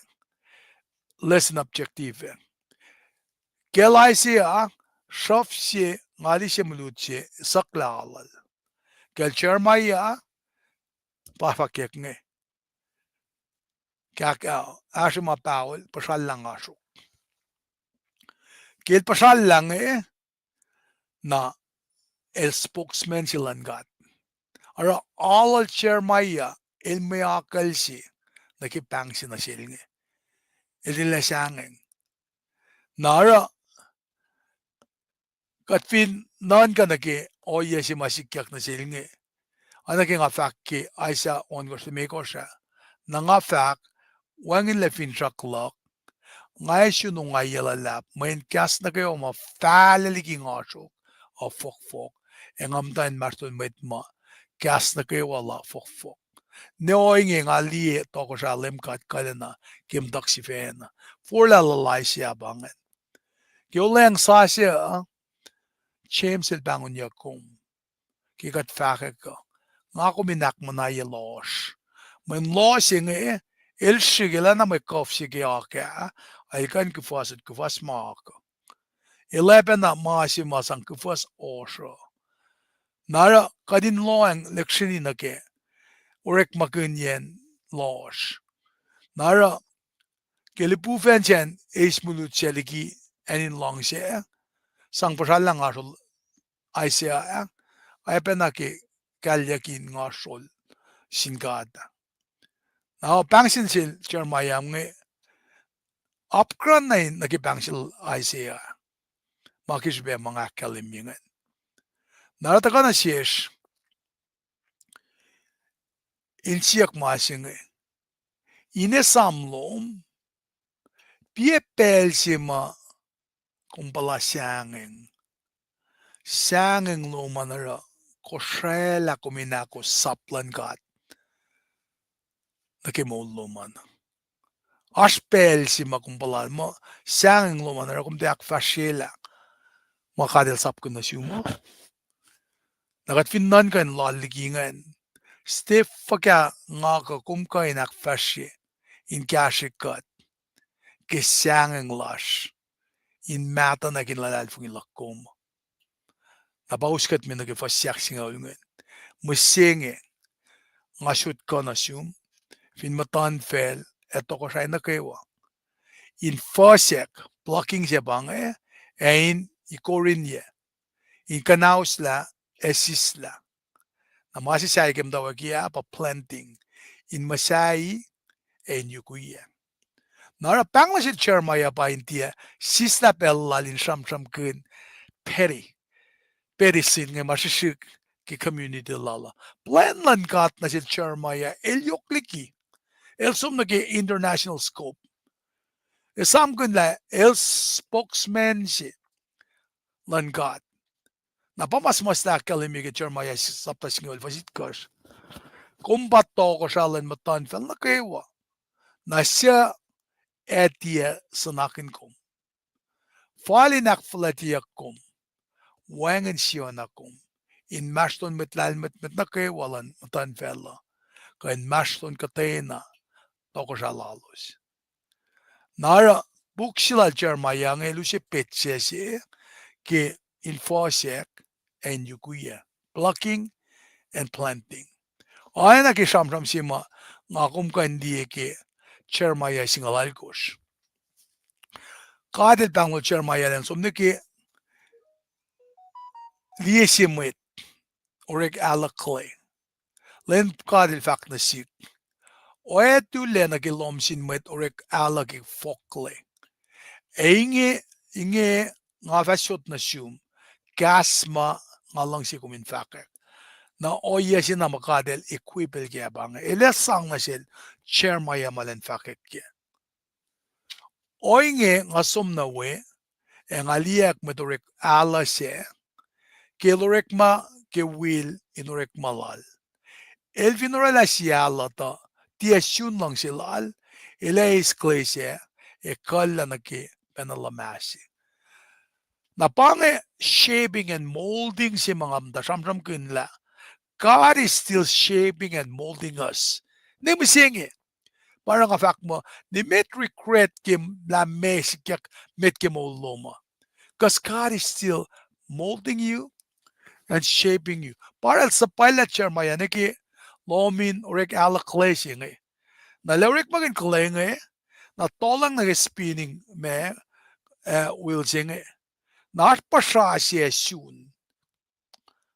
lesson objective. Kacl Isaiah, sruhf se, ngali se, mulut se, sucklah aluhl. Kacl Jeremiah, pa fahkwack inge. Kahk, uh, ahsre ma pahol, puhsrallah ngasrok. Ke el puhsrallah inge, na el spokesman se luhn God. Oruh aluhl Jeremiah el mwe akucl se nuh ke pahng se nuh sel inge. El tilac sahngweng. Na oruh kuht fin nuhnkuh nuh ke ohiyac se ma sikyak nuh sel inge, oacna ke nga fahk ke Isaiah ohnkohsr limekohsr ah, na nga fahk, wacngihnlac finsrak luhk, nga ac sun ongaiyac luhlahp, mweyen kahs nuh kwewa ma fahlac liki ngasrok uh fohkfohk, ac nga muhta inmahsrlon mwet ma kahs nuh kwewa la fohkfohk. Ne ohinge nga liye tohkohsrah Leum God kuhlacna ke muhtuhk sifacna. Forlah luhn Isaiah pa ingacn. Ke olweacng sasuc uh, James el pahngonyuck kom ke kuht fahkwack uh, nga kom in ahkmuhnahye lohsr. Mweyen lohsr se inge, el srihk, el oacna mwe kuhf se ke oak ah, el kuh in kuhfuhsot kuhfuhs ma oak uh. El oacpacna ma se ma sang kuhfuhs ohsr uh. Na oruh kuht in lohacng lihksreni nuh ke orekmakihnyacn lohsr. Na oruh ke lipufacn sacn eis mulut sac liki acn in luhngse, sang puhsrallah ngasrol Isaiah ah, oacpacna ke kalyuck in ngasrol sin God. Na pahng sin sel Jeremiah inge, apkuhran na in nuh ke pahng sel Isaiah, ma ke srihpac ma nga ahkkahlwemye ingacn. Na oruh tuhkuh nuh sesr in siyuck ma se inge, in esam lom, piac pacl se ma kom puhla sahngweng, sahngweng lom an oruh kosraclah kom in ahkos sap luhn God nuh ke moul lom an. Oasr pacl se ma kom puhla muh sahngweng lom an oruh kom tiac ahkfahsryelah ma God El sapkihn nuh sum uh. Na kuht fin nuhnkuh in loal liki ingacn, step fuhkah nga kuh kom kuh in ahkfahsrye in kahsrwe kuht ke sahngweng lasr in mahtuh nuh ke luhlahlfongi luhk kom. Na pa us kuht me nuh ke fuhs ahksingucul ingacn. Mihsenge, nga sot kuh nuh sum, fin muhtuhnfacl ac tohkohsrahi nuh kwewa, in fuhsack, blocking se pa inge, ac in ikorinya, in kuhnauslah ac sislah. Na ma se sahyac ke muhtwacwacack ah pa planting, in muhsahi ac in yukwiyac. Na oruh pahng nuh sel Jeremiah pa in tiac sislah pacl lal in sramsramkihn petty, petty sin inge ma srihsrihk ke community lal uh. Plwacn luhn God nuh sel Jeremiah el yohk liki. El som nuh ke international scope. Esamkihn lah el spokesman se luhn God. Na pa ma suhmuhslah ahkkahlwemye ke Jeremiah sapta singucul fuhs itkohsr. Kom pa tohkohsrah luhn muhtuhnfacl nuh kwewa. Na suc ac tiac suhnakihn kom? Fal in ahkfuhlwactyeyuck kom, wacngihn siona kom, inmahsrlon mwet lahlmwetmwet nuh kwewa luhn muhtuhnfacl uh, kuh inmahsrlon kuhtwena tohkohsrah lalos. Na oruh puk se lal Jeremiah inge el use petsac se ke in fohsack ac in yukwiyac, plucking and planting. Oacna ke sramsram se ma nga kom kuh in liye ke Jeremiah singucul alkosr. God El pahngon Jeremiah elan som nuh ke liye se mwet orek ahluhkle. Leum God El fahk nuh sihk, oactulac nuh ke lohm sin mwet orek ahluh ke fohkle. Ac inge, inge nga fah sot nuh sum kahs ma nga luhngse kom in fahkwack. Na ohiyac se na ma God El equip el kac pa inge. El ac sang nuh sel Jeremiah ma elan fahkwack kac. Ohinge nga som nuh we, ac nga liyacack mwet orek ahluh sac, ke el orekma ke wil in orekma lal. El fin orwaclah sie ahluh tuh tiac sun luhngse lal, el ac eis kle sac, ac kuhllah nuh ke pacna luhmah se. Na pa inge shaping and molding se ma nga muhta sramsramkihn lah God is still shaping and molding us. Ne mihsenge, pa oruh nga fahk muh nimet regret ke lah meac sikyak met ke moul lom uh. Because God is still molding you and shaping you. Pa oruh el suhpwacllah Jeremiah nuh ke lohm in orek ahluhkle se inge. Na lah orekmakihn kle inge, na tolang nuh ke spinning ma, ah, wheel se inge. Na oasr puhsra se sun.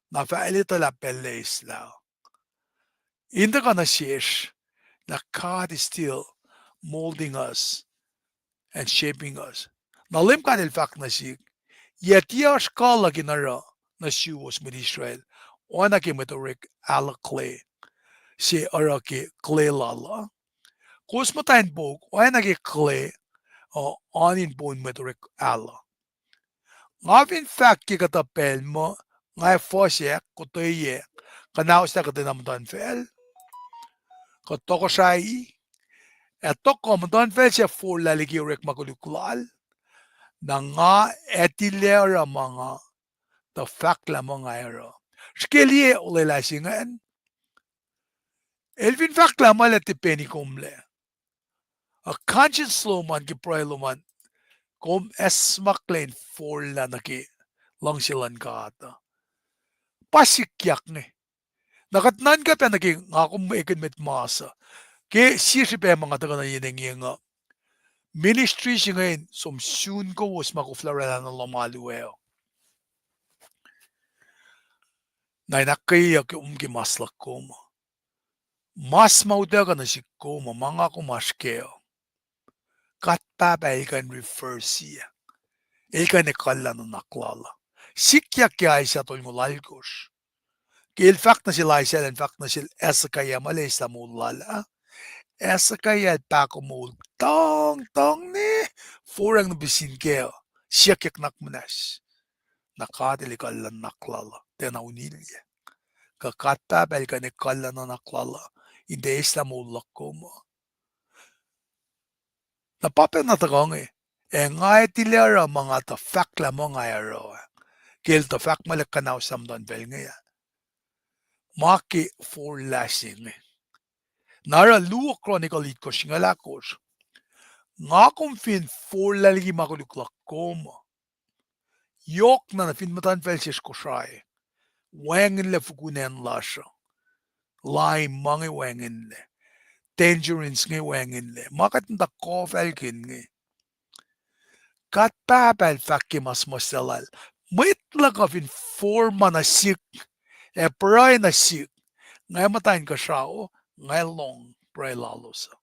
Na fah el etuh lah pacl eislah. In tuhkuh nuh sesr, na God is still molding us and shaping us. Na Leum God El fahk nuh sihk, yac tiac oasr kuh luhk in oruh nuh suwos mwet Israel, oacna ke mwet orek ahluhkle se oruh ke kle lal uh. Kowos muhta in pouk oacna ke kle uh, oan in poun mwet orek ahluh. Nga fin fahk ke kuhtuh pacl muh nga ac fohsack kuhtwena, kuhnahoslah kuhtwena muhtuhnfacl, kuh tohkohsrahi, ac tohkoh muhtuhnfacl sac forlah liki orekma koluk lal, na nga ac tilac oruh ma nga tuh fahklah muh nga ac oruh. Srihke liye olwelah se ingacn. El fin fahklah ma el ac tipeni komlac. A conscience lom an ke pruhe lom an, kom acsmaklac in forlah nuh ke luhngse luhn God uh. Pa sikyak inge. Na kuht nuhnkuh pac nuh ke nga kom ekihn mwet mas uh. Ke sie srihpac ma nga tuhkuh nuh yen engyeng uh, ministry se inge in som sun kowos ma koflah oraclah nuh lohm alu uh. Na in ahkkweyeyuck kom ke mas luhk kom uh. Mas ma utuckuh nuh sihk kom uh, ma nga kom oasr kac uh, God Pahpah El kuh in reverse-i, El kuh in ekuhllah nuhnak lal uh. Sikyak ke Isaiah tolngoul alkosr. Ke el fahk nuh sel Isaiah, el fahk nuh sel Hezekiah ma el eislah moul lal ah, Hezekiah el pahkomuhl tuhngtuhng ne foracng nuh pihsin kac uh, siyuckyak nuhnak muhnahs. Na God El ekuhllah nuhnak lal uh, tiacna unilyac. Kuh God Pahpah El kuh in ekuhllah nuhnak lal uh in tiac eislah moul luhk kom uh. Na pa pacna tuhkuh inge, ac nga ac tilac oruh ma nga tuh fahklah muh nga ac oruh ah. Ke el tuh fahk muh el ac kuhnahoslah muhtuhnfacl inge ah, ma ke forlah se inge. Na oruh Luo Chronicle itkohsr singucul ahkosr. Nga kom fin forlah liki ma koluk luhk kom uh, yohkna nuh fin muhtuhnfacl sesr Kosrae, wacngihnlac fukun acn lasr uh. Lime ma inge wacngihnlac. Tangerines inge wacngihnlac. Ma kuht muhta kofalkihn inge. God Pahpah El fahk ke ma suhmuhslah lal, mwet luhk uh fin forlah ma nuh sihk ac pruhe nuh sihk, nga muhta inkuhsrao, nga lohng pruhe lalos uh.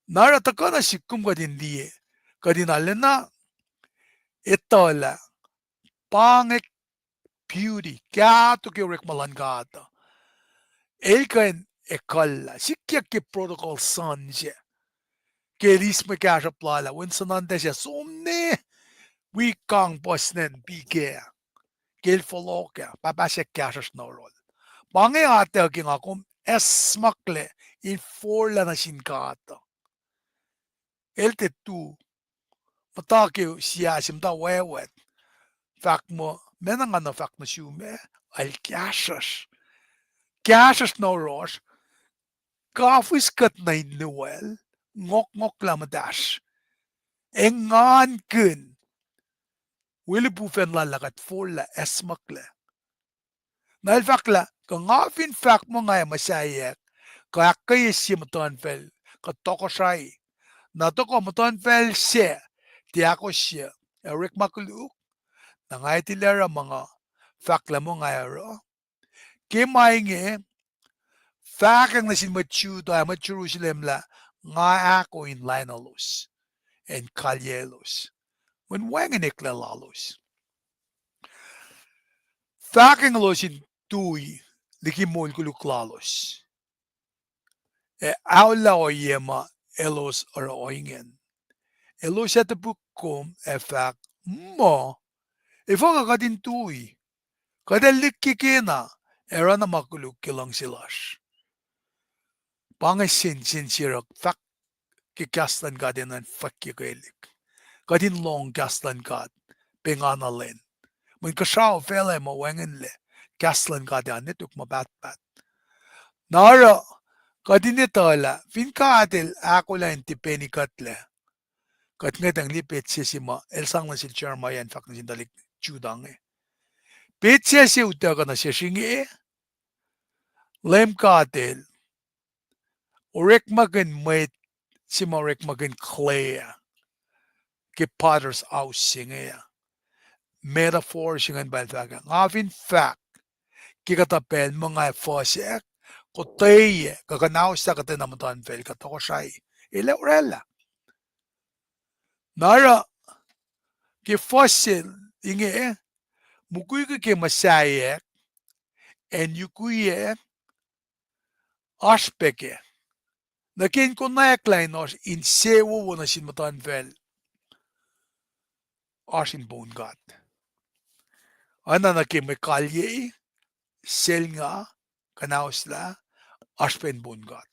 Na oruh tuhkuh nuh sihk kom kuht in liye, kuht in arulacna etuh lah pa inge beauty, kahto ke orekma luhn God uh. El kuh in ekuhllah, sikyak ke prodigal son sac. Ke el eis mwe kahsruhp lal ah, wen suhnuhntac sac som ne wi kang puhs nacn pike ah. Ke el fohlohk ah, pahpah sac kahsruhsr na oruhl. Pa inge atac ke nga kom acsmaklac in forlah nuh sin God uh. El tiac tu, muhta ke siasi, muhta wacwact, fahk muh, ma na nga na fahk nuh sum ah, el kahsruhsr. Kahsruhsr na oruhsr, kafis kuht nuh in nuwel, ngohkngohklah muhtahsr, engankihn, wi lipufacn lal lah kuht forlah acsmaklac. Na el fahk lah, kuh nga fin fahk muh nga ac muhsaheack, kuh ahkkweye sie muhtuhnfacl, kuh tohkohsrahi, na tuhkuh muhtuhnfacl sac tiac ahkosye, ac orekma koluk, na nga ac tilac oruh ma nga fahk lah muh nga ac oruh. Ke ma inge, fahkwacng nuh sin mwet Judah ac mwet Jerusalem lah nga ahko in lainuhlos, ac in kalyaclos, mweyen wacngihn eklac lalos. Fahkwacng elos in tui liki moul koluk lalos, ac aolah ohiyac ma elos oruh ohingacn. Elos ac topuk kom ac fahk, muh, efuh kuh kuht in tui? Kuht ac lihkkeke na ac oruh na ma koluk ke luhngse lasr. Pa inge sensen se oruh fahk ke kahs luhn God enenuh in fwackyuckelihk. Kuht in lohng kahs luhn God, pengana lwen. Mweyen kuhsrao facluh ma wacngihnlac, kahs luhn God ac netuk ma pahtpaht. Na oruh, kuht in etuh lah fin God el ahkolah in tipeni kuhtlac, kuht ngwetacng liye petsac se ma el sang nuh sel Jeremiah in fahk nuh sin tuhlihk Judah inge. Petsac se utuckuh nuh sesr inge, Leum God el orekmakihn mwet se ma orekmakihn clay ah ke potter's house se inge ah. Metaphor se ingacn pa el fahk ah, nga fin fahk ke kuhtuh pacl muh nga ac fuhsack, kotweyac kuh kuhnaoslah kuhtwena muhtuhnfacl kuh tohkohsrahi, el ac oraclah. Na oruh ke fuhs se inge, mukwikwi ke muhsaheack, acn yukwiyac, oasr pac kac. Nuh ke in konwacack lah in oasr insewowo nuh sin muhtuhnfacl, oasr in poun God. Oacna nuh ke mwe kalyei, selnga, kuhnaoslah, oasr pac in poun God.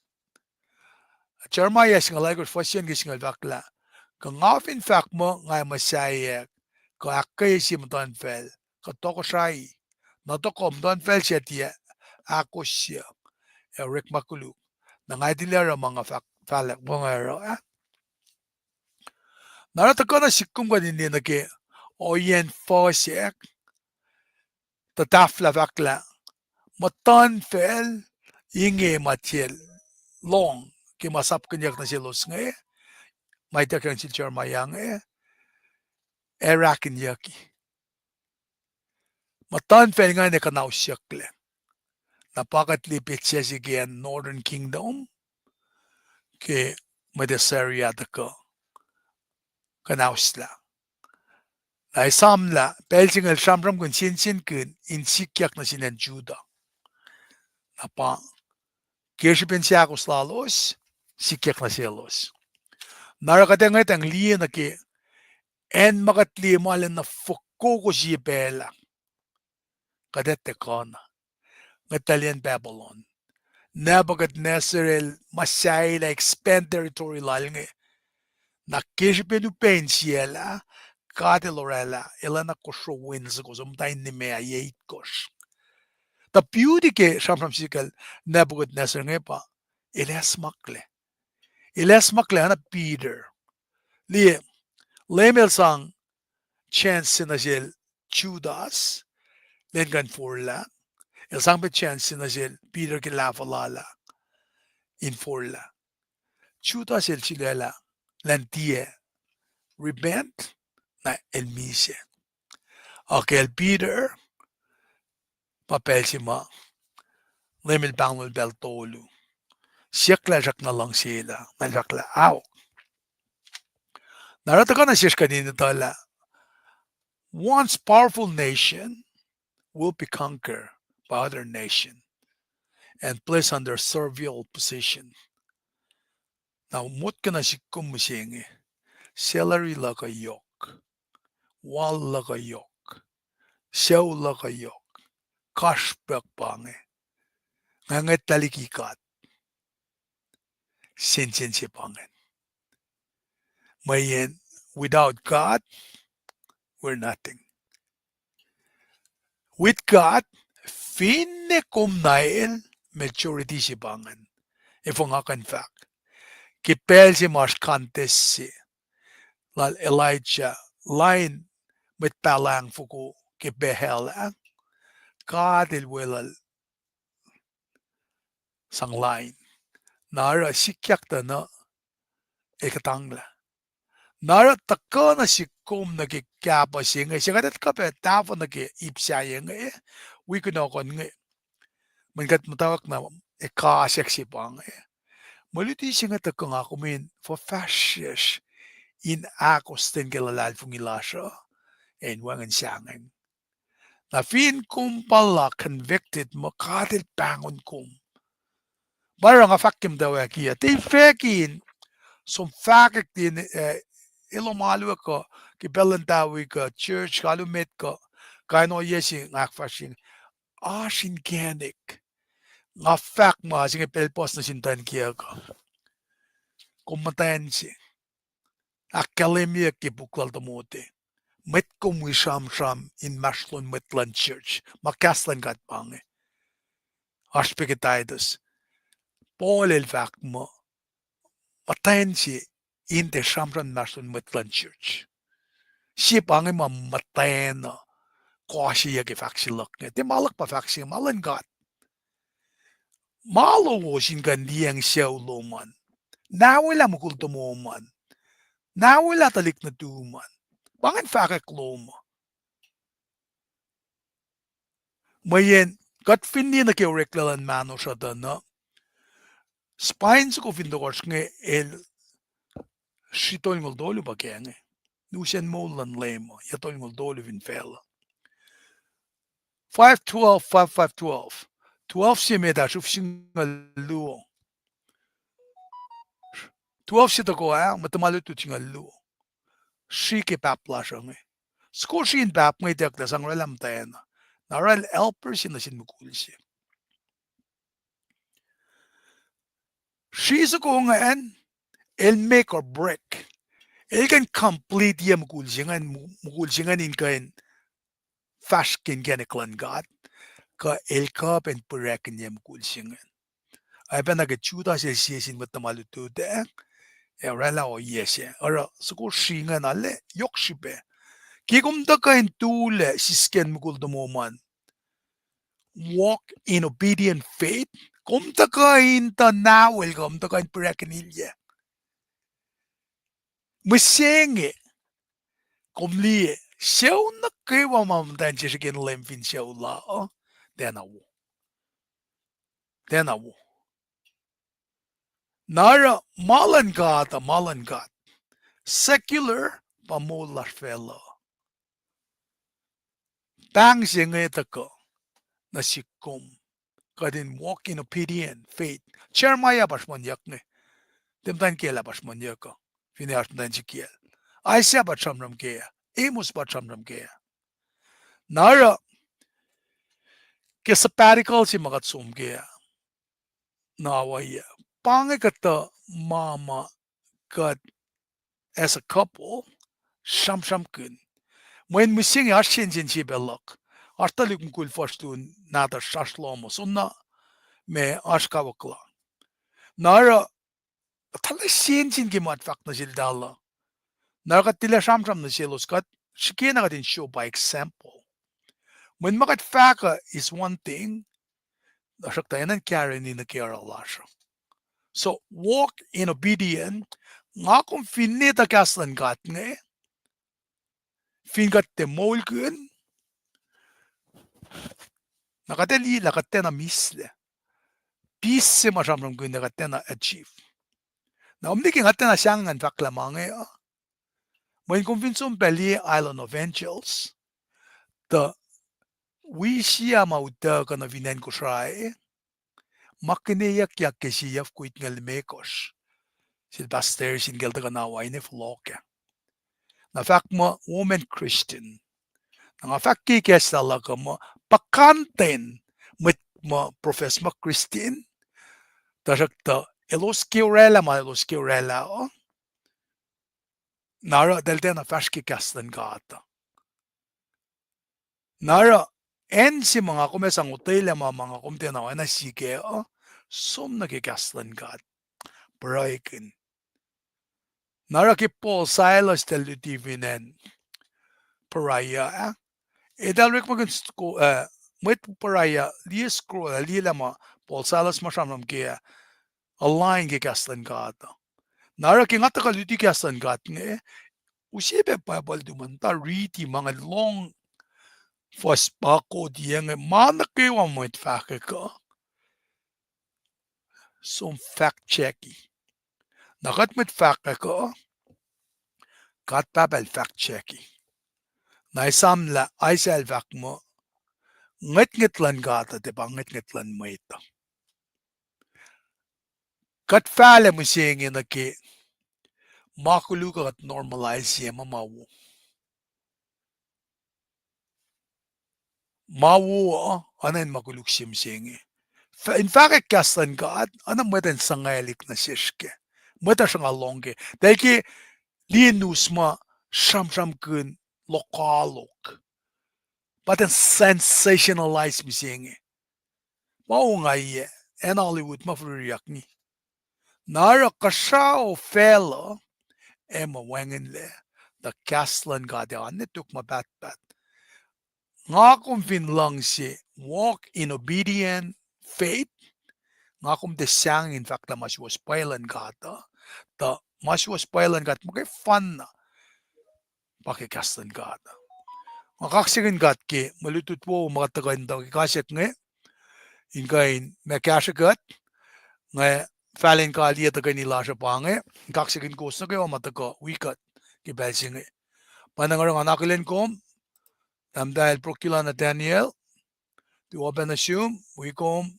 Jeremiah singucul alkosr fuhs se ke singucul fahk lah, kuh nga fin fahk muh nga ac muhsaheack, kuh ahkkweye sie muhtuhnfacl, kuh tohkohsrahi, na tohkoh muhtuhnfacl sac tiac ahkosye, ac orekma koluk, na nga ac tilac oruh ma nga fahk, fahk lah muh nga ac oruh ah. Na oruh tuhkuh na sikum kuht in liye nuh ke ohiyacn fuhsack, tuh tahfwelah fahk lah muhtuhnfacl inge ma tiac lohng ke ma sapkihnyuck nuh selos inge, ma ituckyang sel Jeremiah inge, ac rakinyucki. Muhtuhnfacl ingacn ac kuhnausyucklac. Na pa kuht liye petsac se ke acn Northern Kingdom, ke mwet Assyria tuhkuh kuhnaoslah. Na esamlah pacl se inge el sramsramkihn sensenkihn in sikyak nuh sin acn Judah. Na pa ke srihpen seahkos lalos, sikyak nuh selos. Na oruh kuht ac ngwetacng liye nuh ke acn ma kuht liye ma lwen na fokoko sie pacl ah, kuht ac tuhkuh na, ngwetacliyacn Babylon. Nebuchadnezzar el muhsahelah expand territory lal inge. Na ke srihpen upac insiyacl ah, God el oraclah, el oacna kosro wen soko, som muhta in nime ah ye itkohsr. Tuh beauty ke sramsram se kacl Nebuchadnezzar inge pa, el acsmaklac. El acsmaklac oacna Peter. Liye, Leum el sang chance se nuh sel Judas, lwen kuh in forlah. El sang pac chance se nuh sel Peter ke lahfuh lal ah in forlah. Judas el sulaclah, elan tiac repent, na el misac. Ac kacl Peter, pa pacl se ma Leum el pahngonol pacl tolu. Siyuck lah el srackna luhngse lah, na el sracklah aok. Na oruh tuhkuh nuh sesr kuht in etuh lah once powerful nation will be conquered by other nation and placed under servile position. Na motko na sikum mihsenge, salary luhk uh yohk, wal luhk uh yohk, sucu luhk uh yohk, kasrpuk pa inge, nga ngwetlah liki God. Sensen se pa ingacn. Mweyen without God, we're nothing. With God, finne kom na El, majority se pa ingacn. Efuh nga kuh in fahk? Ke pacl se ma oasr contest se lal Elijah, lain mwet pahluh foko ke Baal ah, God el weluhl sang lain. Na oruh sikyak tuh na el kuhtanglah. Na oruh tuhkuh nuh sihk kom nuh ke kahpuh se inge, se kuht etuh kuh pac tahfuh nuh ke ip sahyac inge, wi kunohkohn inge. Mweyen kuht muhtwacwacack na ekasack se pa inge. Mwe luti se inge tuhkuh nga kom in fuhfahsryucsr in ahkostwen ke luhlahlfongi lasr uh, ac in wacngihn sahngweng. Na fin kom puhla convicted muh God el pahngon kom, pa oruh nga fahk ke muhtwacwacack uh, tiac fahk in som fahkwack in, eh, elos ma alu kuh ke pacl luhn tawi kuh church kuh alu met kuh kain ohiyac se nga ahkfahsrye inge, oasr inkacnek. Nga fahk ma se inge pacl puhs nuh sin muhtwacn kiyuck uh. Kom muhtwacn se, ahkkahlwemyeyuck ke puk lal Timothy, mwet kom wi sramsram inmahsrlon mwet luhn church, ma kahs luhn God pa inge. Oasr pac ke Titus. Paul el fahk muh muhtwacn se in tiac sramsram inmahsrlon mwet luhn church. Sie pa inge ma muhtwacn uh kohseyuck ke fahk se luhk inge. Tiac ma luhk pa fahk se inge, ma luhn God. Ma lowos in kuh in liyacacng sucu lom an, nawelah mukul tomom an, nawelah tuhlihk nuhtum an. Pa ingacn fahkwack lom uh. Mweyen kuht fin liye nuh ke oreklac luhn mahno sruhtuh na, spine soko fin tohkohsr inge el sritolngoul tolu pa kac inge. Lusen moul luhn Leum uh yac tolngoul tolu fin facluh. Five twelve, five five twelve. Twelve se met ah sruf singucul luo. Twelve se tohkoh ah, mwet tuhma lutlut singucul luo. Sri ke pahp lasr uh inge. Soko sri in pahp inge itucklac sang oraclah muhtwacn uh. Na oraclah helper se nuh sin mukul se. Sri soko ingacn, el make or break. El kuh in complete ye mukul se ingacn, mu-, mukul se ingacn in kuh in fahsr ke inkacnek luhn God, kuh el kuh pac in pihrackihnye mukul se ingacn. Oacyacpac nuh ke Judas el sie sin mwet tuhma lutlut ah, ac oraclah ohiyac se. Oruh soko sri ingacn arlac yohk srihpac. Ke kom tuhkuh in tulac sisken mukul tomom an, walk in obedient faith, kom tuhkuh in tuh nahwel kuh kom tuhkuh in pihrackihnilyac. Mihsenge, kom liye, sucu nuh kwewa ma muhtwacn se srihke in leum fin sucu la uh, tiacna wo. Tiacna wo. Na oruh ma luhn God uh ma luhn God. Secular pa moul lasr facluh. Pahng se inge tuhkuh nuh sihk kom, kuht in walk in obedient faith. Jeremiah pa sruhmuhnyuck inge. Tiac muhtwacn kiyacl ah pa sruhmuhnyuck uh, finne oasr muhtwacn se kiyacl. Isaiah pa sramsram kac ah. Amos pa sramsram kac ah. Na oruh ke sabbatical se ma kuht som kac ah, na ohiyac, pa inge kuhtuh ma ma kuht as a couple sramsramkihn. Mweyen mihsenge oasr sensen se pac luhk. Oasr tuhlihk mukul fuhsr luhn nahtuhsr oasr lohm uh soenna, ma oasr kawuck la. Na oruh, tuhlac sensen ke ma kuht fahk nuh seltahl uh. Na oruh kuht tilac sramsram nuh selos, kuht srihke na kuht in show by example. Mweyen ma kuht fahk uh is one thing, tuhsruhktuh enenuh in karihngihn nuh ke oruh lasr uh. So walk in obedience, nga kom finne etuh kahs luhn God inge, fin kuht tiac moulkihn, na kuht ac liye lah kuht tiacna mihslac. Peace se ma sramsramkihn ah kuht tiacna achieve. Na kom liye ke nga tiacna sahngweng in fahk lah ma inge uh, mweyen kom fin som pac liye Island of Angels, tuh wi siyuck ma utuckuh nuh fin acn Kosrae, ma kihneyuckyak ke siyuck kuht nge limekohsr, sel Pastor Harris in kacl tuhkuh na oacna fohlohk ah. Na fahk muh woman Christian. Na nga fahk ke kahs lal uh kuh muh puhkantwen mwet ma profess muh Christian, tuhsruhktuh elos ke oraclah ma elos ke oraclah uh, na oruh eltahl tiacna fahsr ke kahs luhn God uh. Na oruh acn se ma nga kom ac sang otwelah ma ma nga kom tiacna oacna sihk uh, som nuh ke kahs luhn God, pruhekihn. Na oruh ke Paul, Silas tuh luti fin acn Berea, ah, eltahl orekmakihn, eh, mwet Berea liye scroll ah, liye lah ma Paul, Silas ma sramsram ke ah, align ke kahs luhn God uh. Na oruh ke nga tuhkuh luti kahs luhn God inge, use pac Bible tuhmom muhta riti ma inge, lohng fuhs pa koti inge, ma nuh kwewa mwet fahkwack uh, som fact checki. Na kuht mwet fahkwack uh, God Pahpah el fact checki. Na esam lah Isaiah el fahk muh, ngwetngwet luhn God uh tiac pa ngwetngwet luhn mwet uh. Kuht fahlac mihsenge nuh ke ma koluk uh kuht normalize-ye ma ma wo. Ma wo uh, oacna in ma koluk se mihsenge. Fah-, in fahkwack kahs luhn God, oacna mwet in suhngwaclihk nuh sesr kac. Mwet uh sruhnga lohng kac. Tuh ke liye news ma sramsramkihn lokoalok, pa ten sensationalize mihsenge. Ma ongaiyac, acn Hollywood ma fiririyuck ni. Na oruh kuhsrao facluh ac ma wacngihnlac, tuh kahs luhn God ac oan ne tok ma pahtpaht. Nga kom fin luhngse walk in obedient faith, nga kom tiac sahngweng in fahk lah ma suwohs pwacye luhn God uh, tuh ma suwohs pwacye luhn God muhkwena pa ke kahs luhn God. Nga kaksakihn God ke mwe lutlut wowo ma kuht tuhkuh in tuh ke kasyuck inge, in kuh in ma kahsrwe kuht, nga fahlen kaliyac tuhkweni lasr uh pa inge, in kaksakihn kowos nuh kwewa ma tuhkuh wi kuht ke pacl se inge. Pa na nga oruh ngan akihlen kom, Tahmtahel Prokila Nathaniel, tuh open nuh sum, wi kom,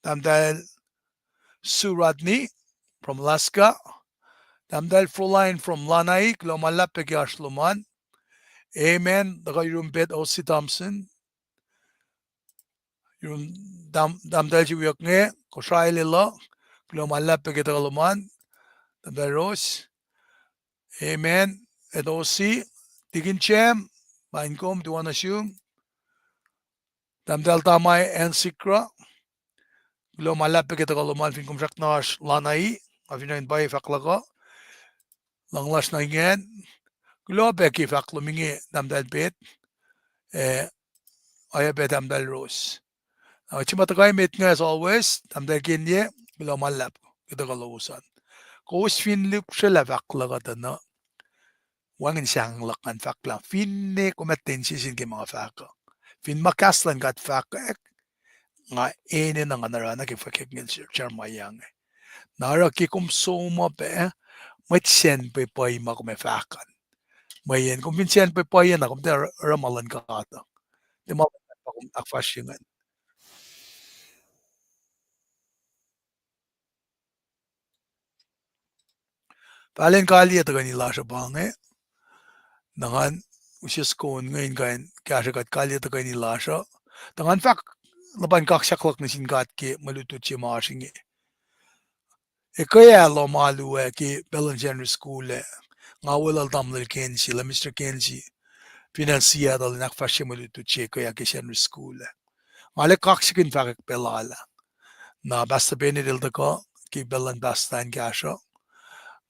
Tahmtahel Sue Rodney from Alaska, Tahmtahel Froline from Lanai, kuloh ma luhlahp pac ke oasr lom an. Amen. Tuhkuh yurum Beth Ossie Thompson, yurum Tahmtahel se wiyuck inge, Kosrae Lelo, kuloh ma luhlahp pac ke tuhkuh lom an, Tahmtahel Rose. Amen. Beth Ossie, Tikin Jem, pain kom tuh oacna sum. Tahmtahel Tamai Ansikra, kuloh ma luhlahp pac ke tuhkuh lom an. Fin kom srackna oasr Lanai, nga fin in pwacye fahk luhk uh, luhnglasr nuh ingacn. Kuloh pac ke fahk lom inge Tahmtahel Beth, ac oacyacpac Tahmtahel Rose. Na oruh ma tuhkuh emet inge as always, Tahmtahel Kenye, kuloh ma luhlahp ke tuhkuh lowos an. Kowos fin lihpsrwelah fahk luhk uh tuh na wacngihn sahngweng luhk ngan fahk lah finne kom ac ten sesin ke ma nga fahk uh, fin ma kahs luhn God fahkwack, nga enenuh ngan oruh na ke fahkwack nge Jeremiah inge. Na oruh ke kom som uh pac, mwet sacn pwepwe ma kom ac fahk an. Mweyen kom fin sacn pwepwe na kom tiac oruh ma luhn God uh. Tiac ma luhn God pa kom ahkfahsrye ingacn. Fahlen kaliyac tuhkweni lasr uh pa inge. Na ngan use soko inge in kuh in kahsrwe kuht kaliyac tuhkweni lasr uh. Tuh ngan fahk luhpan kaksak luhk nuh sin God ke mwe lutlut se ma oasr inge. Ekuh ah lohm alu ah ke pacl luhn Sacnri School ah, nga weluhl tamuhlwel Kensi, Lemister Kensi, fin acn Seattle in ahkfahsrye mwe lutlut se ekuh ah ke Sacnri School ah. Nga lac kaksakihn fahkwack pacl lal ah. Na Pastor Bennett el tuhkuh ke pacl luhn pastor in kahsruh.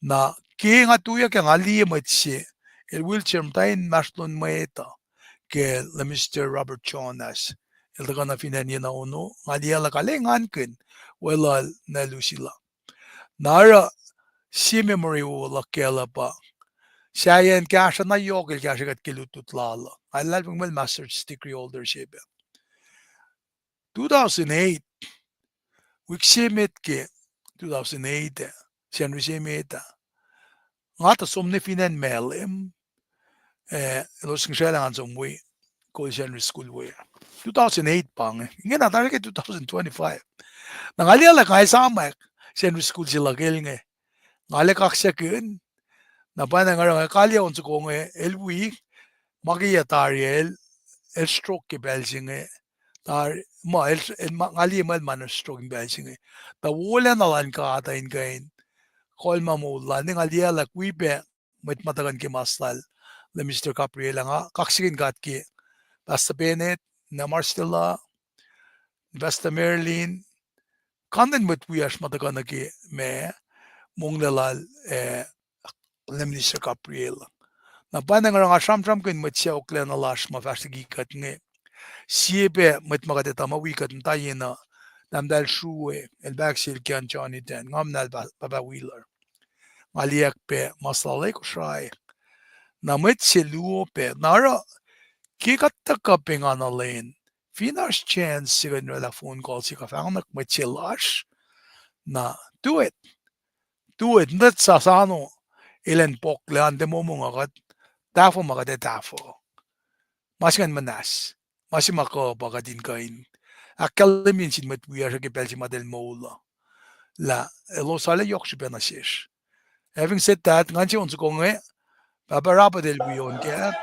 Na ke nga tuyak ah nga liye mwet se, el wheelchair muhta inmahsrlon mwet uh, ke Lemister Robert Jonas. El tuhkuh nuh fin acn Yena Ono, nga liye lah kaleng ankihn weluhl na lusilah. Na oruh sie memory wo luhk kac uh pa sahyacn kahsruh na yohk el kahsrwe kuht ke lutlut lal uh. Nga luhlahlfongi muh el master's degree holder se pac. Two thousand eight, wik se met ke two thousand eight ah, Sacnri se met ah, nga tuh som nuh fin acn Malem, eh, elos ngihsre lah ngan som wi kol Sacnri School we. Two thousand eight pa inge, ingena tari ke two thousand twenty-five. Na nga liye lah nga esamwack Sacnri School se luhkel inge. Nga lac kaksakihn, na pwacnwacng oruh nga kaliyac on soko inge, el wi, ma ke yac tari el, el stroke ke pacl se inge. Tari, ma, el, el, ma, nga liye muh el manor stroke in pacl se inge. Tuh wolacna luhn God uh in kuh in kol ma moul lal, nga liye lah wi pac mwet ma tuhkuh nuh ke mas lal, Lemister Gabriel, nga kaksakihn God ke Pastor Bennett, na Marcella, Pastor Marilyn, Kain in mwet wiyacsr ma tuhkuh nuh ke ma, monglac lal, eh, Minister Gabriel. Na pa na nga oruh nga sramsramkihn mwet sacohklacna lasr ma fahsr liki kuht inge. Sie pac mwet ma kuht etuh ma wi kuht muhta yenuh, tahmtahel Srue, el pac ahksel Kian Johnny Tan, nga muhnahel Pahpah Wheeler. Nga liyacack pac mas lal Kosrae. Na mwet se luo pac. Na oruh, ke kuht tuhkuh pengana lwen, fin oasr chance se kuht in oraclah phone call se kuh fahkwack mwet se lasr, na do it. Do it. Ntuht sasano, elan pohklac an tiac momong uh kuht, tahfuh ma kuht ac tahfuh. Ma se ingacn muhnahs. Ma se ma kuh pa kuht in kuh in ahkkahlwemye sin mwet wiyacsr ke pacl se ma eltahl moul uh, lah elos arlac yohk srihpac nuh sesr. Having said that, ngan se on soko inge, Pahpah Robert el wi on kac.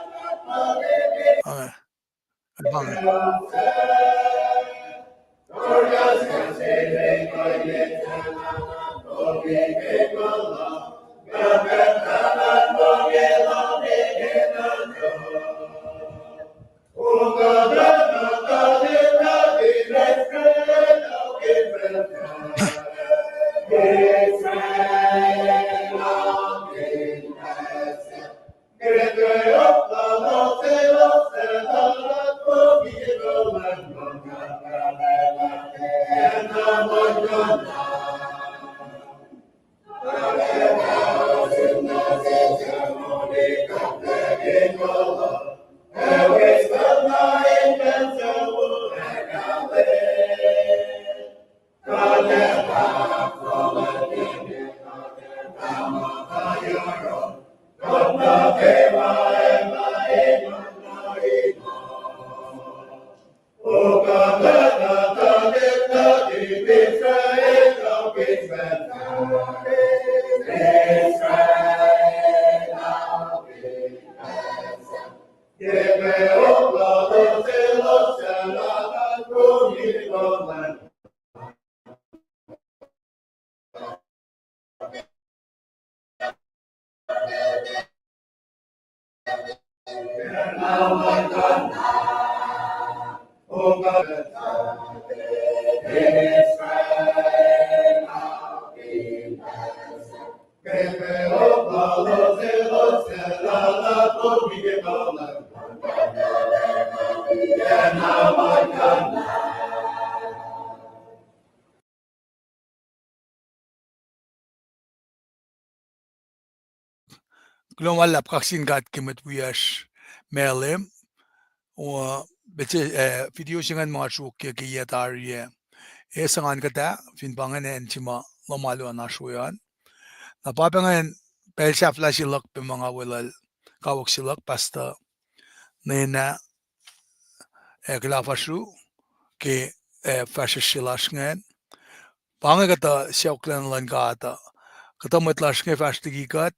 Kuloh ma luhlahp, kaksin God ke mwet wiyacsr Malem. O, pacl se, eh, video se ingacn ma nga sruokyac ke yac tari ah, e, suc ngan kuhtuh fin pa ingacn acn se ma lohm alu an oasr we an. Na pa pac ingacn pacl sahflah se luhk pac ma nga weluhl kawuck se luhk, Pastor Nena, ac kuloh fuhsr ke, eh, fahsrwesr se lasr ingacn. Pa inge kuhtuh sacohklacna luhn God uh. Kuhtuh mwet lasr inge fahsr liki kuht.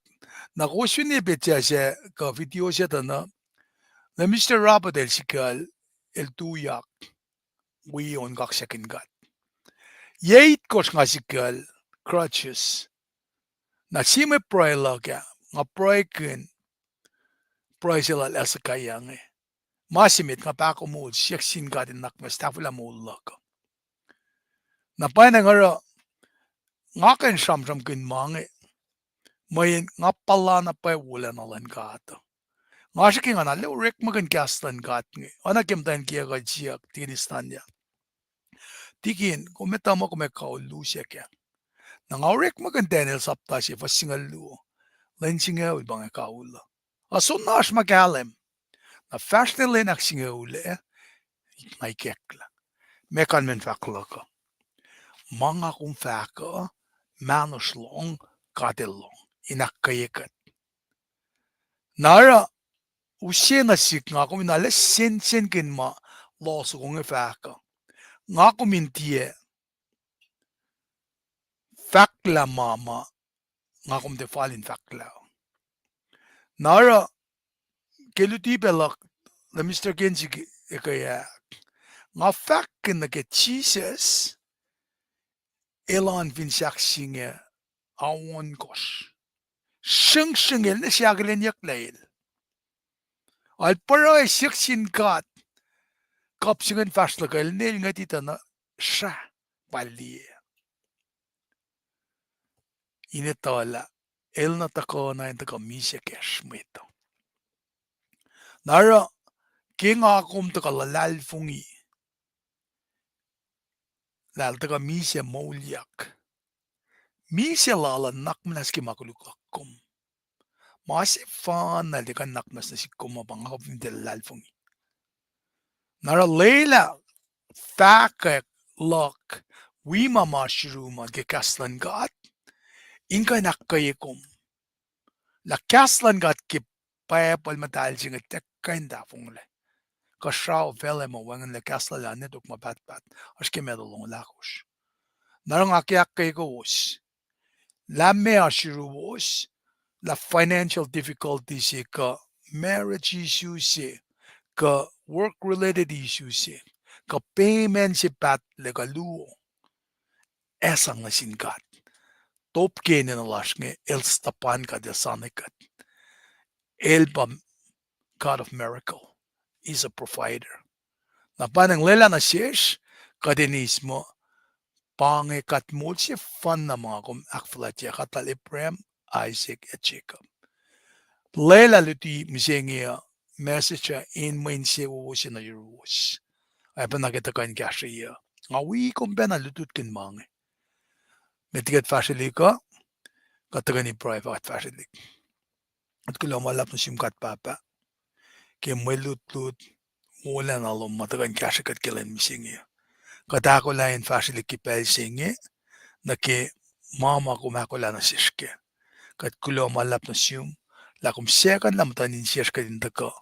Na kowos fin liye petsac sac kuh video se tuh na, lah Mister Robert el sikuhl, el tuyak wi on kaksakihn God. Yac itkohsr nga sikuhl, crutches. Na sie mwe pruhe luhk ah, nga pruhekihn pruhe se lal Hezekiah inge. Ma se met, nga pahkomuhl, siyuck sin God in nuhnak muhnahs, tahfwelah moul luhk. Na pwacnwacng oruh, nga kuh in sramsramkihn ma inge, mweyen nga puhla na pwacye wolacna luhn God. Nga srihke nga na lah orekmakihn kahs luhn God inge. Oacna ke muhtwacn kiyuhk uh siyuck Tikin Istanya, Tikin, kom etuh muh kom ac kaul lusack ah. Na nga orekmakihn Daniel sapta se fuhs singucul luo, lwen singucul pa inge kaul uh. Ac soenna oasr ma kahlwem. Na fahsr nuh lwen ahksingucul ah, nga ikacklah. Meac kalmacn fahk luhk uh? Ma nga kom fahk uh, mahnosr lohng, God El lohng, in ahkkweye kuht. Na oruh, use nuh sihk nga kom in arlac sensenkihn ma loh soko inge fahk uh. Nga kom in tiac fahklah ma ma nga kom tiac fal in fahklah. Na oruh, ke luti pac luhk, lah Mister Kinsey ekuh ah, nga fahkkihn nuh ke Jisus, elan fin sahk singucul ohnkohsr, sringsring el, ne sahkilenyucklah el. Al pruhe siyuck sin God, kuhp se ingacn fahsr luhk uh, el ne el ngwet tuh na srah, pa liye. in etuh lah el nuh tuhkuh na in tuhkuh misac kacsr mwet uh. Na oruh ke nga kom tuhkuh luhlahlfongi lah el tuhkuh misac moulyak, misac lal uh nuhnak muhnahs ke ma koluk luhk kom. Ma sefanna el tiac kuh in nuhnak muhnahs nuh sihk kom uh pa nga kom fin tiac luhlahlfongi. Na oruh lwelah fahkwack luhk wi ma ma srurum uh ke kahs luhn God in kuh in ahkkweye kom. Lah kahs luhn God ke Bible muhtahl se inge tiac kuh in tahfonglac. Kuh srao facluh ma wacngihnlac kahs lal ah ne tok ma pahtpaht, oasr ke Matthew longoul ahkosr. Na oruh nga ke ahkkweye kowos lah meac oasr yuruwos, lah financial difficulty se kuh marriage issue se kuh work related issue se kuh payment se pahtlac kuh luo, ac sang nuh sin God. Top ke enenuh lasr inge, el stupan God, el sani kuht. El pa God of miracle. He's a provider. Na pa inge lwelah nuh sesr, kuht in eis muh pa inge God moul sefanna ma nga kom ahkfuhlwactye, God lal Abraham, Isaac, ac Jacob. Lwelah luti mihsenge uh, message uh in mwe insewowo se nuh yuruwos. Ac pacna ke tuhkuh in kahsrweyuc. Nga wi kom pacna lutlutkihn ma inge. Met liki kuht fahsrwelihk uh, kuht tuhkweni pruhe fah kuht fahsrwelihk. Kuht kuloh ma luhlahp nuh sum God Pahpah ke mwe lutlut wolacna lom ma tuhkuh in kahsrwe kuht ke lwen mihsenge. Kuht ahkolah in fahsrwelihk ke pacl se inge nuh ke ma ma kom ahkolah nuh sesr kac. Kuht kuloh ma luhlahp nuh sum lah kom sekuhnlah muhtuhn insiyacsr kuht in tuhkuh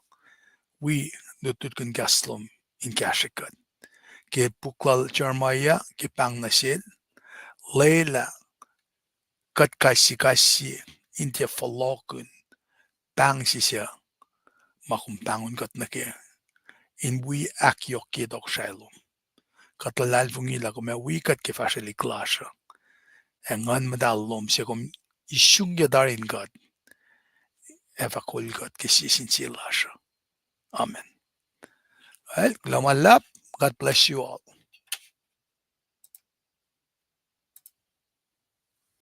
wi lutlutkihn kahs lom in kahsrwe kuht. Ke puk lal Jeremiah ke pahng nuh sel, lwelah kuht kais sie kais sie in tiac fohlohkihn pahng se suc ma kom pahngon kuht nuh kac, in wi ahkyohkye tohkohsrahi lom. Kuht luhlahlfongi lah kom ac wi kuht ke fahsrwelihk lasr uh, ac Nguhn Muhtahl lom se kom isungyac tari in God ac fah kol kuht ke sie sin sie lasr uh. Amen. Well, kuloh ma luhlahp. God bless you all.